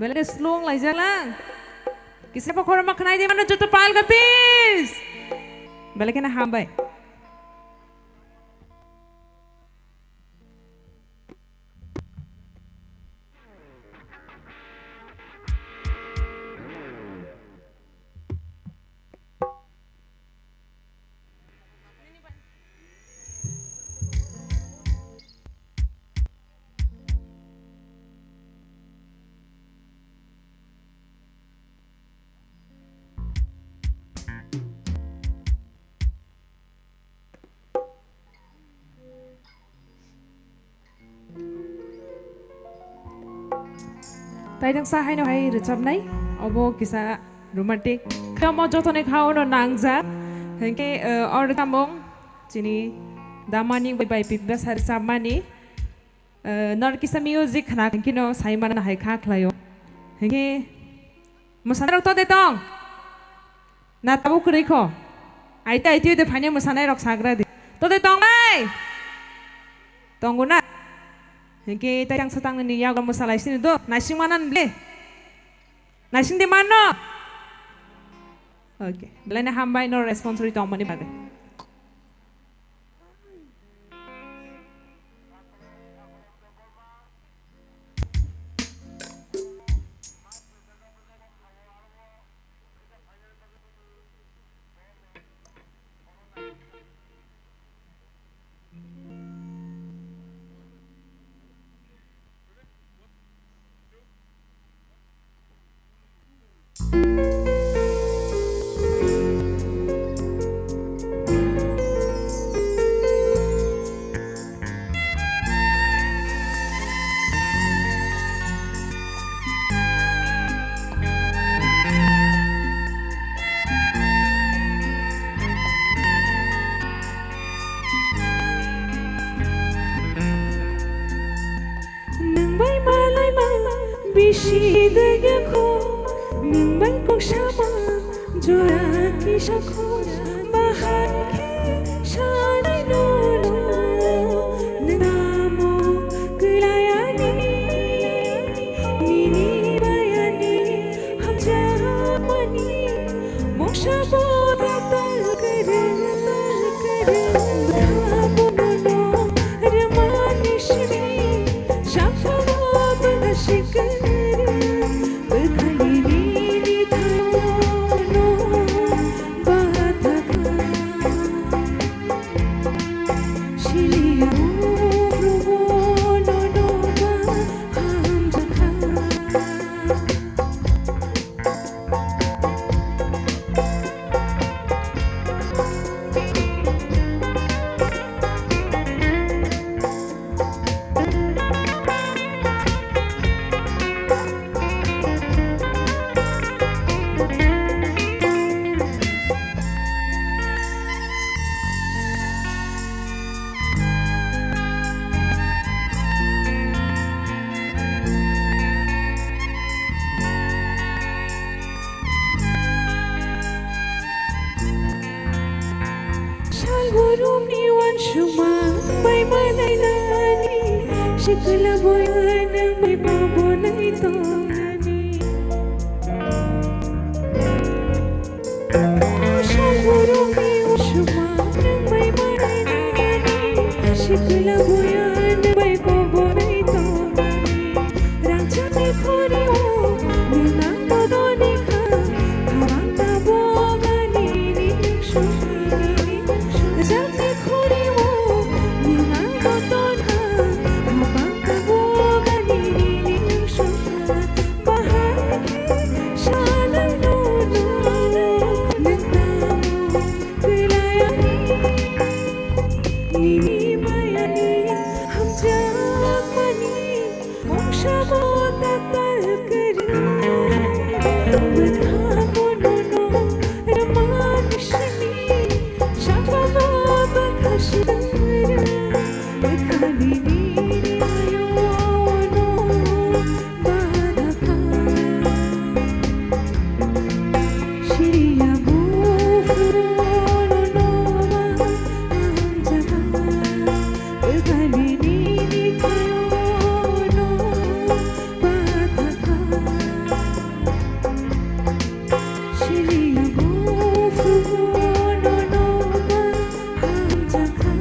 Belai slung laijak lang. Kisa pa khorokma khwnai di mano joto palka please. Belai kheno hambai. Taidangsa haino hai rwchapnai, obo kisa romantic. Khe omo jotoni kha ono nangjak. Hinkhe, eh, o rwchapmung chini damani bai bai pibasa rwchapmani. Eh, nor kisa music khna hinkhe no sai mana hai kha khlaio. Hinkhe Mwsanairok to de tong? Na tabuk kwrwi kho? Aite aite de phaine mwsanairok sagra di. To de tong bai? Tongo na? Hinkhe tai tangsa tangnani yago mwsalai sini do. Naising manan le? Naising de manno? Okay. Belai no hambai no response ri tongmani bagwi. Bisi degekho nwng bai kok sama jora kisa kho bahai khe sanai nono nwng namo kwlai ani nini bai ani hamjakmani moksa bo tatal kwrwng kwrwng bwkha bonono rwmani simi sakha bo bwkha sikiri. Bwkhaini nini thayono bathakha. Siliya bukhrubo nono ba hamjakha. Salborumni uansukma bai manai nani sikla boyana bai pabonai tongnani. Salborumni uansukma nang bai manai nani sikla boyana bai pabonai tongnani. Rangchakni khorimo nwng ang bodoni kha, khabang tabok ani ning sukha. Rangchakni khorimo nwng ang bodoni kha, khabang tabok ani ning sukha. Bahai khe sanai nono nwng tamo kwlai ani nini bai ani hamjakmani. Moksa bo tatal kwrwng, bwkha bonono rwmani simi, saka bo bwkha swrwng, bwkhani nini ayono bathakha. Siriya bukhruno noba hamjakha, bwkhani nini thayono bathakha. Siriya bukhruno noba hamjakha.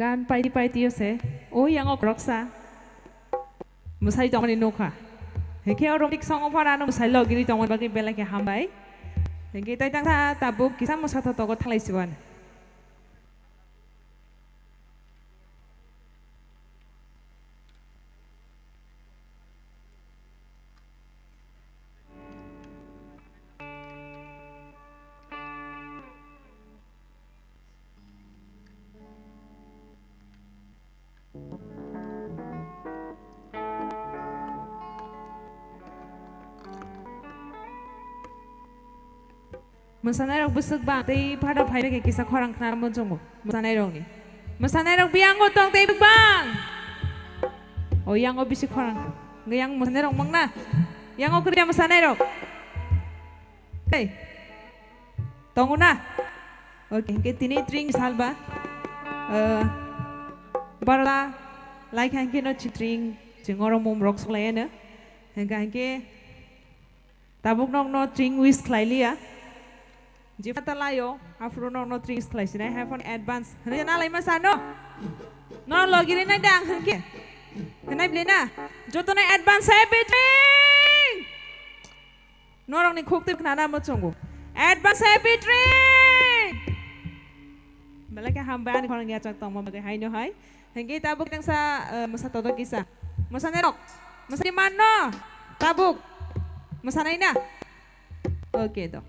Gan paiti paiti o se, o yang o khoroksa mwsai tongmani nukha. Hinkhe o romantic song o phano ano mwsai logiri tongmani bagwi belai khe hambai. Hinkhe tai tangsa tabuk kisa mwsa thotogo thanglai siwan. Mwsanairok bwswk bang tei phada phai khe kisa khorang khna muchungo mwsanairokni. Mwsanairok biyango tong tei bwk bang. O yango bisi khorang. Hwnkhe yang mwsanairok mangna. Yango kwrwi mwsanairok. Hey. Tongo na? Okay, hwnkhe tini tring salba. Eh, barla laikha hwnkhe no chitring chingoro mum rok suklai ano. Hwnkhe hwnkhe Tabuk nokno ching wish khlai liya. Jephata laio, aphuru nokno ching wish khlai sinai, hai phone advance. Hwnwi na laima sano? No logiri nai da ang hwnkhe. Hwnai bli na? Jotono advance happy ching! Norokni khuk twi khnana muchungo. Advance happy ching! Belai khe hambai ani khorang yachak tongma bagwi haino hai. Hingke tabuk tengsa, eh, mwsa todok kisa. Mwsanairok, mwsani manno, tabuk. Mwsanai na? Okay, do.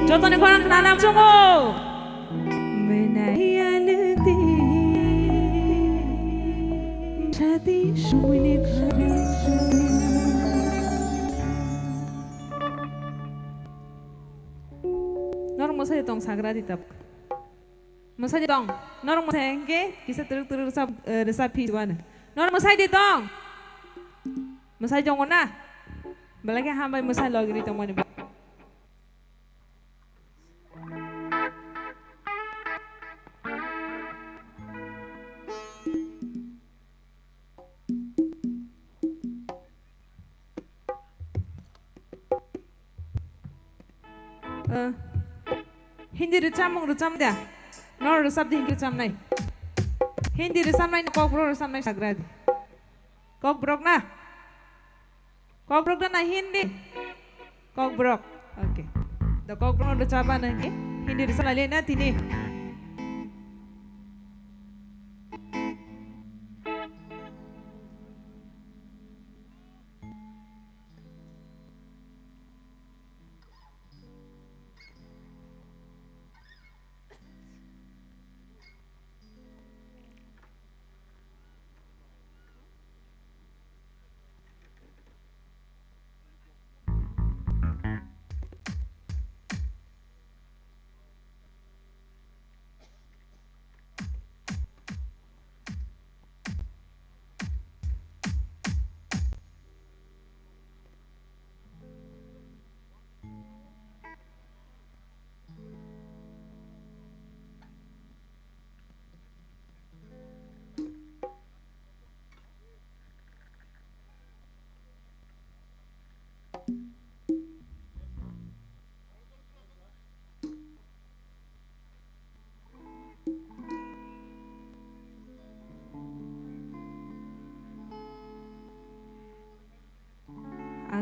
Jotoni khorang khna namchungo. Norok mwsai tong sagra di tabuk. Mwsai tong. Norok mwsai hwnkhe kisa twrwk twrwk rwchap, eh, rwchap phi wano. Norok mwsai di tong. Mwsai tongo na? Belai khe hambai mwsai logiri tongmani. Eh, Hindi rwchapmung rwchap da? Nor rwchap di Hindi rwchapnai. Hindi rwchapnai na Kokborok rwchapnai sagra di. Kokborok na? Kokborok da na Hindi? Kokborok. Okay. Da Kokborok no rwchapmani hwnkhe Hindi rwchap lai le na tini.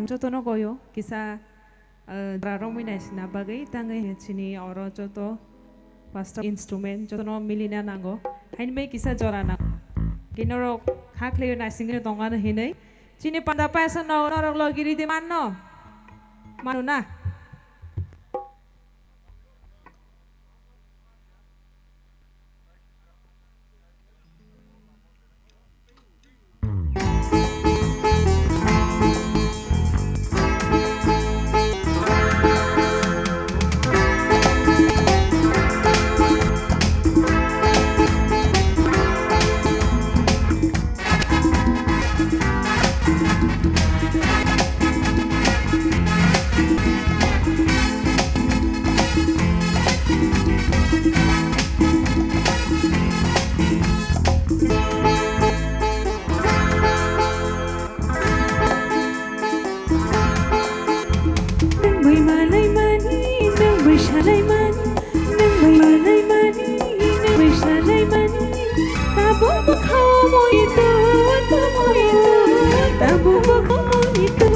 Jotono goyo kisa, eh, jora romwi naisina bagwi tangwi chini oro joto pastor instrument jotono milina nango. Haini bai kisa jora nango. Kinorok kha khlaiwi naisingwi tongmani hinwi. Chini panda paisa no norok logi ridi manno. Manu na? Nang bai malai mani, nang bai salai mani, nang bai malai mani, nang bai salai mani. Tabuk bwkha moi tu, tabuk moi tu, tabuk bwkha moi tu,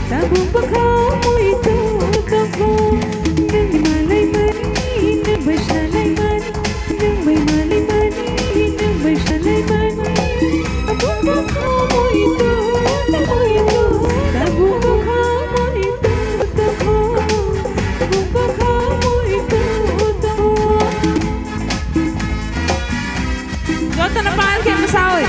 tabuk bwkha moi tu, tabuk. Nang bai malai mani, nang bai salai mani. Nang bai malai mani, nang bai salai mani. Abo bwkha moi tu, moi tu. Abo bwkha moi tu, tu. Abo bwkha moi tu, tu. Jotono pal khe mwsawi.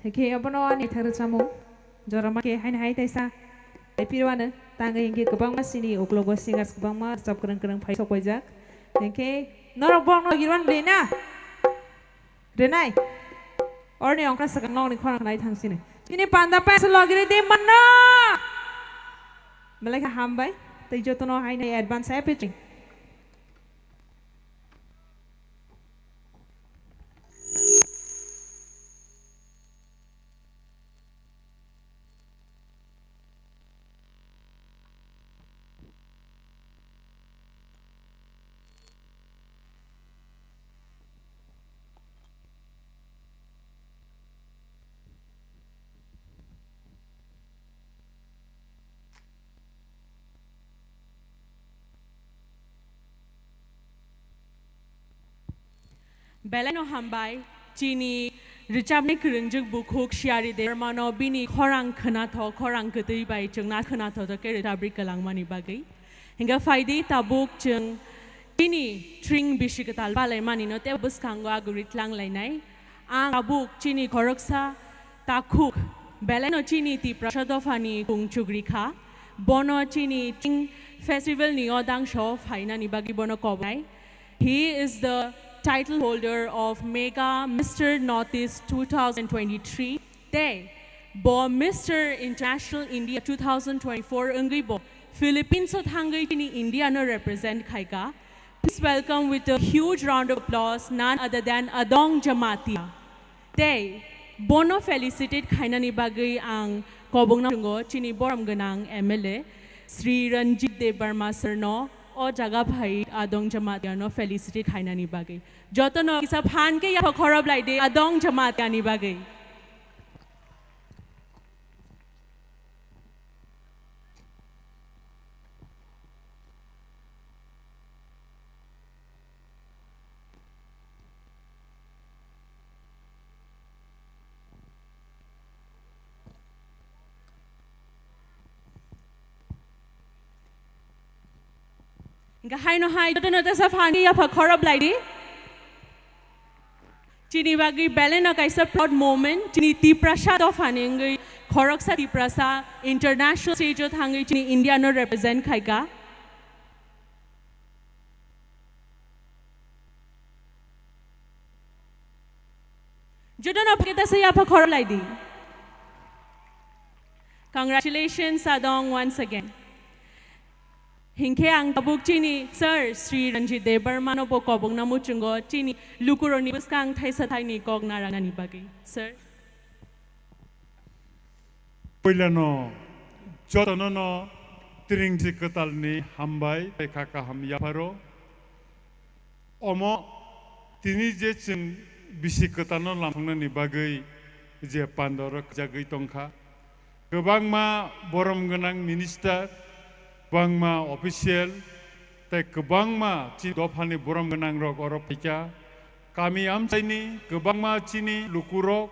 Hekhe abono ani thang rwchapmung. Jorama khe haino hai taisa. Hai phirwano tangwi hinkhe kwbangma chini uklogo singers kwbangma rwchap kwrwng kwrwng phai sokpaijak. Hinkhe norok bokno girwan bli na? Renai. Orni ongkha swkang nokni khorang khnai thang sini. Chini panda paisa logiri de manno. Belai khe hambai. Tei jotono haino advance happy. Belai no hambai, chini rwchapni kwrwngjwk bukhuk Siyari Debbarmano bini khorang khwnathok, khorang kwtwi bai chwngna khwnathok khe rwchapri kwlangmani bagwi. Hinkhe phaidi tabuk chwng chini tring bisi kwtal balaimani no tei bwskango aguri tlang lainai. Ang tabuk chini khoroksa takhuk, belai no chini Tiprasa dophani kung chugri kha. Bono chini tring festival ni o dangso phainani bagwi bono kobnai. He is the title holder of Mega Mister Northeast two thousand twenty-three. Tei bo Mister International India two thousand twenty-four wngwi bo Philippines o thangwi chini India no represent khaika. Please welcome with a huge round of applause none other than Adong Jamatia. Tei bono felicitate khainani bagwi ang kobongna tongo chini borom gwnang M L A Sri Ranjit Debbarma sir no o jaga phai Adong Jamatia no felicitate khainani bagwi. Jotono kisa phan khe yapha khorop lai de Adong Jamatia ni bagwi. Hinkhe haino hai jotono tesa phan khe yapha khorop lai di. Chini bagwi belai no kaisa proud moment, chini Tiprasa dophani wngwi khoroksa Tiprasa international stage o thangwi chini India no represent khaika. Jotono phakhe tesa yapha khorop lai di. Congratulations, Adong, once again. Hinkhe ang tabuk chini sir Sri Ranjit Debbarma no bo kobongna muchungo chini lukurokni bwskang thaisa thaini kok narwknani bagwi. Sir. Puilano jotono no tringsi kwtalni hambai tei kha kaham yapharo. Omo tini je chwng bisi kwtalno lamsoknani bagwi je pandoro kjagwi tongkha, kwbangma borom gwnang minister, kwbangma official, tei kwbangma chini dophani borom gwnangrok oro phaikha. Kami amchaini kwbangma chini lukurok,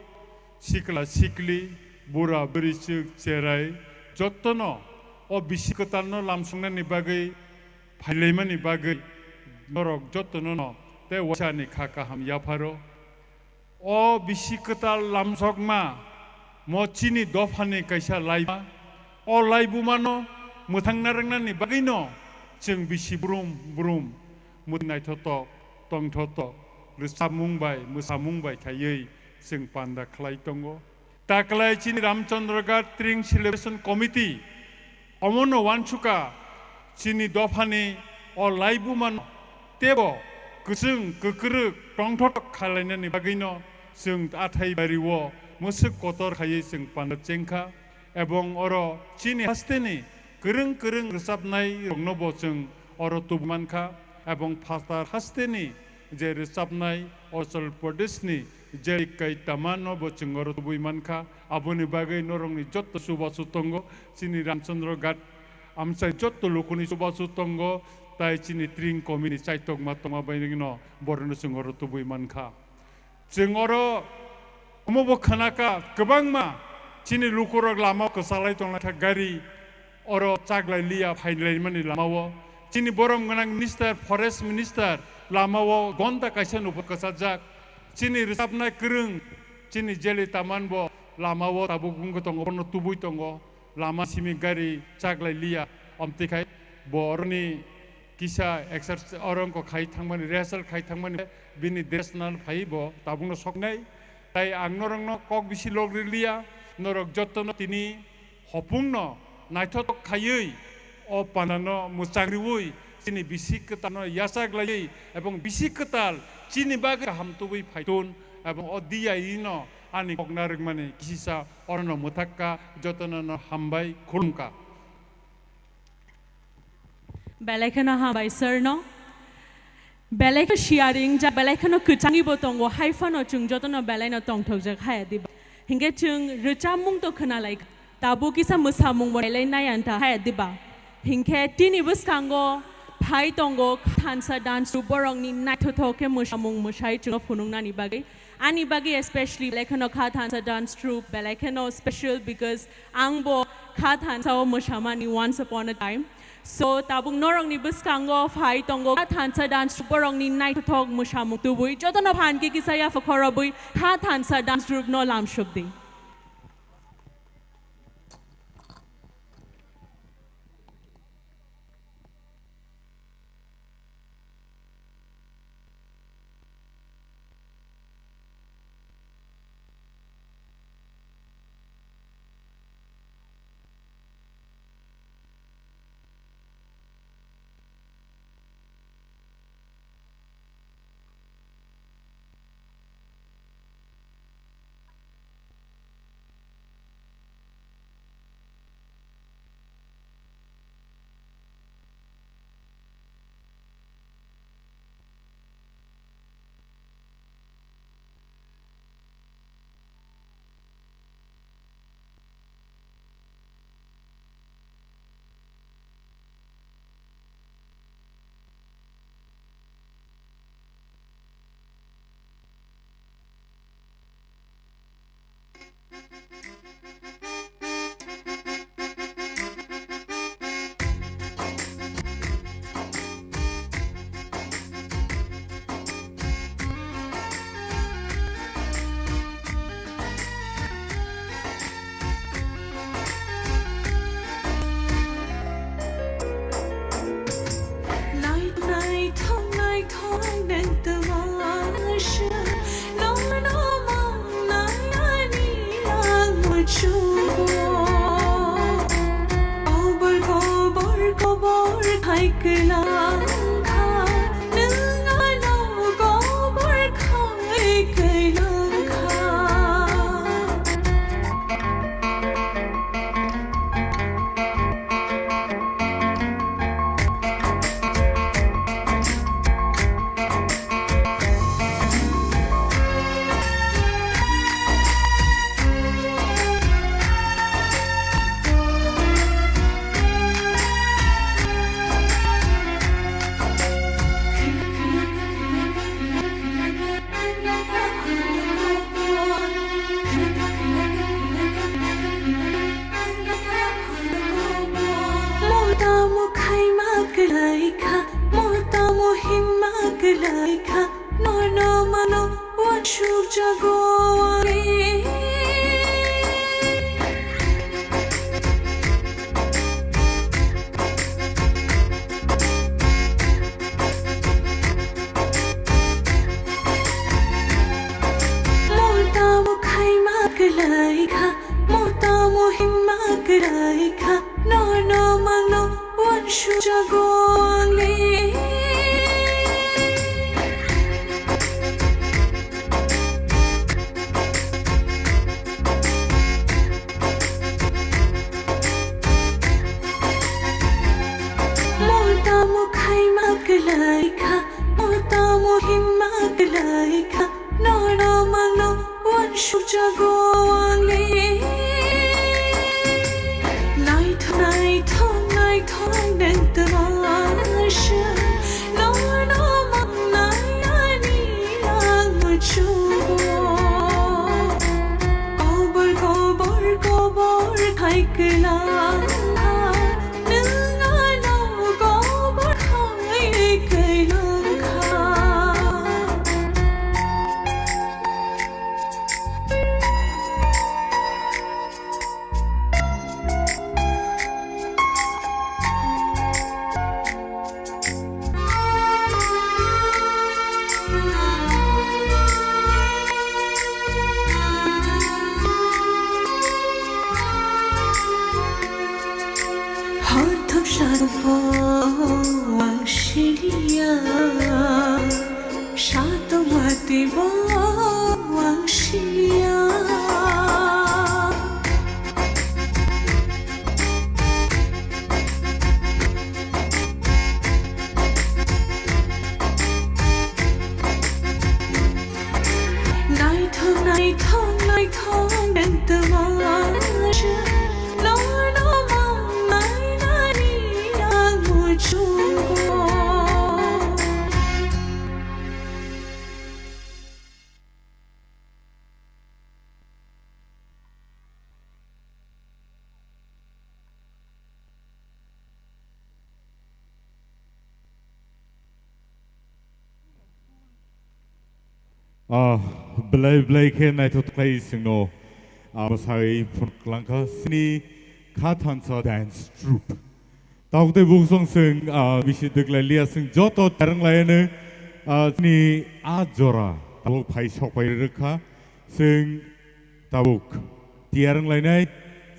sikla sikli, bura bwrwi chwk cherai, jottono o bisi kwtalno lamsoknani bagwi phailaimani bagwi norok jottono no tei waisani kha kaham yapharo. O bisi kwtal lamsokma mo chini dophani kaisa laima. O laibumano mwthangna rwngnani bagwino chwng bisi brum brum mwthang naithotok, tongthotok, rwchapmung bai, mwsamung bai khaiwi chwng panda khlai tongo. Taklai chini Ramchandra Ghat Tring Celebration Committee omono uansukha chini dophani o laibumano teibo kwchwng kwkrwk tongthotok khalainani bagwino chwng athai bario mwswk kotor khaiwi chwng panda chengkha, ebong oro chini hasteni kwrwng kwrwng rwchapnai roknobo chwng oro tubui mankha, ebong phatar hasteni je rwchapnai Arunachal Pradeshni je kai tamano bo chwng oro tubui mankha, aboni bagwi norokni jotto chubachu tongo, chini Ramchandra Ghat amchai jotto lukuni chubachu tongo, tai chini tring komini chaitokma tongma baino borokno chwng oro tubui mankha. Chwng oro omobo khwnakha, kwbangma chini lukurok lama kwchalai tonglaikha, gari oro chaklai liya phailai mani lamao. Chini borom gwnang minister, forest minister lamao gonta kaisa nukho kwchajak. Chini rwchapnai kwrwng, chini Jeli Taman bo Lama o tabuk wngwi tongo, bono tubui tongo, lama simi gari chaklai liya, omtwi khai bo oroni kisa exercise, oro wngkha khai thangmani, rehearsal khai thangmani, bini dress nal phai bo tabukno soknai. Tai ang norokno kok bisi logri liya, norok jotono tini hopungno naithotok khaiwi o panano mwchang riwi chini bisi kwtalno yachak laiwi ebong bisi kwtal chini bagwi kaham tubui phaitun ebong o diyaino ani kokna rwngmani kisisa orono mwthakka, jotono no hambai khulumkha. Belai kheno hambai sir no. Belai khe sharing jak, belai kheno kwchangwi bo tongo, hai phano chwng jotono belai no tongthokjak haya diba. Hinkhe chwng rwchapmung to khwnalai kha. Tabuk kisa mwsamung bo nailai nai anta haya diba. Hinkhe tini bwskango phai tongo thansa dance group borokni naithothok khe mwsamung mwsai chwngno phunuknani bagwi. Ani bagwi especially belai kheno Kha Thansa dance troupe belai kheno special because ang bo Kha Thansa o mwsamani once upon a time. So tabuk norokni bwskango phai tongo Kha Thansa dance troupe borokni naithothok mwsamung tubui jotono phan khe kisa yapha khorobwi Kha Thansa dance troupe no lamsok di. Naithok, naithok, naithok nang twmasa, nono mangnani ang muchugo. Kobor, kobor, kobor khai kwlangkha, nwng ano kobor khai kwlangkha. Mo tamo khaima kwlaikha, mo tamo himma kwlaikha, nono mano uansukjago ani. Mo tamo khaima kwlaikha, mo tamo himma kwlaikha, nono mano uansukjago ani. Mo tamo khaima kwlaikha, mo tamo himma kwlaikha, nono mano uansukjago ani. Naithok, naithok, naithok nang twmasa, nono mangnai ani ang muchugo. Kobor, kobor, kobor khai kwlangkha, nwng ano kobor khai kwlangkha. Ah, belai belai khe naithotok khlai chwngno, ah, mwsai phunuk langkha chini kha thansa dance troupe. Tabuk tei buksong chwng, ah, bisi twklai liya, chwng joto tiyar wng lai anw, ah, chini a jora tabuk phai sok phai rwkha. Chwng tabuk tiyar wng lainai,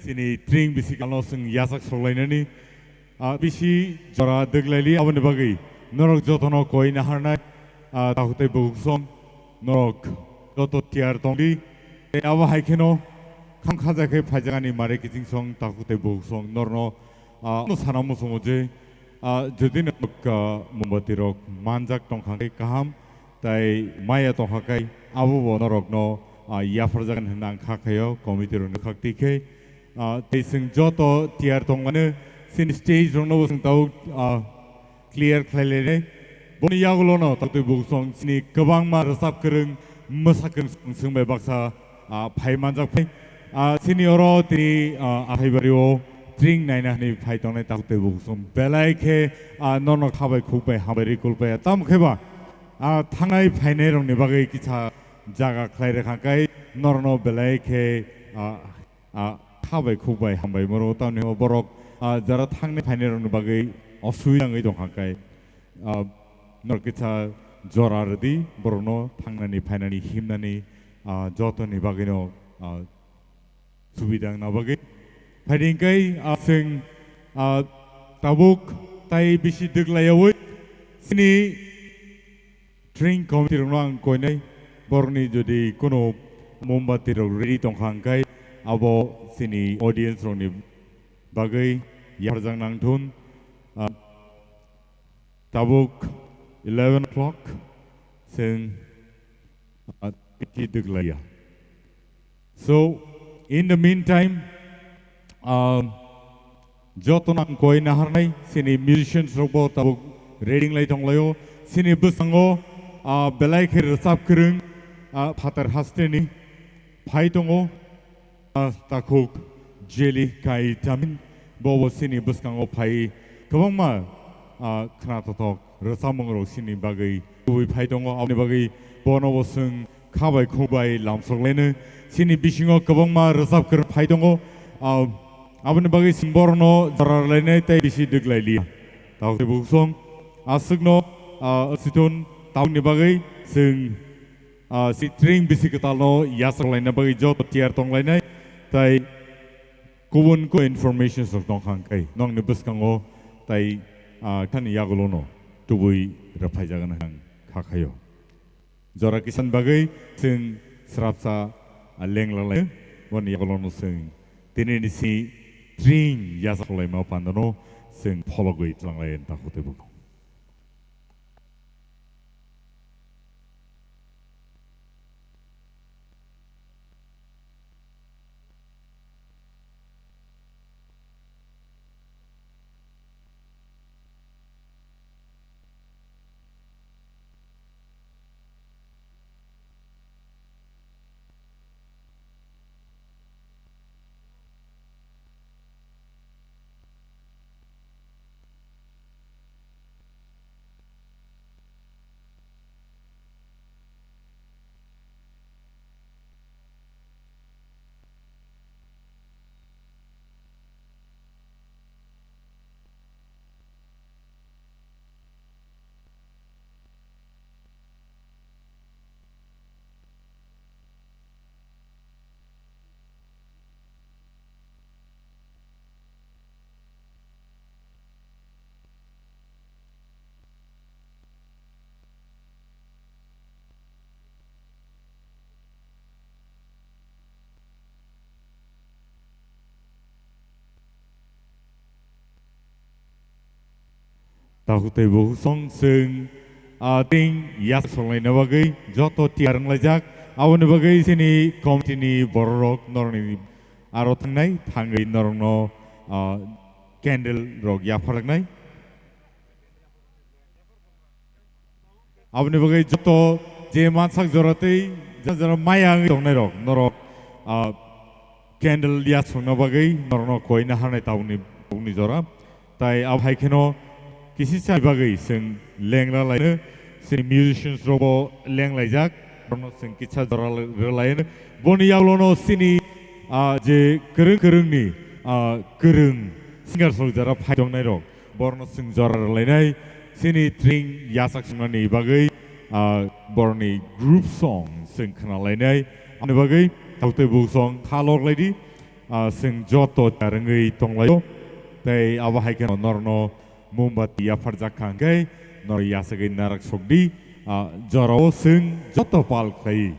chini tring bisi kalno chwng yachak sok lainani. Ah, bisi jora twklai li, aboni bagwi norok jotono koi naharnai, ah, takhuk tei bukhuk song, norok joto tiyar tong di. Tei abo hai kheno kham khaja khe phaijak ani mare kiching song, takhuk tei bukhuk song, norno, ah, no sana muchungo je, ah, jodi norok, ah, mombati rok manjak tong kha khe kaham, tai maya tong kha kai, abo bo norokno, ah, yapharjak hinwi ang kha khaio, committee rokni khak twi khe. Ah, tei chwng joto tiyar tongmani chini stage rokno bo chwng tabuk, ah, clear khlai lainai. Boni yagulono tabuk tei buksong chini kwbangma rwchap kwrwng, mwsa kwrwng chwng bai baksa, ah, phai manjak phai. Ah, chini oro tini, ah, Athaibario tring naina hinwi phai tongnai tabuk tei buksong belai khe, ah, norno kha bai khuk bai hambai ri kul bai tamo khe ba, ah, thangnai phainai rokni bagwi kisa jaga khlai rwkha kai norno belai khe, ah, ah, kha bai khuk bai hambai moro tamni o borok, ah, jara thangnai phainai rokni bagwi osubida wngwi tong kha kai, ah, norok kisa jora rwdi borokno thangnani phainani himnani, ah, jotoni bagwino, ah, subida wngna bagwi. Phaidi hwnkhe, ah, chwng, ah, tabuk tai bisi twklaiyawi chini Train committee rokno ang koinai, borokni jodi kono mombati rok ready tongkha hwnkhe abo chini audience rokni bagwi yapharjak nangthun. Ah, tabuk eleven o'clock chwng, ah, twi twklaiya. So, in the meantime, um, joto nang koi naharnai, chini musicians rok bo tabuk reading lai tonglaio. Chini bwskango, ah, belai khe rwchap kwrwng, ah, phatar hasteni phai tongo, ah, takhuk Jeli Kai Tamin, bo bo chini bwskango phai kwbangma, ah, khna tothok rwchapmung rok chini bagwi kubui phai tongo, aboni bagwi bono bo chwng kha bai khuk bai lamsok laino. Chini bisingo kwbangma rwchap kwrwng phai tongo, ah, aboni bagwi chwng borokno jora rwlainai tei bisi twklai liya. Tabuk tei buksong aswkno, ah, chithun tabukni bagwi chwng, ah, si tring bisi kwtalno yachak laina bagwi joto tiyar tong lainai tei kubun kubun information rok tong kha hwnkhe nokni bwskango tai, ah, khani yagulono tubui rwphaijagani ang kha khaio. Jora kisan bagwi chwng srapsa, ah, lengla lai boni yagulono chwng tini ni si tring yachak laima pandano chwng phologwi tlanglai ta khutui buno. Takhuk tei bukhuk song chwng, ah, tring yachak songlaina bagwi joto tiyar wnglaijak. Aboni bagwi chini committee ni borok rok norokni aro thangnai thangwi norokno, ah, candle rok yapharjaknai. Aboni bagwi joto je mansak jora tei jora jora maya wngwi tongnai rok norok, ah, candle yachakna bagwi norokno koina hanai tabukni, tabukni jora. Tai abo hai kheno kisisa bagwi chwng lengla laino, chini musicians rokbo lenglaijak. Borokno chwng kisa jora rwlaino. Boni yagulono chini, ah, je kwrwng kwrwngni, ah, kwrwng singer song jora phai tongnai rok. Borokno chwng jora rwlainai. Chini tring yasak swngnani bagwi, ah, borokni group song chwng khwnalainai. Ani bagwi tei buk song kha lok laidi. Ah, chwng joto charwngwi tonglaio. Tei abo hai kheno norno mombati yapharjak kha hwnkhe, noro yasagwi narak sokdi, ah, jorao chwng joto pal khlai,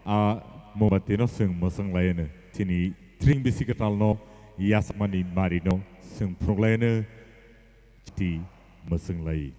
ah, mombatino chwng mwswng laiano. Chini tring bisi kwtalno yasakmani marino chwng phunuk laiano, chiti mwswng lai.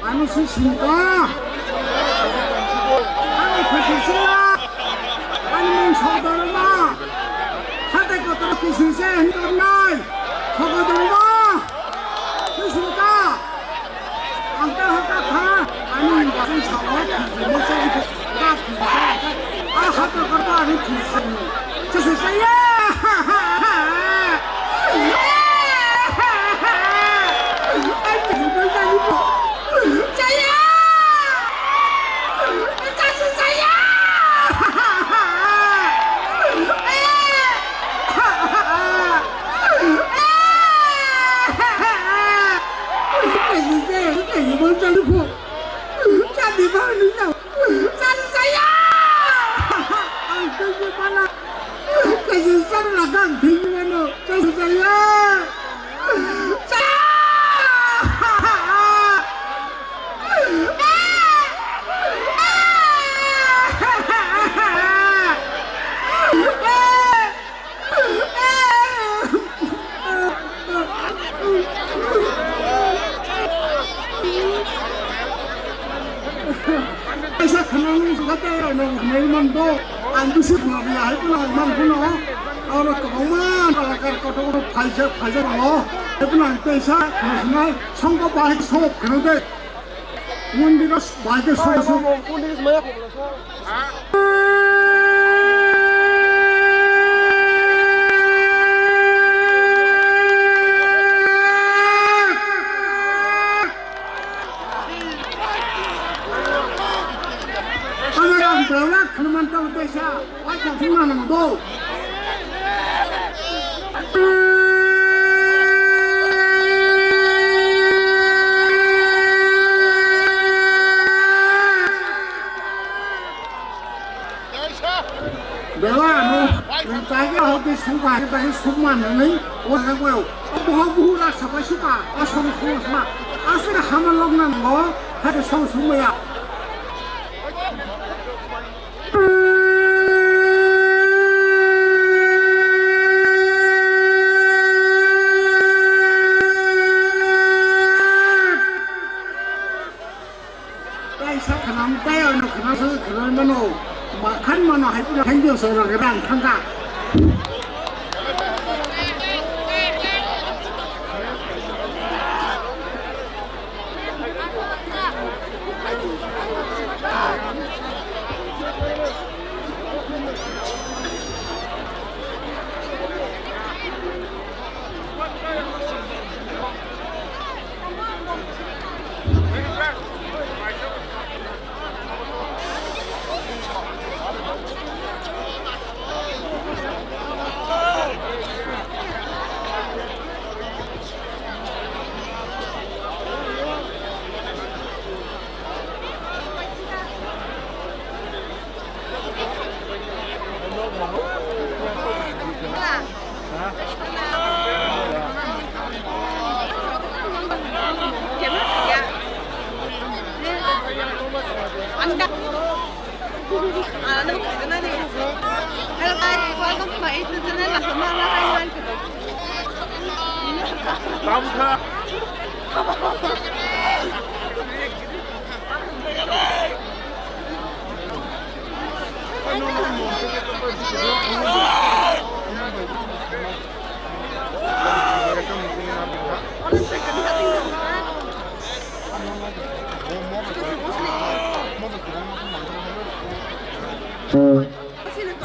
Ano si sinta. Ano khosisa. Ano mung sodorma. Hate kotor kisise hintornai. Sogodorma. Si sinta. Ang ta haka kha. Ano basai sawa. Kisise. Ah, hata karpa ari thisi. Sese saya. Ai, thisi bai jani po. Saya. Sese saya. Nirman do, ang bisi khna ya, hai puna ang man puna, aro kwbangma kalakar kotor kotor phaijak, phaijak ro, hai puna ang teisa khna sinai, songko bahai sob khna de. Mundiro bahai ke sob sob. Ano ang belak khna man tang teisa, wajak sing mana mo do. Bela, no, nang tagi hau di sungka, di tagi sungma nani, o nang weo. O buha buhu ra sabai suka, o song sung sma. Asli ka hama log nang go, hai ka song sung ya. Tei sa khanam tei ano khanam sa khanam mano. Ma khan mano hai pura khan jo sa rang rang thangka. Hello guys, welcome to my YouTube channel. Tam kha.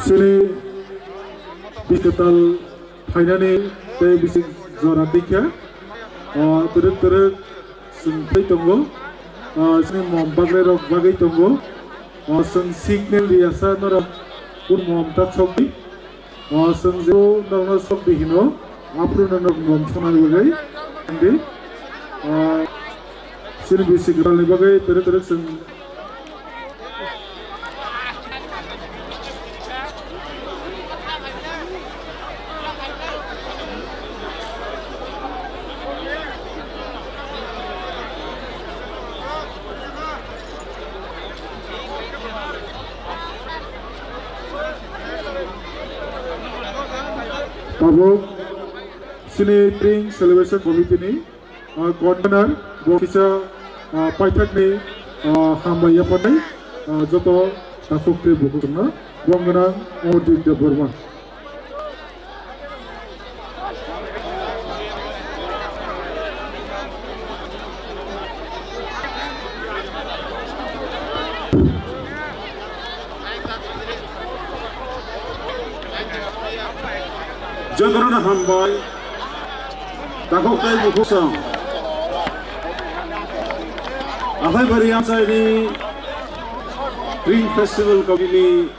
Chini bisi kwtal phainani tei bisi jora dikha. O twrwk twrwk chwng tei tongo. O chini mom bagrerok bagwi tongo. O chwng signal riyasa norok kun mom ta sokdi. O chwng je norokno sokdi hino. Aphuru norok mom sonani bagwi. Hindi. O chini bisi kwtalni bagwi twrwk twrwk chwng Tabuk chini Spring Celebration Committee ni ah, convener, bo kisa, ah, paithakni, ah, hambai yaphanai, ah, joto takhuk tei bukhuk wngna, bongwrang Amarjit Debbarma. Jotono hambai. Takhuk tei bukhuk song. Aphai bari amchaini Spring Festival Committee ni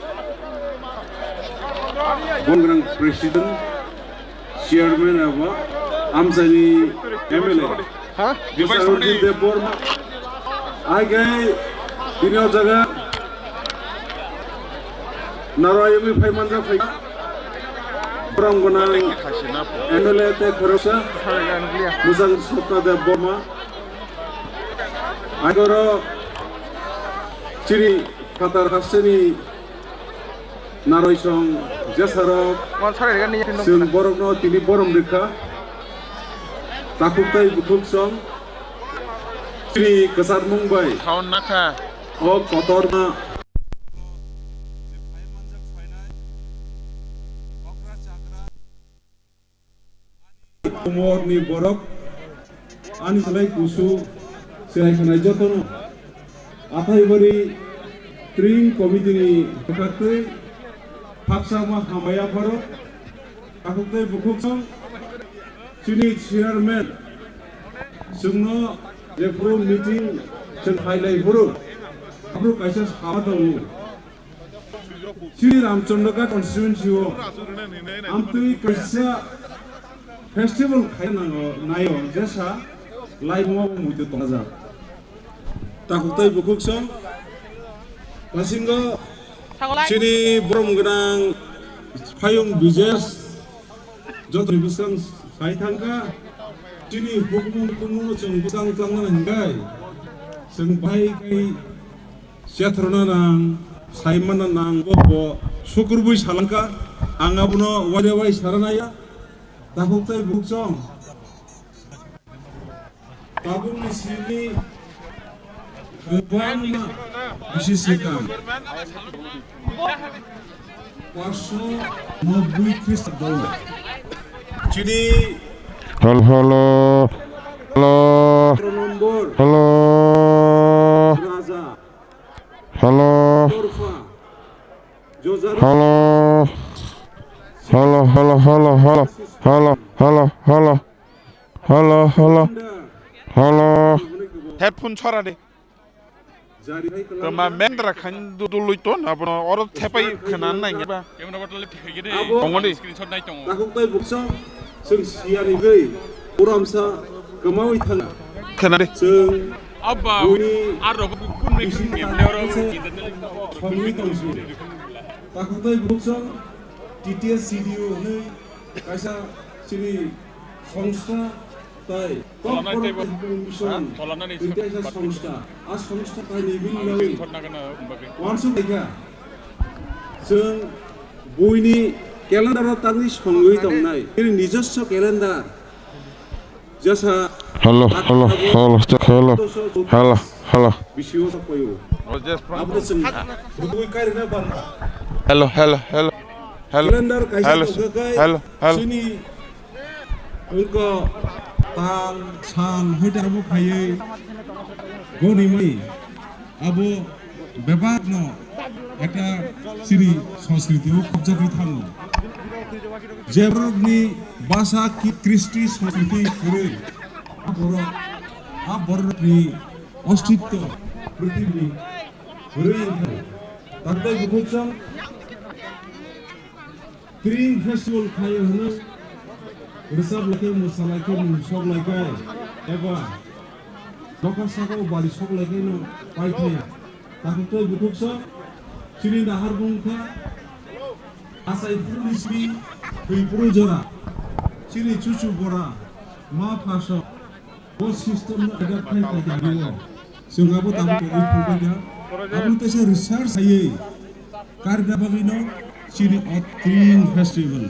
bongwrang President, Chairman abo amchaini M L A. Ha? Bwskango Debbarma. Ai khe bini o jaga naro ayungwi phai manjak phai. Borok gwnang M L A tei khoroksa Mujang Sapna Debbarma. Agoro chini phatar hasteni Naroi song jesarok, chwng borokno tini borom rikha. Takhuk tei bukhuk song chini kwcharmung bai o kotorma. Morni borok ani salai kusu chwrai khanai jotono Athaibari Tring Committee ni bwkhaktwi khakchangma hambai yapharo takhuk tei bukhuk song chini chairman chwngno jephuru meeting chwng khailai phuru aphuru kaisa saba tongo. Chini Ramchandra Ghat constituency o amtwi kaisa festival khai nango naio jesa laibuma bo muitu tongjak. Takhuk tei bukhuk song basingo chini borom gwnang Phayung Bijesh jotoni bwskang sai thangkha. Chini hukumu hukumu chwng bwskang tangna hingkai chwng bai kai Chethrwna nang, saimana nang, bo, bo sukrubui salangkha. Ang abono waide wai saranaya. Takhuk tei bukhuk song. Tabukni simi kwbangma bisi swkang. Paanch sho nobboi Khristabo. Chini Hello, hello, hello, nombor hello. Raja. Hello. Hello. Hello, hello, hello, hello. Hello, hello, hello. Hello, hello. Hello. Headphone chora de. Tama mendra khan dului ton abono oro thepai khana nai ba. Tongo de. Takhuk tei bukhuk song chwng siyani bai uramsa kwmawi thangna. Khana de. Chwng Abba, buini ar rok kun me bisi kun me thang oro. Songwi tongsi. Takhuk tei bukhuk song T T S C D O hwnwi kaisa chini songstha tai Kok Borok Education twi kaisa songstha. A songstha tai ni bini bagwi wansuk laikha. Chwng buini calendar o tangwi songwi tongnai. Chini nijoswo calendar. Jesa Hello, hello, hello, hello, hello, hello. Bisio sa payo. Abro sing. Rukui kai rina ban. Hello, hello, hello, hello. Calendar kaisa hello, tongkha kai hello, hello. Chini ungko tal, sal, hoita abo khaiye. Goni mai. Abo bebak no ekta chini sanskriti o kobjagwi thango. Jebrokni basa ki-, kristi sanskriti kwrwi. A borok, a borokni ostitto prithibi kwrwi wngkha. Takhuk tei bukhuk song Tring festival khaio hwnwi rwchap laikhe, mwsa laikhe, mung sok laikhe, eba nokha saka o bari sok laikhe no paithaya. Takhuk tei bukhuk song chini nahar bung kha achai phuru ni simi thwi phuru jora chini chuchu bora ma pha sok. Bo system no adapt khai khai kariwo. Chwng abo tabuk tongwi phunukbaikha. Abo teisa research khaiwi karna bagwino chini o Tring festival.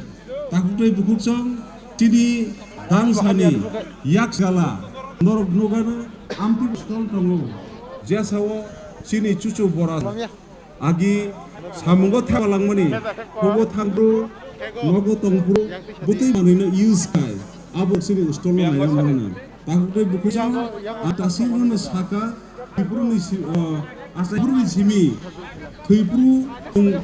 Takhuk tei bukhuk song chini dangsani yak sala norok nukgano amtwi stol tongo. Jesao chini chuchu bora. Agi samungo thangma langmani, hugo thangphru, nogo tongphru, bwtwi manwino use khai, abo chini stolno naina mano. Takhuk tei bukhuk song, a tasirno saka, Tripurani si-, o, Asai phuruni simi, thwiphru chwng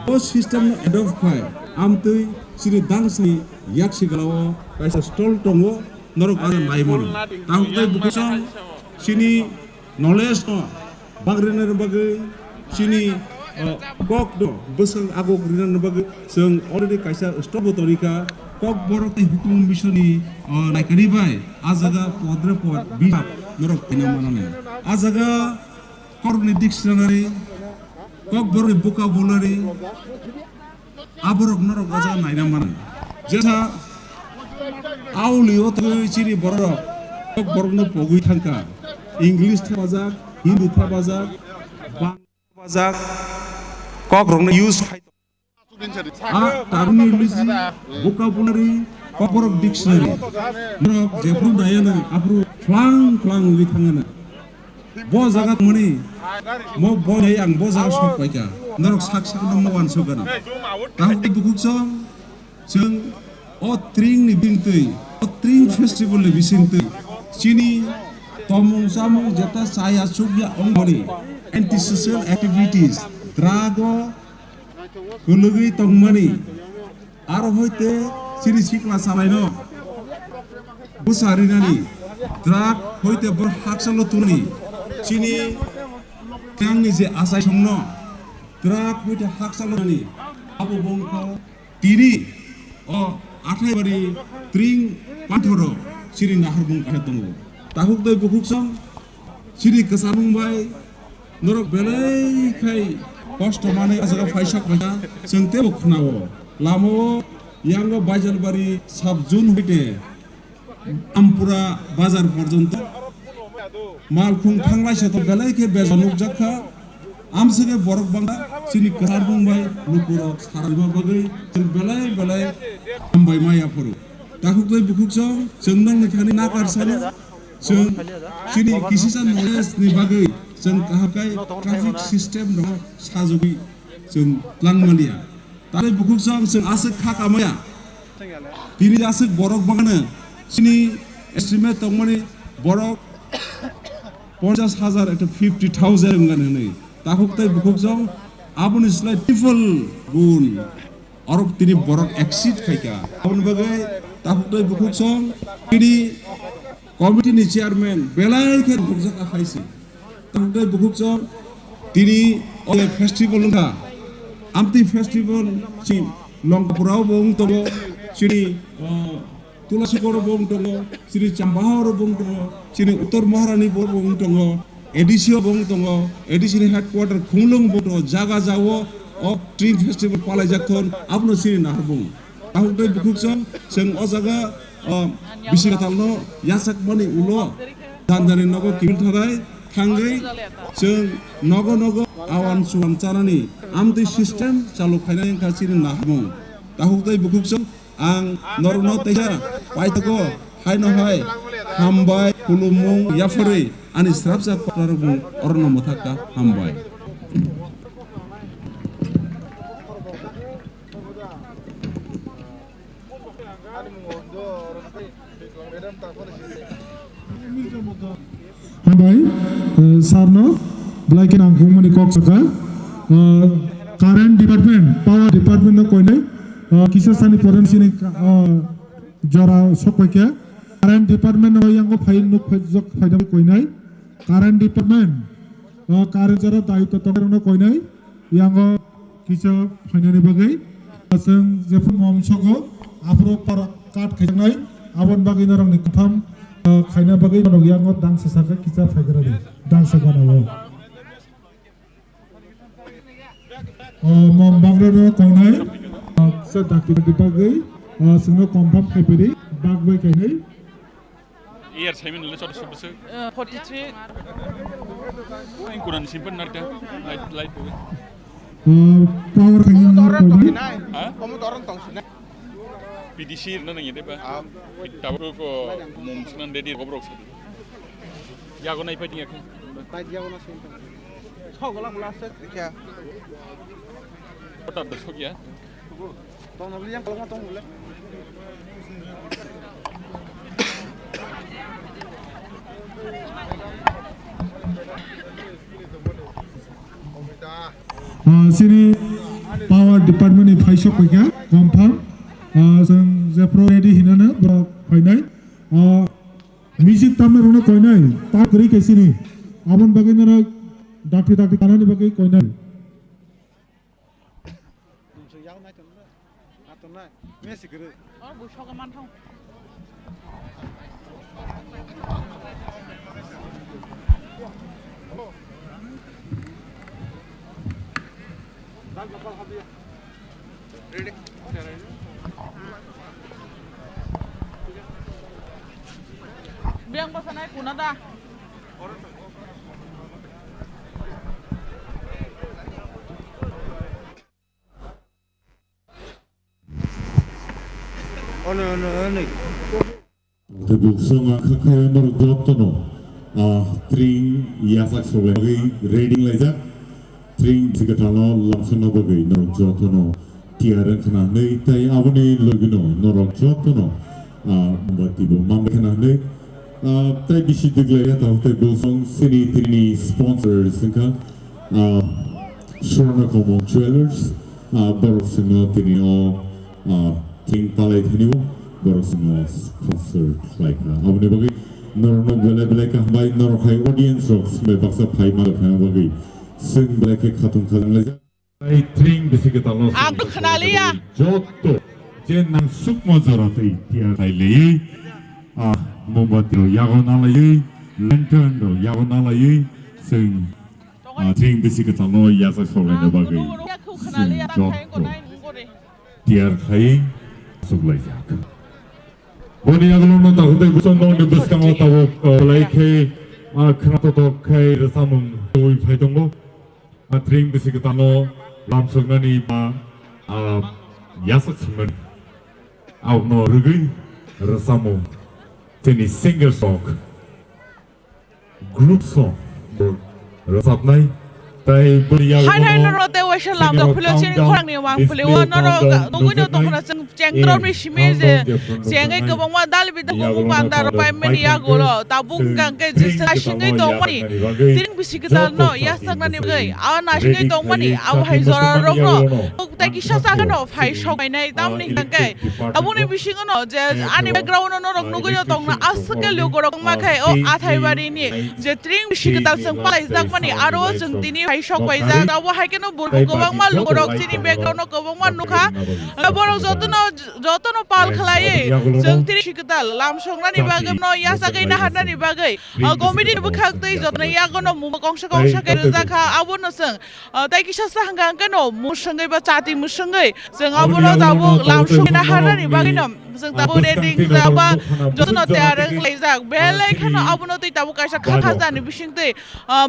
bo system no adopt khai, amtwi chini dangsani yaksi galao kaisa stall tongo, norok ano nai mano. Takhuk tei bukhuk song, chini knowledge no bang rina bagwi chini, uh, kok no bwswk agok rina bagwi chwng already kaisa stop bo torika. Kokborok tei hukumu misoni, uh, naikani bai a jaga podre pod bijap norok khaina manani. A jaga kokni dictionary, kokborokni vocabulary, aborok norok o jaga naina mano. Jesa auli o twi chini borok, borokno pogwi thangkha. English thepajak, Hindi thepajak, Bangla thepajak, kokrokno use khai. A taruni lisi vocabulary, kokborok dictionary. Norok jephru nayana, aphru phlang phlang wi thangana. Bo jaga tongmani, mo bo hai ang bo jaga sok paikha. Norok sak sak no mo wansuk gana. Takhuk tei bukhuk song, chwng o Tring ni bini twi O Tring Festival ni bisingtwi chini tomung chamung jeta chaya chukya ongmani antisocial activities, drug o kwlwgwi tongmani, aro hoite chini sikla salaino bwsa rinani, drug hoite borok hakchalo tuni chini tangni je achaisongno drug hoite hakchalo tuni abo bongkha. Tini o Athaibari Tring Panthoro chini naharbung khe tongo. Takhuk tei bukhuk song chini kwchangmung bai norok belai khai kosto manwi a jaga phaisak phaikha, chwng teibo khwnao. Lamao yango Baijalbari sub zone hoite Ampura bazar porjonto malkhung thanglai se to belai khe bejal nukjak kha. Amswkhe borok bangkha chini kwchar bung bai lukurok sarima bagwi chwng belai belai hambai maya phuru. Takhuk tei bukhuk song chwng nangni thani nakar sano chwng chini kisisa knowledge ni bagwi chwng kaham khai traffic system no sajogwi chwng tlang maliya. Tei bukhuk song chwng aswk kha kamaya. Tini aswk borok bangano chini estimate tongmani borok ponchas hajar eta fifty thousand wngani hwnwi. Takhuk tei bukhuk song aboni slai triple gun orok tini borok exceed khaikha. Aboni bagwi takhuk tei bukhuk song tini committee ni chairman belai khe bukhuk jak akhai si. Tei bukhuk chwng tini o festival wngkha. Amtwi festival si Longkapura bo wng tongo, chini, ah, Tulasikoro bo wng tongo, chini Chambahoro bo wng tongo, chini Uttor Maharani bo wng tongo, A D C o bo wng tongo, A D C ni headquarter Khumulwng bo tongo, jaga jao o Tring festival palaijak thon, abono chini naharbung. Takhuk tei bukhuk song, chwng o jaga, o, bisi katalno yachakmani ulo, jani jani nogo kibil tharai thangwi, chwng nogo nogo awan chuan chanani amtwi system chalu khainai wngkha chini nahmung. Takhuk tei bukhuk song, ang norokno teisa paithago haino hai hambai, khulumung, yapharwi ani srapsa kokrarokmung orono mwthakha, hambai. Hambai, eh, sir no, belai khe nangkukmani kok sakha. Eh, current department, power department no koinai, eh, kisa sani pore sini, eh, jora sokpaikha. Current department no yango phai nuk phai jok phaida koinai. Current department, o current jora daitw tongnai rokno koinai, yango kisa phainani bagwi. Chwng jephru mom sogo, aphuru par cut khaijaknai, aboni bagwi norokni confirm, o, khaina bagwi norok yango dangsa sakha kisa phaigrani, dangsa gana o. O, mom bagrano koinai, o, kisa dakti dakti bagwi, o, chwngno confirm khaipiri, bag bai khainai. Year saimin le chota subse. Uh, forty-three. Ang kurang simpan narda. Light, light. Uh, power khaini na koinai. Ha? Komo dorong tong sinai. P D C na nang yede ba. Ah. Tabro ko mum sinan dedi ko brok sadi. Yago nai pati yakho. Pati yago na simpan. Chau gala gula se. Kya? Kota da chok ya. Ah, sini power department ni phaisok paikha, confirm. Ah, chwng jephru ready hinana borok phainai. Ah, music tamna rwna koinai, ta kwrwi kaisini. Aboni bagwi nara dakti dakti kanani bagwi koinai. Beng bwsanai kuna da. Ono, ono, ono. Tebuk songa khakhaya norok jotono, ah, tring yasak soglai bagwi ready laijak. Tring sikatalo lamsano bagwi norok jotono tiyar wngkhana hwnwi tei aboni logino norok jotono Ah, mombati bo manbai khna hwnwi. Ah, tei bisi dwglaiya, tamo tei bo song sini tini sponsor wngkha, ah, Swarna Komol Jewelers, ah, borok songno tini o, ah, thing palai thani o, borok songno sponsor khlai kha. Aboni bagwi norokno belai belai kha hambai, norok hai audience rok swmai baksa phai ma phai bagwi swng belai khe khatung khajang laijak. Tei tring bisi kwtal no ang to khwnaliya. Joto je nang sukma jora tei tiya lai lei. Ah, mombati rok yago na lai, lantern rok yago na lai, sing, ah, tring bisi kwtal no yasa sogai na bagwi. Sing joto tiyar khai suklai jak. Boni yago no ta hote gusto no ni bwskango tabo, ah, lai khe, ah, khna to to khai rwchapmung twi phai tongo. Matring bisi kwtal no lam soknani ba, ah, yasak soknani. Abono rwgwi rwchapmung. Chini singer song, group song bo rwchapnai. Tei bwrwi yago hai hai no norok tei waisa lam rok philo chini khorang ni wang philo norok nugwi no tongkhna chwng chengdrop ni simi je chengwi kwbangma dal bidal kumu panda rok pai mani yago lo tabuk hwnkha khe je asingwi tongmani tring bisi kwtal no yasaknani bagwi a nasingwi tongmani abo hai jora rok no tei kisa sa kheno phai sok painai tamni hwnkha khe aboni bisingo no je ani background no norok nugwi no tongna aswk khe lugo rok ma khe o athai bari ni je tring bisi kwtal chwng palai jakmani aro chwng tini phai sok paijak abo hai kheno bo kwbangma lugo rok chini background no kwbangma nukha borok jotono jotono pal khlaiwi chwng tini bisi kwtal lam soknani bagwi no yasagwi naharnani bagwi committee ni bwkhak tei jotono yagono mungbo kongsa kongsa khe rwjakha abono chwng tei kisa sa hwnkha hwnkhe no mwswngwi ba chati mwswngwi chwng abono tabuk lam sokna harnani bagwi no chwng tabuk ready wngjak ba jotono tiyar wnglaijak belai kheno abono tei tabuk kaisa kha kha jani bising tei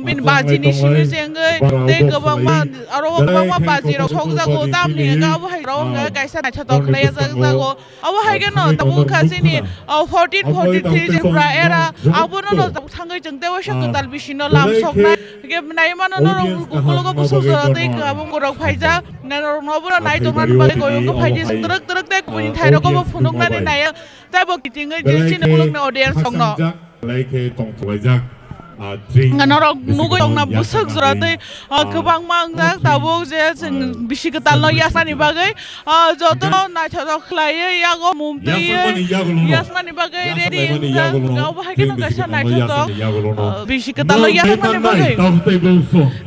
bini baji ni simi chengwi tei kwbangma aro kwbangma baji rok sokjago tamni hwnkhe abo hai rok wngkha kaisa naithotok khlai jago. Abo hai kheno tabuk kha chini fourteen forty three je pura era abono no tabuk thangwi chwng tei waisa kwtal bisino lam soknai hwnkhe naimano norok ukologo bwswk jora tei kwbangma rok phaijak norok no bono nai tongmani bagwi koyongo phaidi twrwk twrwk tei kubuni thai rogo bo phunuknani naiya tei bo kitingwi je chini mulukni audience rokno. Belai khe tongthokjak, ah, drink. Norok nugwi tongna bwswk jora tei, ah, kwbangma wngjak tabuk je chwng bisi kwtal no yasnani bagwi, ah, joto naithotok khlaiwi yago mum twiwi yasnani bagwi ready wngjak. Abo hai kheno kaisa naithotok, ah, bisi kwtal no yasnani bagwi.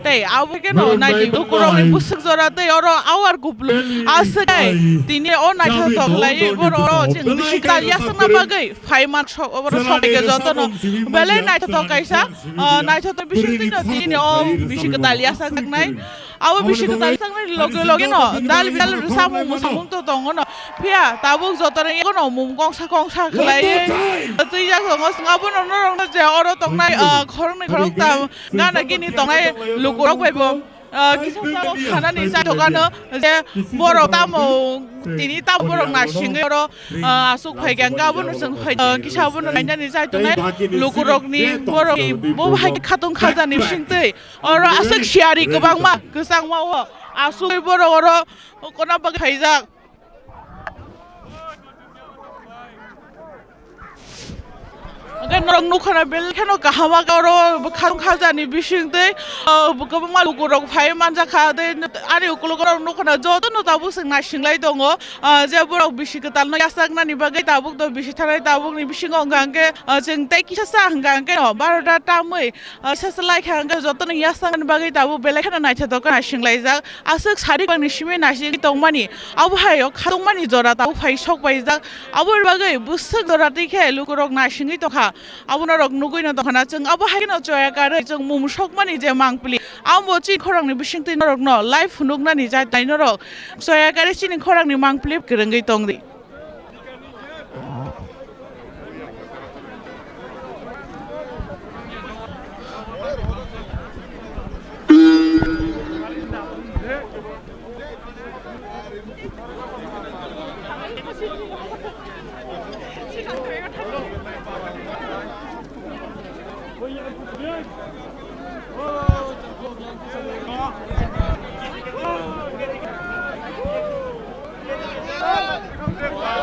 Tei abo hai kheno naidi lukurokni bwswk jora tei oro awar kuplu aswk tini o naithotok khlaiwi borok chwng bisi kwtal yasakna bagwi. Phai man sok, oboro sok ke joto no belai naithotok kaisa, ah, naithotok bising twi no tini o bisi kwtal yasak jaknai. Abo bisi kwtal saknai loge loge no dal bidal samung musamung to tongo no. Phiya tabuk joto no ego no mum kongsa kongsa khlai twi jak tongo. Abono norok no je oro tongnai, ah, khoroknwi khoroktam gana gini tongnai lukurok bai bo. Ah, kisa tamo khanani chaithokano je borok tamo tini tamo borok nasingwi oro, ah, aswk phaikha hwnkhe abono chwng phai, ah, kisa abono nainani chaitongnai lukurokni borokni bo hai khatung khajani bisingtwi oro aswk siyari kwbangma kwchangma o aswk borok oro kona bagwi phaijak. Hwnkhe norok nukha na belai kheno kaham oro bwkhak khajani bisingtwi, ah, kwbangma lukurok phai manjakha tei ani ukulok rok nukha na jotono tabuk chwng naisinglai tongo, ah, je borok bisi kwtal no yachaknani bagwi tabuk to bisi thanai tabukni bisingo hwnkha hwnkhe, ah, chwng tei kisa sa hwnkha hwnkhe no barota tamwi, ah, sasa laikha hwnkhe jotono yachaknani bagwi tabuk belai kheno naithotok khe naisinglai jak. Aswk sari bangni simi naisingwi tongmani, abo hai o khatungmani jora tabuk phai sok paijak. Aboni bagwi bwswk jora twi khe lukurok naisingwi tongkha. Abono rok nugwi no tongkha na chwng abo hai no choya karwi chwng mum sokmani je mangpili. Abo chini khorangni bisingtwi norokno live phunuknani jai tai norok choya karwi chini khorangni mangpili kwrwngwi tongdi.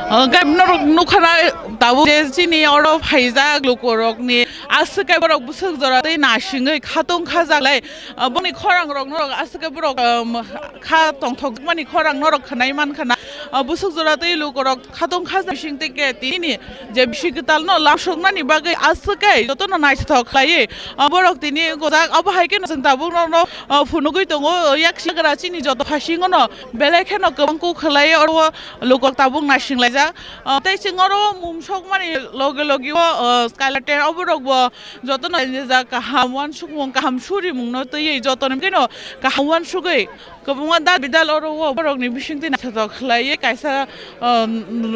Hwnkhe norok nukha na Tabuk je chini oro phaijak lukurokni aswk khe borok bwswk jora tei nasingwi khatung khajaklai, ah, boni khorang rokno rok aswk khe borok, um, kha tongthokmani khorang norok khwnai mankha na, ah, bwswk jora tei lukurok khatung khaja bising tei khe tini je bisi kwtalno lamsoknani bagwi aswk khe jotono naithothok khlaiwi, ah, borok tini gojak. Abo hai kheno chwng tabuk norokno, ah, phunugwi tongo, yak sigra chini joto phasingono belai kheno kwbang kuk khlaiwi oro lukurok tabuk naisinglaijak. Ah, tei chwng oro mum sokmani loge loge o, ah, Skylight tent oborokbo jotono jak kaham uansukmung, kaham surimungno twiwi jotono keno kaham uansugwi kwbangma dal bidal oro o borokni bisingtwi naithothok khlaiwi kaisa, ah,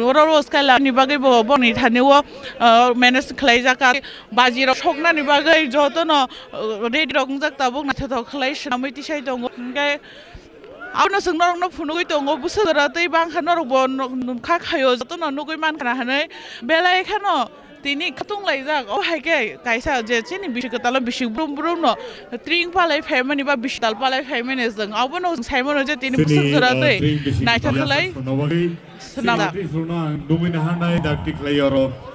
oro o Skylight ni bagwi bo borokni thani o, ah, manage khlaijak. Bajirok soknani bagwi jotono, ah, ready rok wngjak tabuk naithothok khlai swnamwi tisai tongo. Hwnkhe Abono chwng norokno phunugwi tongo, bwswk jora tei bangkha norokbo nuk-, nukha khaio, jotono nugwi mankha na hinwi. Belai kheno tini khatung laijak, o hai khe kaisa je chini bisi kwtalo bisi brum brumno tring palai phaimani ba bisi tal palai phaimani chwng abono chwng saimano je tini bwswk jora tei naithok khlai swnamjak.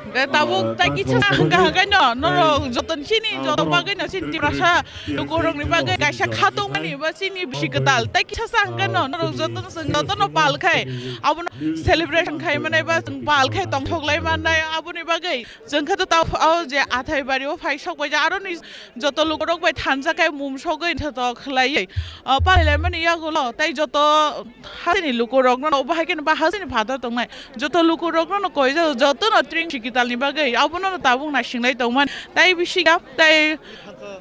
Hwnkhe tabuk tei kisa hwnkha hwnkhaino norok joto chini joto bagwino chini Tiprasa lukurokni bagwi kaisa khatungmani ba chini bisi kwtal tei kisa sa hwnkhaino norok jotono chwng jotono pal khai abono celebration khai manai ba chwng pal khai tongthok lai mannai. Aboni bagwi chwng khe to ta o je Athaibari o phai sok bai ja aroni joto lukurok bai thansa khai mum sogwi naithothok khlaiwi, ah, palai lai mani yagulo tei joto hasteni lukurokno bo hai kheno ba hasteni phataro tongnai. Joto lukurokno no koijak, jotono tring bisi kwtalni bagwi abono no tabuk naisinglai tongmani. Tai bisi ya, tai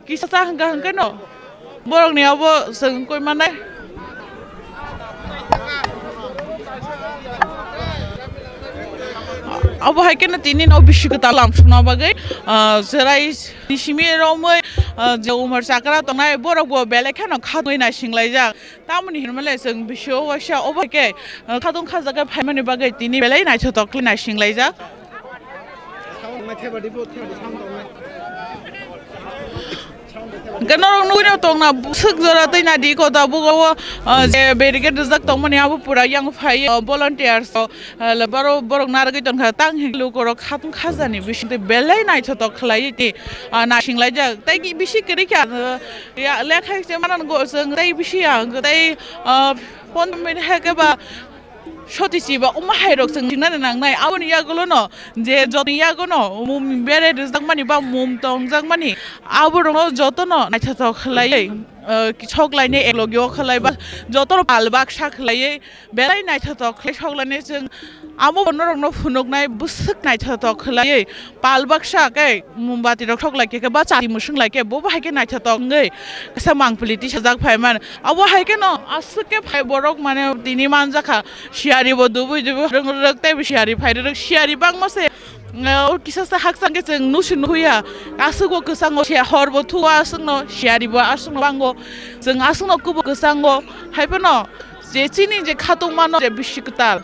kisa sa hwnkha hwnkhe no borokni abo chwng koi manai. Abo hai kheno tini no bisi kwtal lamsokna bagwi, ah, cherai simi romwi, ah, je umar chakra tongnai borokbo belai kheno khatwi naisinglaijak. Tamoni hinmale chwng bisio waisa obo khe, uh, khatung khajaga phaimani bagwi tini belai naithothok khe naisinglaijak. Hwnkhe norok nugwino tongna bwswk jora tei nadi ko tabuk o, uh, je barricade rijak tongmani abo pura yang phai, uh, volunteers rok. Ah, le borok, borok narwgwi tongkha, tang hinwi lukurok khatung khajani bisingtwi belai naithothok khlaiwi tei, ah, naisinglaijak. Tei ki bisi kwrwi kha, ah, ya, lekha se manango chwng tei bisi ya, tei, ah, pondro minute hai khe ba soti si ba omo hai rok chwng singnani nangnai. Aboni yagulono je jotoni yagono mum bere rwjakmani ba mum tongjakmani aborokno jotono naithothok khlaiwi, ah, sok lainai eklogio khlai ba jotono pal baksa khlaiwi. Belai naithothok khlai sok lainai chwng, amo bo norokno phunuknai bwswk naithothok khlaiwi pal baksa khe mombati rok thok lai khe ba chati mwswng lai khe bo bo hai khe naithothok wngwi kaisa mangpili tisajak phai man. Abo hai kheno aswk khe phai borok mane tini manjakha siyari bo dubui dubui rwng rwk tei bo siyari phai rwk siyari bangma se. Eh, o kisa sa hakchang khe chwng nusi nuhuya. Aswk bo kwchango siya, hor bo thuo aswkno, siyari bo aswkno bango. Chwng aswkno kubo kwchango. Hai phano je chini je khatungmano je bisi kwtal.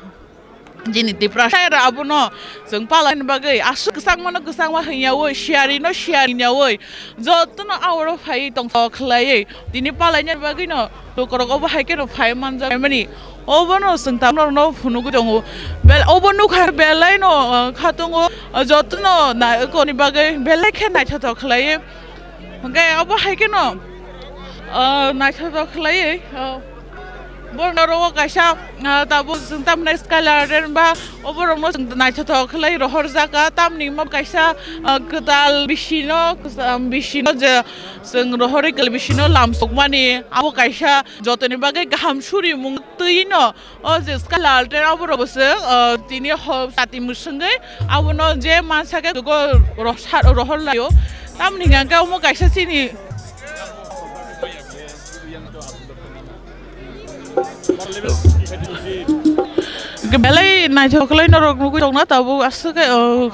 Jini Tiprasa era abono chwng palaini bagwi aswk kwchangmano kwchangma hwnyaui, siyarino siyari hwnyaui. Jotono aoro phaiwi tongthok khlaiwi tini palaini bagwino lukurok obo hai kheno phai manjak mani. Obono chwng tabuk norokno phunugwi tongo. Bel-, obo nukha belaino, uh, khatungo, uh, jotono na-, koni bagwi belai khe naithothok khlaiwi. Hwnkhe obo hai kheno, uh, naithothok khlaiwi, uh, borokno oro o kaisa, uh, tabuk chwng tamni scholar ba oborokno chwng naithothok khlaiwi rohorjak kha. Tamni omo kaisa, uh, kwtal bisino, kwtal bisino je chwng rohorwi kwtal bisino lamsokmani abo kaisa jotoni bagwi kaham surimung twi no. O je scholar tent abo rok bo se, o, tini ho chati mwswngwi abono je mansa khe go rohor laio. Tamoni hwnkha khe omo kaisa chini belai naithok khlai norok nugwi tongna tabuk aswk khe, o.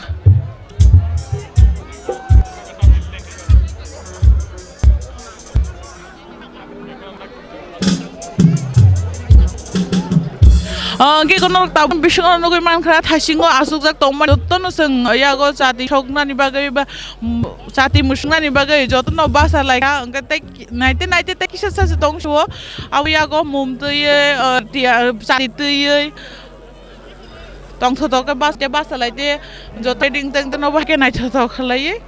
Ah, hwnkhe kono tabuk bisingo nugwi mankha, thaisingo achukjak tongmani jotono chwng yago chati soknani bagwi ba, mm, chati mwswngnani bagwi jotono basa laikha, hwnkhe tei naite naite tei kisa sa se tong sio, abo yago mum twiwi, ah, tia, chati twiwi. tongthotok khe bas, te basa lai te joto ding teng teno ba khe naithotok khlaiwi.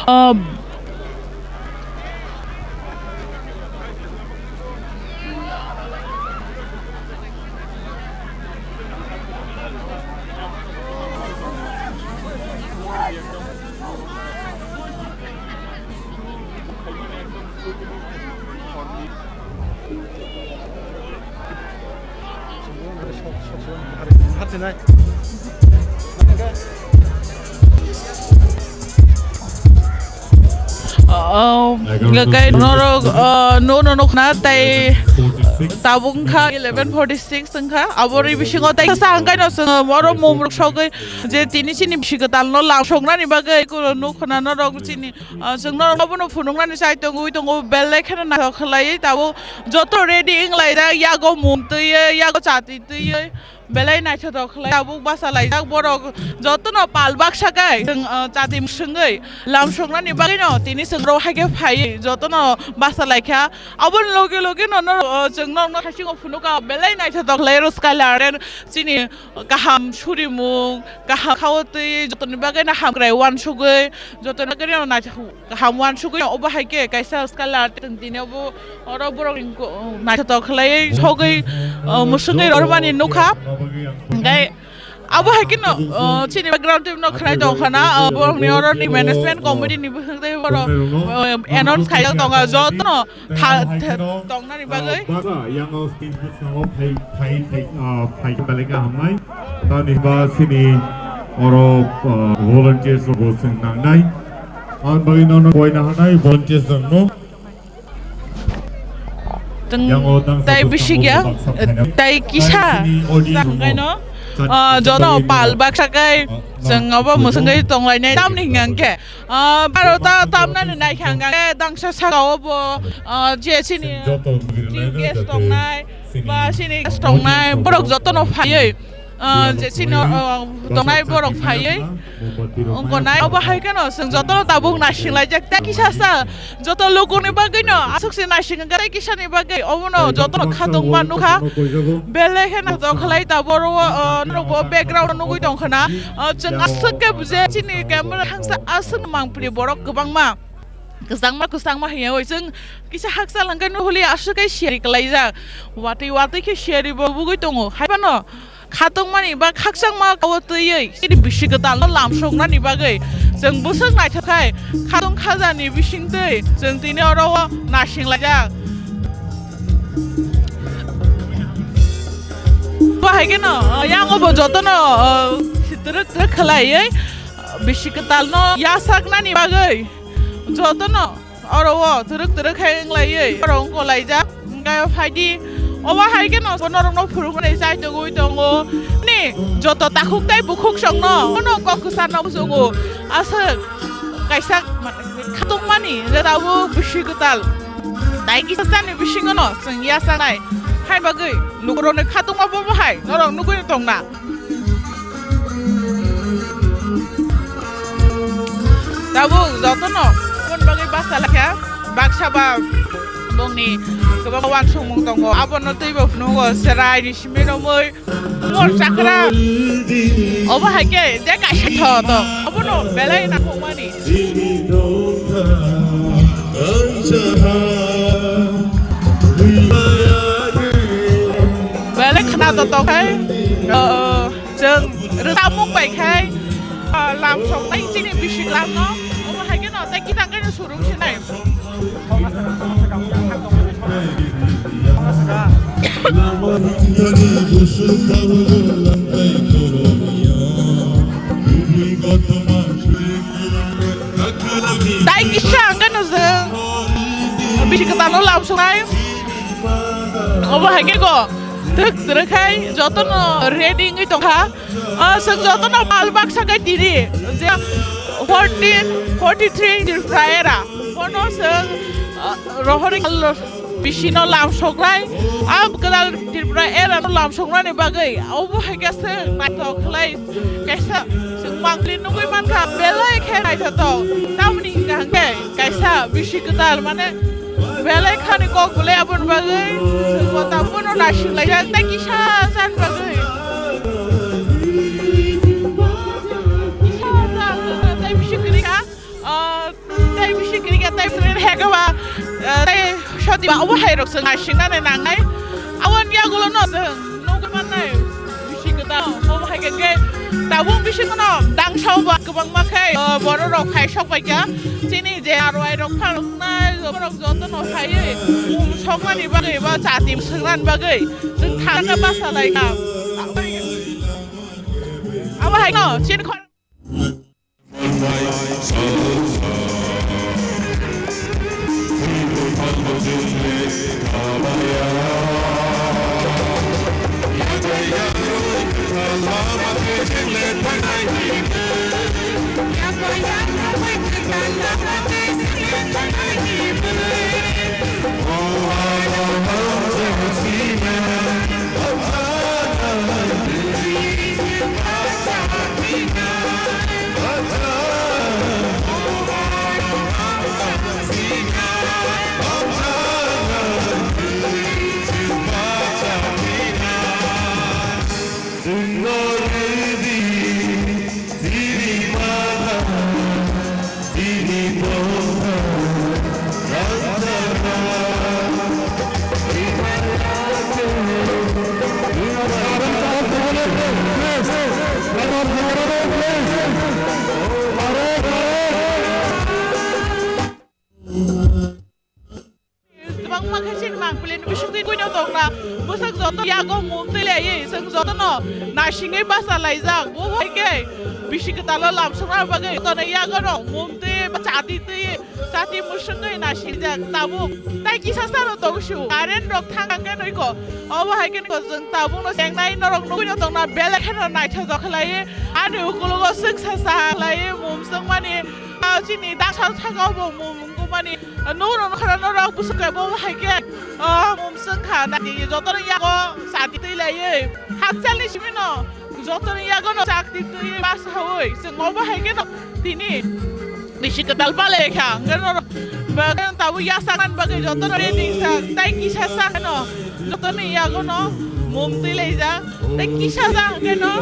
Um, Oh, hingke norok, oh, no, no, no, khna tai tabuk wngkha eleven forty-six wngkha. Aboni bisingo tai sa hingke no chwng oro mumrok sogwi je tini chini bisi kwtal no lam songnani bagwi kulo nuk khna norok chini Ah, chwng norok abono phunuknani chai tongo, ui tongo, belai kheno naithok khlaiwi tabuk joto ready wnglaijak, yago mung twiwi, yago chati twiwi, belai naithotok khlai tabuk bachalaijak borok jotono pal baksa kai chwng, ah, chati mwswngwi lam songnani bagwino tini chwng rok haikhe phaiwi jotono bachalaikha. Aboni logi logino norok, ah, chwng norokno haisingo phunuka belai naithotok khlai rwskailar chini kaham surimung, kaham khao twi jotoni bagwino hamkrai uansugwi, jotoni bagwino naithok kaham uansugwi, obo hai khe kaisa scholar tini obo oro borok ni naithotok khlaiwi sogwi, uh, mwswngwi rormani nukha. Hingke abo hai kheno, uh, chini background team no khlai tong khana, uh, borok ni oro ni management committee ni bwkhak tei borok, uh, announce khaijak tongo jotono tha-, tha-, tongnani bagwi. Basa yang o stage bwskango phai, phai, phai, ah, phai khe belai khe hamnai. Tamni ba sini oro, ah, volunteers rok bo chwng nangnai. Ang bagwi nono boina hanai volunteers rokno. Tei bisikya, tei kisa tangkaino, ah, jono pal baksa kai, ah, chwng abo mwswngwi tonglainai. Tamni hwnka hwnkhe, Ah, barota tamnani naikha hwnka khe dangsa saka o bo, ah, je chini chief guest tongnai, ba chini guest tongnai, borok jotono phaiwi, ah, je chini, ah, tongnai borok phaiwi wngkha nai. Obo hai kheno chwng jotono tabuk naisinglaijak, tei kisa sa joto lukuni bagwino aswk se naising hwnka tei kisani bagwi obono jotono khatungma nukha. Belai kheno joto khlai taboro, ah, norokbo background nugwi tongkha na. Ah, chwng aswk khe buje chini camera hangsa aswk mangpili borok kwbangma. Kwchangma kwchangma hiya oi chwng kisa hakchal hwnkhe nuhuli aswk khe siyari kwlaijak. Watwi watwi khe siyari bo bugwi tongo. Haiphano khatungmani ba khakchangma kawo twiwi chini bisi kwtalno lamsoknani bagwi chwng bwswk naithok khai khatung khajani bisingtwi chwng tini oro o naisinglaijak. Bo hai kheno, ah, yang obo jotono, ah, twrwk twrwk khlaiwi, ah, bisi kwtalno yasaknani bagwi jotono oro o twrwk twrwk khe wnglaiwi oro wngkolaijak. Hwnkhe phaidi obo hai kheno norokno phuruknai chai tongwi tongo. Ni joto takhuk tei bukhuk songno bono kok kwcharno muchungo. Aswk kaisa khatungmani je tabuk bisi kwtal. Tai kisa chani bisingono chwng yachanai. Hai bagwi lukurokni khatungma bobo hai norok nugwi tongna. Tabuk jotono phone bagwi basa lakha, baksa ba bongni kwbangma uansukmung tongo, abono twibo phunukgo, chwraini simi romwi, mor chakra, obo hai khe je kaisa tho to, obono belai nakhukmani. Belai khna to tongkhai, o, o, chwng rwchapmung bai khai, o, lam soknai chini bisi lamno, omo hai kheno tei kitang khe no surung sinai. Tai kisa hwnkhe no chwng bisi kwtalno lam swngnai. Obo hai khe go twk twrwk khai jotono ready wngwi tongkha. Ah, chwng jotono pal baksa khe tini je fourteen forty three Tripura era. Bono chwng, ah, rohorwi. Bisino lamsoknai, a kwtal Tripura era no lamsoknani bagwi, obo hai khe se naithok khlai, kaisa chwng mangpili nugwi mankha, belai khe naithotok. Tamoni hwnkha hwnkhe kaisa bisi kwtal, mane, belai khani kok belai aboni bagwi, chwngbo tabukno naisinglaijak tei kisa chan bagwi. Kisa chan tei bisi kwrwi kha. Ah, tei bisi kwrwi kha, tei bisi kwrwi kha ba, ah, tei soti ba, obo hai rok chwng naisingnani nangnai. Aboni yagulo no chwng nugwi mannai bisi kwtal, obo hai khe, khe tabuk bisingo no dangsa ba kwbangma khe, ah, borok rok phai sok bai kha. Chini je R Y rok phalnai, borok joto no phaiwi mum sokmani bagwi ba chati swknani bagwi chwng thangna basa lai kha. Abo hai no chini khor Kwbangma khe chini mangpili ni bisingtwi buino tongna, bwswk joto yago mum twi laiwi chwng jotono naisingwi basa laijak. Bo hai khe bisi kwtalo lamsokna bagwi jotono yago no mum twi ba chati twi, chati mwswngwi naisijak tabuk. Tai kisa sano tong su current rok thang thang khe nwi kho. Obo hai khe nwi kho chwng tabukno chengnai norok nugwino tongna belai kheno naithok khlaiwi ani ukologo swksa sa khlaiwi mum swngmani. Ah, chini dangsa saka bo mum wngmani. Nurok khara norok bwswk khe bo hai khe, ah, mum swngkha nai jotono yago chati twi laiwi hakchalni simino jotono yagono chati twi basa oi chwng obo hai khe no tini bisi kwtal palai kha hwnkhe norok bagwi tabuk yasaknani bagwi jotono ready sa tai kisa sa no. Jotono yagono mum twi laijak, tei kisa ja hwnkhe no,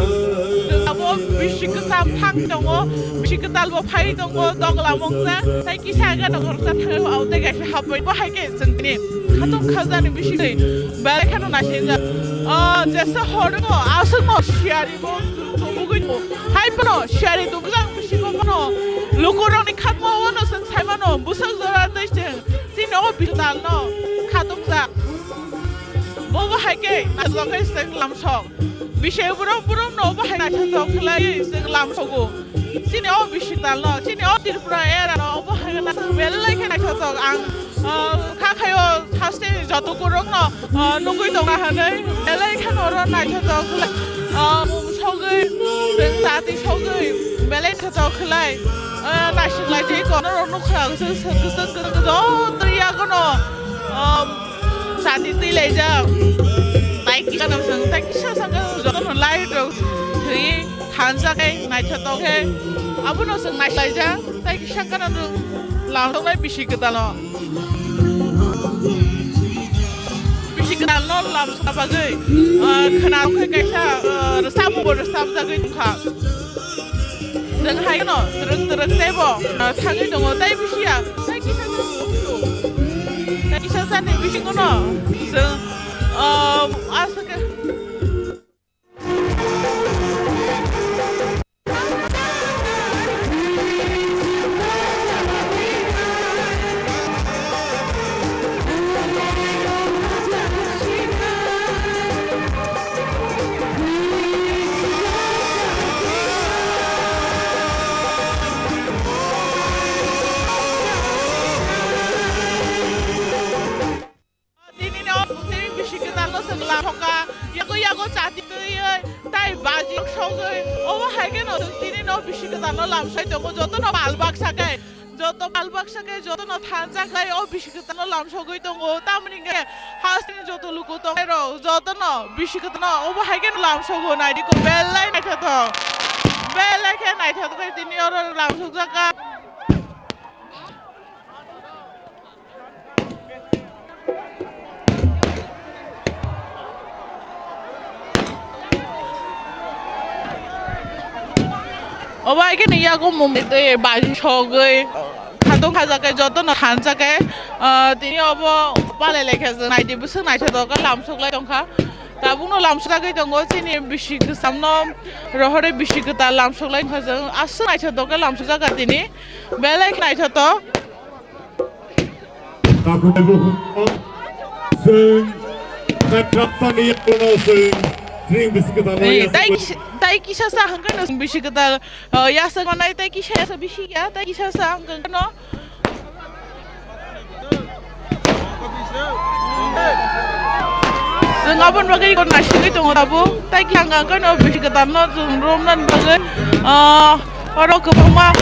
abo bisi kwcham thang tongo, bisi kwtal bo phai tongo, dogla mungsa, tei kisa hwnkhe no khoroksa thangwi o tei kaisa hapwi bo hai khe chwng tini khatung khajani bisi twi belai kheno naisijak. O jesa hor tongo, aswkno siyari bo tubugwi tongo, hai phano siyari tubujak bisingo phano lukurokni khatma o no chwng sai mano, bwswk jora tei chwng chini o bisi kwtalno khatungja. Bobo hai khe naithok khe chwng lamsok. Bisi burom burom no bo hai naithok khlai chwng lamsogo. Chini o bisi kwtal no, chini o Tripura era no bo hai naithok belai khe naithok ang, ah, kha khayo haste joto kurok no, ah, nugwi tongna hanai belai khe no ro naithok khlai, ah, mum sogwi chwng chati sogwi belai naithok khlai, ah, naisik lai jai kono ro nukha ang chwng chwng chwng chwng joto yago no, ah, Sati twi laijak. Tai kisa no chwng, tai kisa sakhe joto no light rok thwi thansa khe naithotok khe. Abono chwng nailaijak. Tai kisa gana no lamsoknai bisi kwtal no. Bisi kwtal no lamsokna bagwi, ah, khwna khe kaisa, ah, rwchapmung bo rwchapjagwi tongkha. Chwng hai no twrwk twrwk teibo, ah, thangwi tongo tei bisi ya, tei kisa, tei kisa sani bisingo no chwng, ah, aswk khe. Tini no, tini bisi kwtal no chwng lamsokha, yago yago chati twiwi, tai baji sogwi, obo hai khe no chwng tini no bisi kwtal no lamsai tongo, joto no pal baksa khe. Joto pal baksa khe jotono thansa khlai o bisi kwtalno lamsogwi tongo. Tamoni hwnkhe hasteni joto luku tongnai rok jotono bisi kwtalno obo hai kheno lamsogo naidi ko belai naithothok. Belai khe naithothok khe tini oro lamsokjak kha. Obo hai kheno yago mumbai twi baji sogwi khatong khajakhe jotono thanjakhe, ah, tini obo palai laikha chwng naidi bwswk naithotok khe lamsoklai tongkha. Tabukno lamsogwi tongo chini bisi kwchamno rohorwi bisi kwtal lamsoklai tongkha chwng aswk naithotok khe lamsojakha tini belai khe naithotok. Takhuk bai bukhuk chwng katraptani yakono chwng tring bisi kwtal. Ei, tei kisa, tei kisa sa hwnkhe no bisi kwtal, uh, yasakmanai tei kisa yasa bisi ya, tei kisa sa hwnkhe no. Chwng aboni bagwi kon naisingwi tongo tabuk, tei kisa hwnkhe no bisi kwtalno chwng romnani bagwi, uh, Oro kwbangma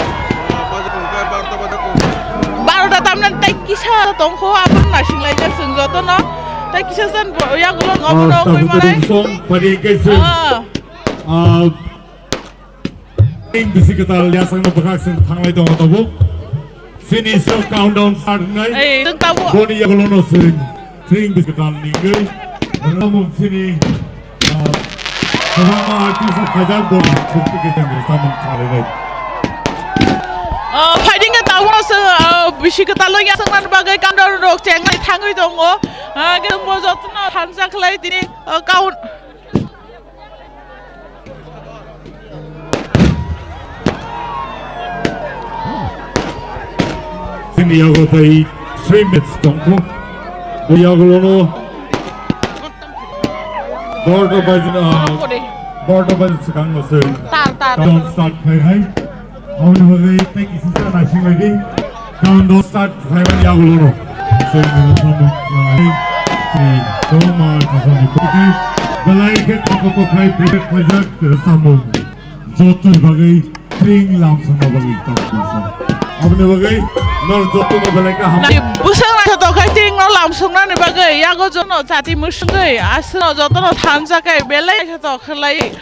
barota tamnani tei kisa tongkho, abono naisinglaijak chwng jotono. Tei kisa jan bo yagulo omono wngwi manai. Ah. Ring bisi kwtal yasakno bwkhak chwng thanglai tongo tabuk. Finish o countdown start wngnai. Ei, chwng tabuk. Boni yagulono chwng. Tring bisi kwtal ningwi, rwngmung chini, ah, kwbangma artist rok khaijak, bo chukti khe chwng rwchapmung khlainai. Ah, phaiding khe tabukno chwng, ah, bisi kwtal o yasaknani bagwi countdown rok chengnai thangwi tongo. Ah, khe bo jotono thansa khlai tini, ah, count. Chini yago tei three minutes tongkho. Bo yagulono barota baji, ah, barota baji swkangno se countdown start khai hai. Aboni bagwi tei kisa sa naisinglaidi. Countdown start khlaimani yagulono. Chwng samung khlai, chwng kwbangma thasani kwrwi belai khe takhuk kok khai prepare khlaijak samung. Jotoni bagwi tring lamsokna bagwi takhuk lamsok. Aboni bagwi norok jotono belai khe hambai. Bwswk naithotok khai tringno lamsoknani bagwi yago jotono chati mwswngwi aswkno jotono thansa khe belai naithotok khlai.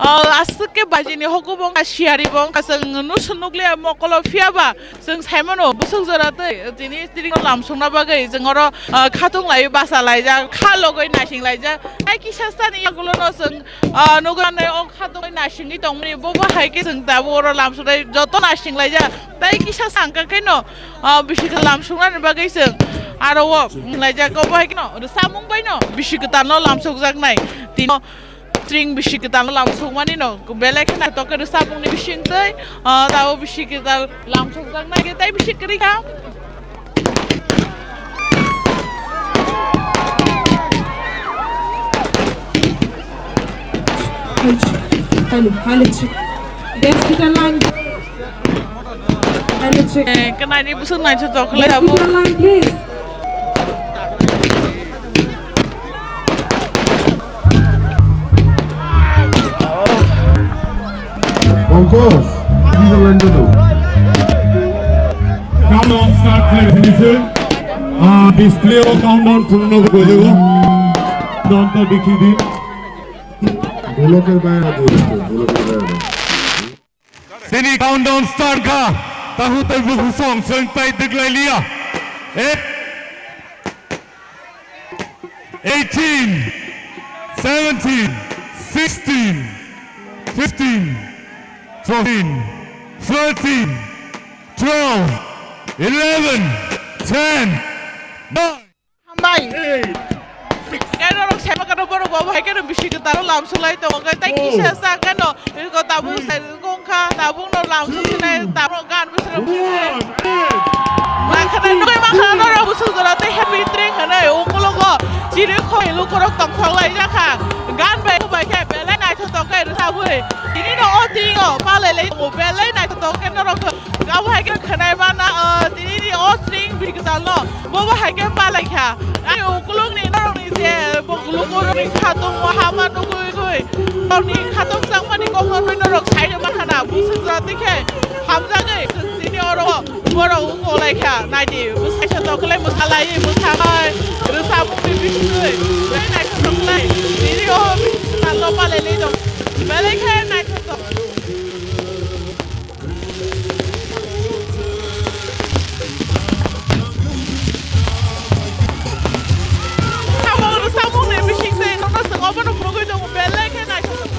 Ah, aswk khe bajini hokhubo wngkha, siyaribo wngkha, chwng nusu nukliya mokolo phiyaba. Chwng saimano bwswk jora tei tini tringno lamsokna bagwi chwng oro, ah, khatung lai basa laijak, kha logwi naising laijak. Tei kisa sani yagulono chwng, ah, nugwi mannai o khatung lai naisingwi tongmani, bobo hai khe chwng tabuk oro lamsoknai joto naising laijak. Tei kisa sa hwnkha kheno, ah, bisi khe lamsoknani bagwi chwng aro o wng laijak, obo hai kheno samung baino bisi kwtalno lamsokjaknai. Tino Tring bisi kwtal lamsokmani no belai khe naithok khe rwchapmungni bisingtwi, ah, tabuk bisi kwtal lamsokjaknai khe tei bisi kwrwi kha. Hello, hello, check. Dance guitar line. Hello, check. Eh, kwnani bwswk naithotok khlai abo. Dance guitar line, please. Pankaj, please line dulu. Countdown start khlai sini se. Ah, display o countdown purno gojogo. Countdown ta dikhi di. Dholokor bayar adi, dholokor bayar adi. Sini countdown start kha. Tahu tei bukhuk song seng tai diglai liya. Eh. Eighteen, seventeen, sixteen, fifteen, fourteen, thirteen, twelve, eleven, ten, nine. Hambai. Khe norok sema kano borok bo hai khe no bisi kwtal lamsok lai tongo khe tei kisa sa khe no iko tabuk sai wngkha tabuk no lamsok sinai tabuk gan bwswk rok nakhanai nugui mankha norok bwswk jora tei happy train hinwi ukologo chiri khoi lukorok tongthok lai jakha gan bai bai khe belai naithotok khe rwchabwi tini no o tini o palai lai tongo belai naithotok khe norok. Abo hai khe khwnai mana, ah, tini ni o tring bisi kwtal no. Bobo hai khe palai kha. Ani ukulung ni norok ni je bo gulugo rok ni khatung o hama nugui gui. Rok ni khatung chang mani ko Norok side o mankha na, bwswk jora twi khe hamjagwi chwng tini oro borok wngkok lai kha. Naidi, bwsai se toklai mwsalai, mwsabai, rwchapmungni bisingtwi, belai naithotok khlai. Tini o bising salo palai lai tong, belai khe naithotok. Samung rwchapmungni bisingtwi, nono chwng obono phunugwi tongo, belai khe naithotok.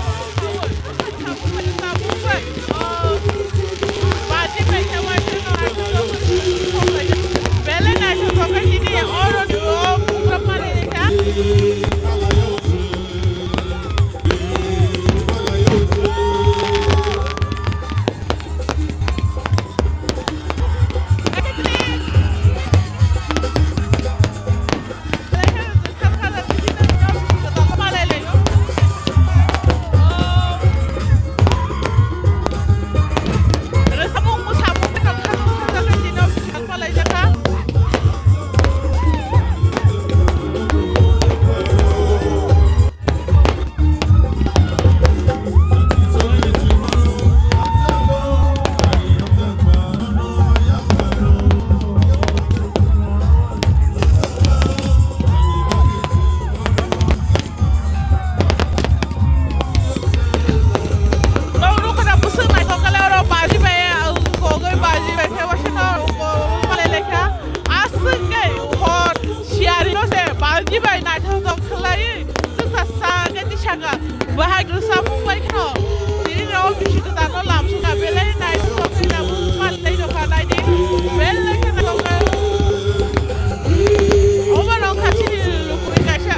Nok nukha na bwswk naithok khe oro baji bai, kogwi baji bai khe waisa no palai lai kha. Aswk khe hor siyari no se baji bai naithok khlai. Chwngsa sa khe tisaka bahai rwchapmung bai kheno tini rw bisi kwtal no lamsukha belai naithok khe tabuk palai tongkha naidi belai khe naithok khe. Obo no kha chini lukui kaisa.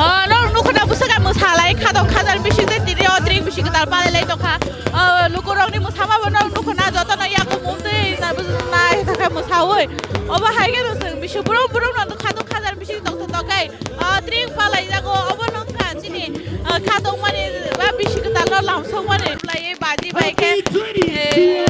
Oh, norok nukha na bwswk ang mwsalai kha tong kha jar bising tei tini o drink bising kwtal palai lai tongkha. Oh, lukurokni mwsama bo norok nukha na jotono yago mung twi nai thangkhe mwsaui. Obo hai khe no chwng bising brum brum no kha tong kha jar bising tong tong kai. Oh, drink palai jago obo nukha chini, oh, kha tongmani ba bising kwtal no lamsokmani. Lai baji bai khe, eh,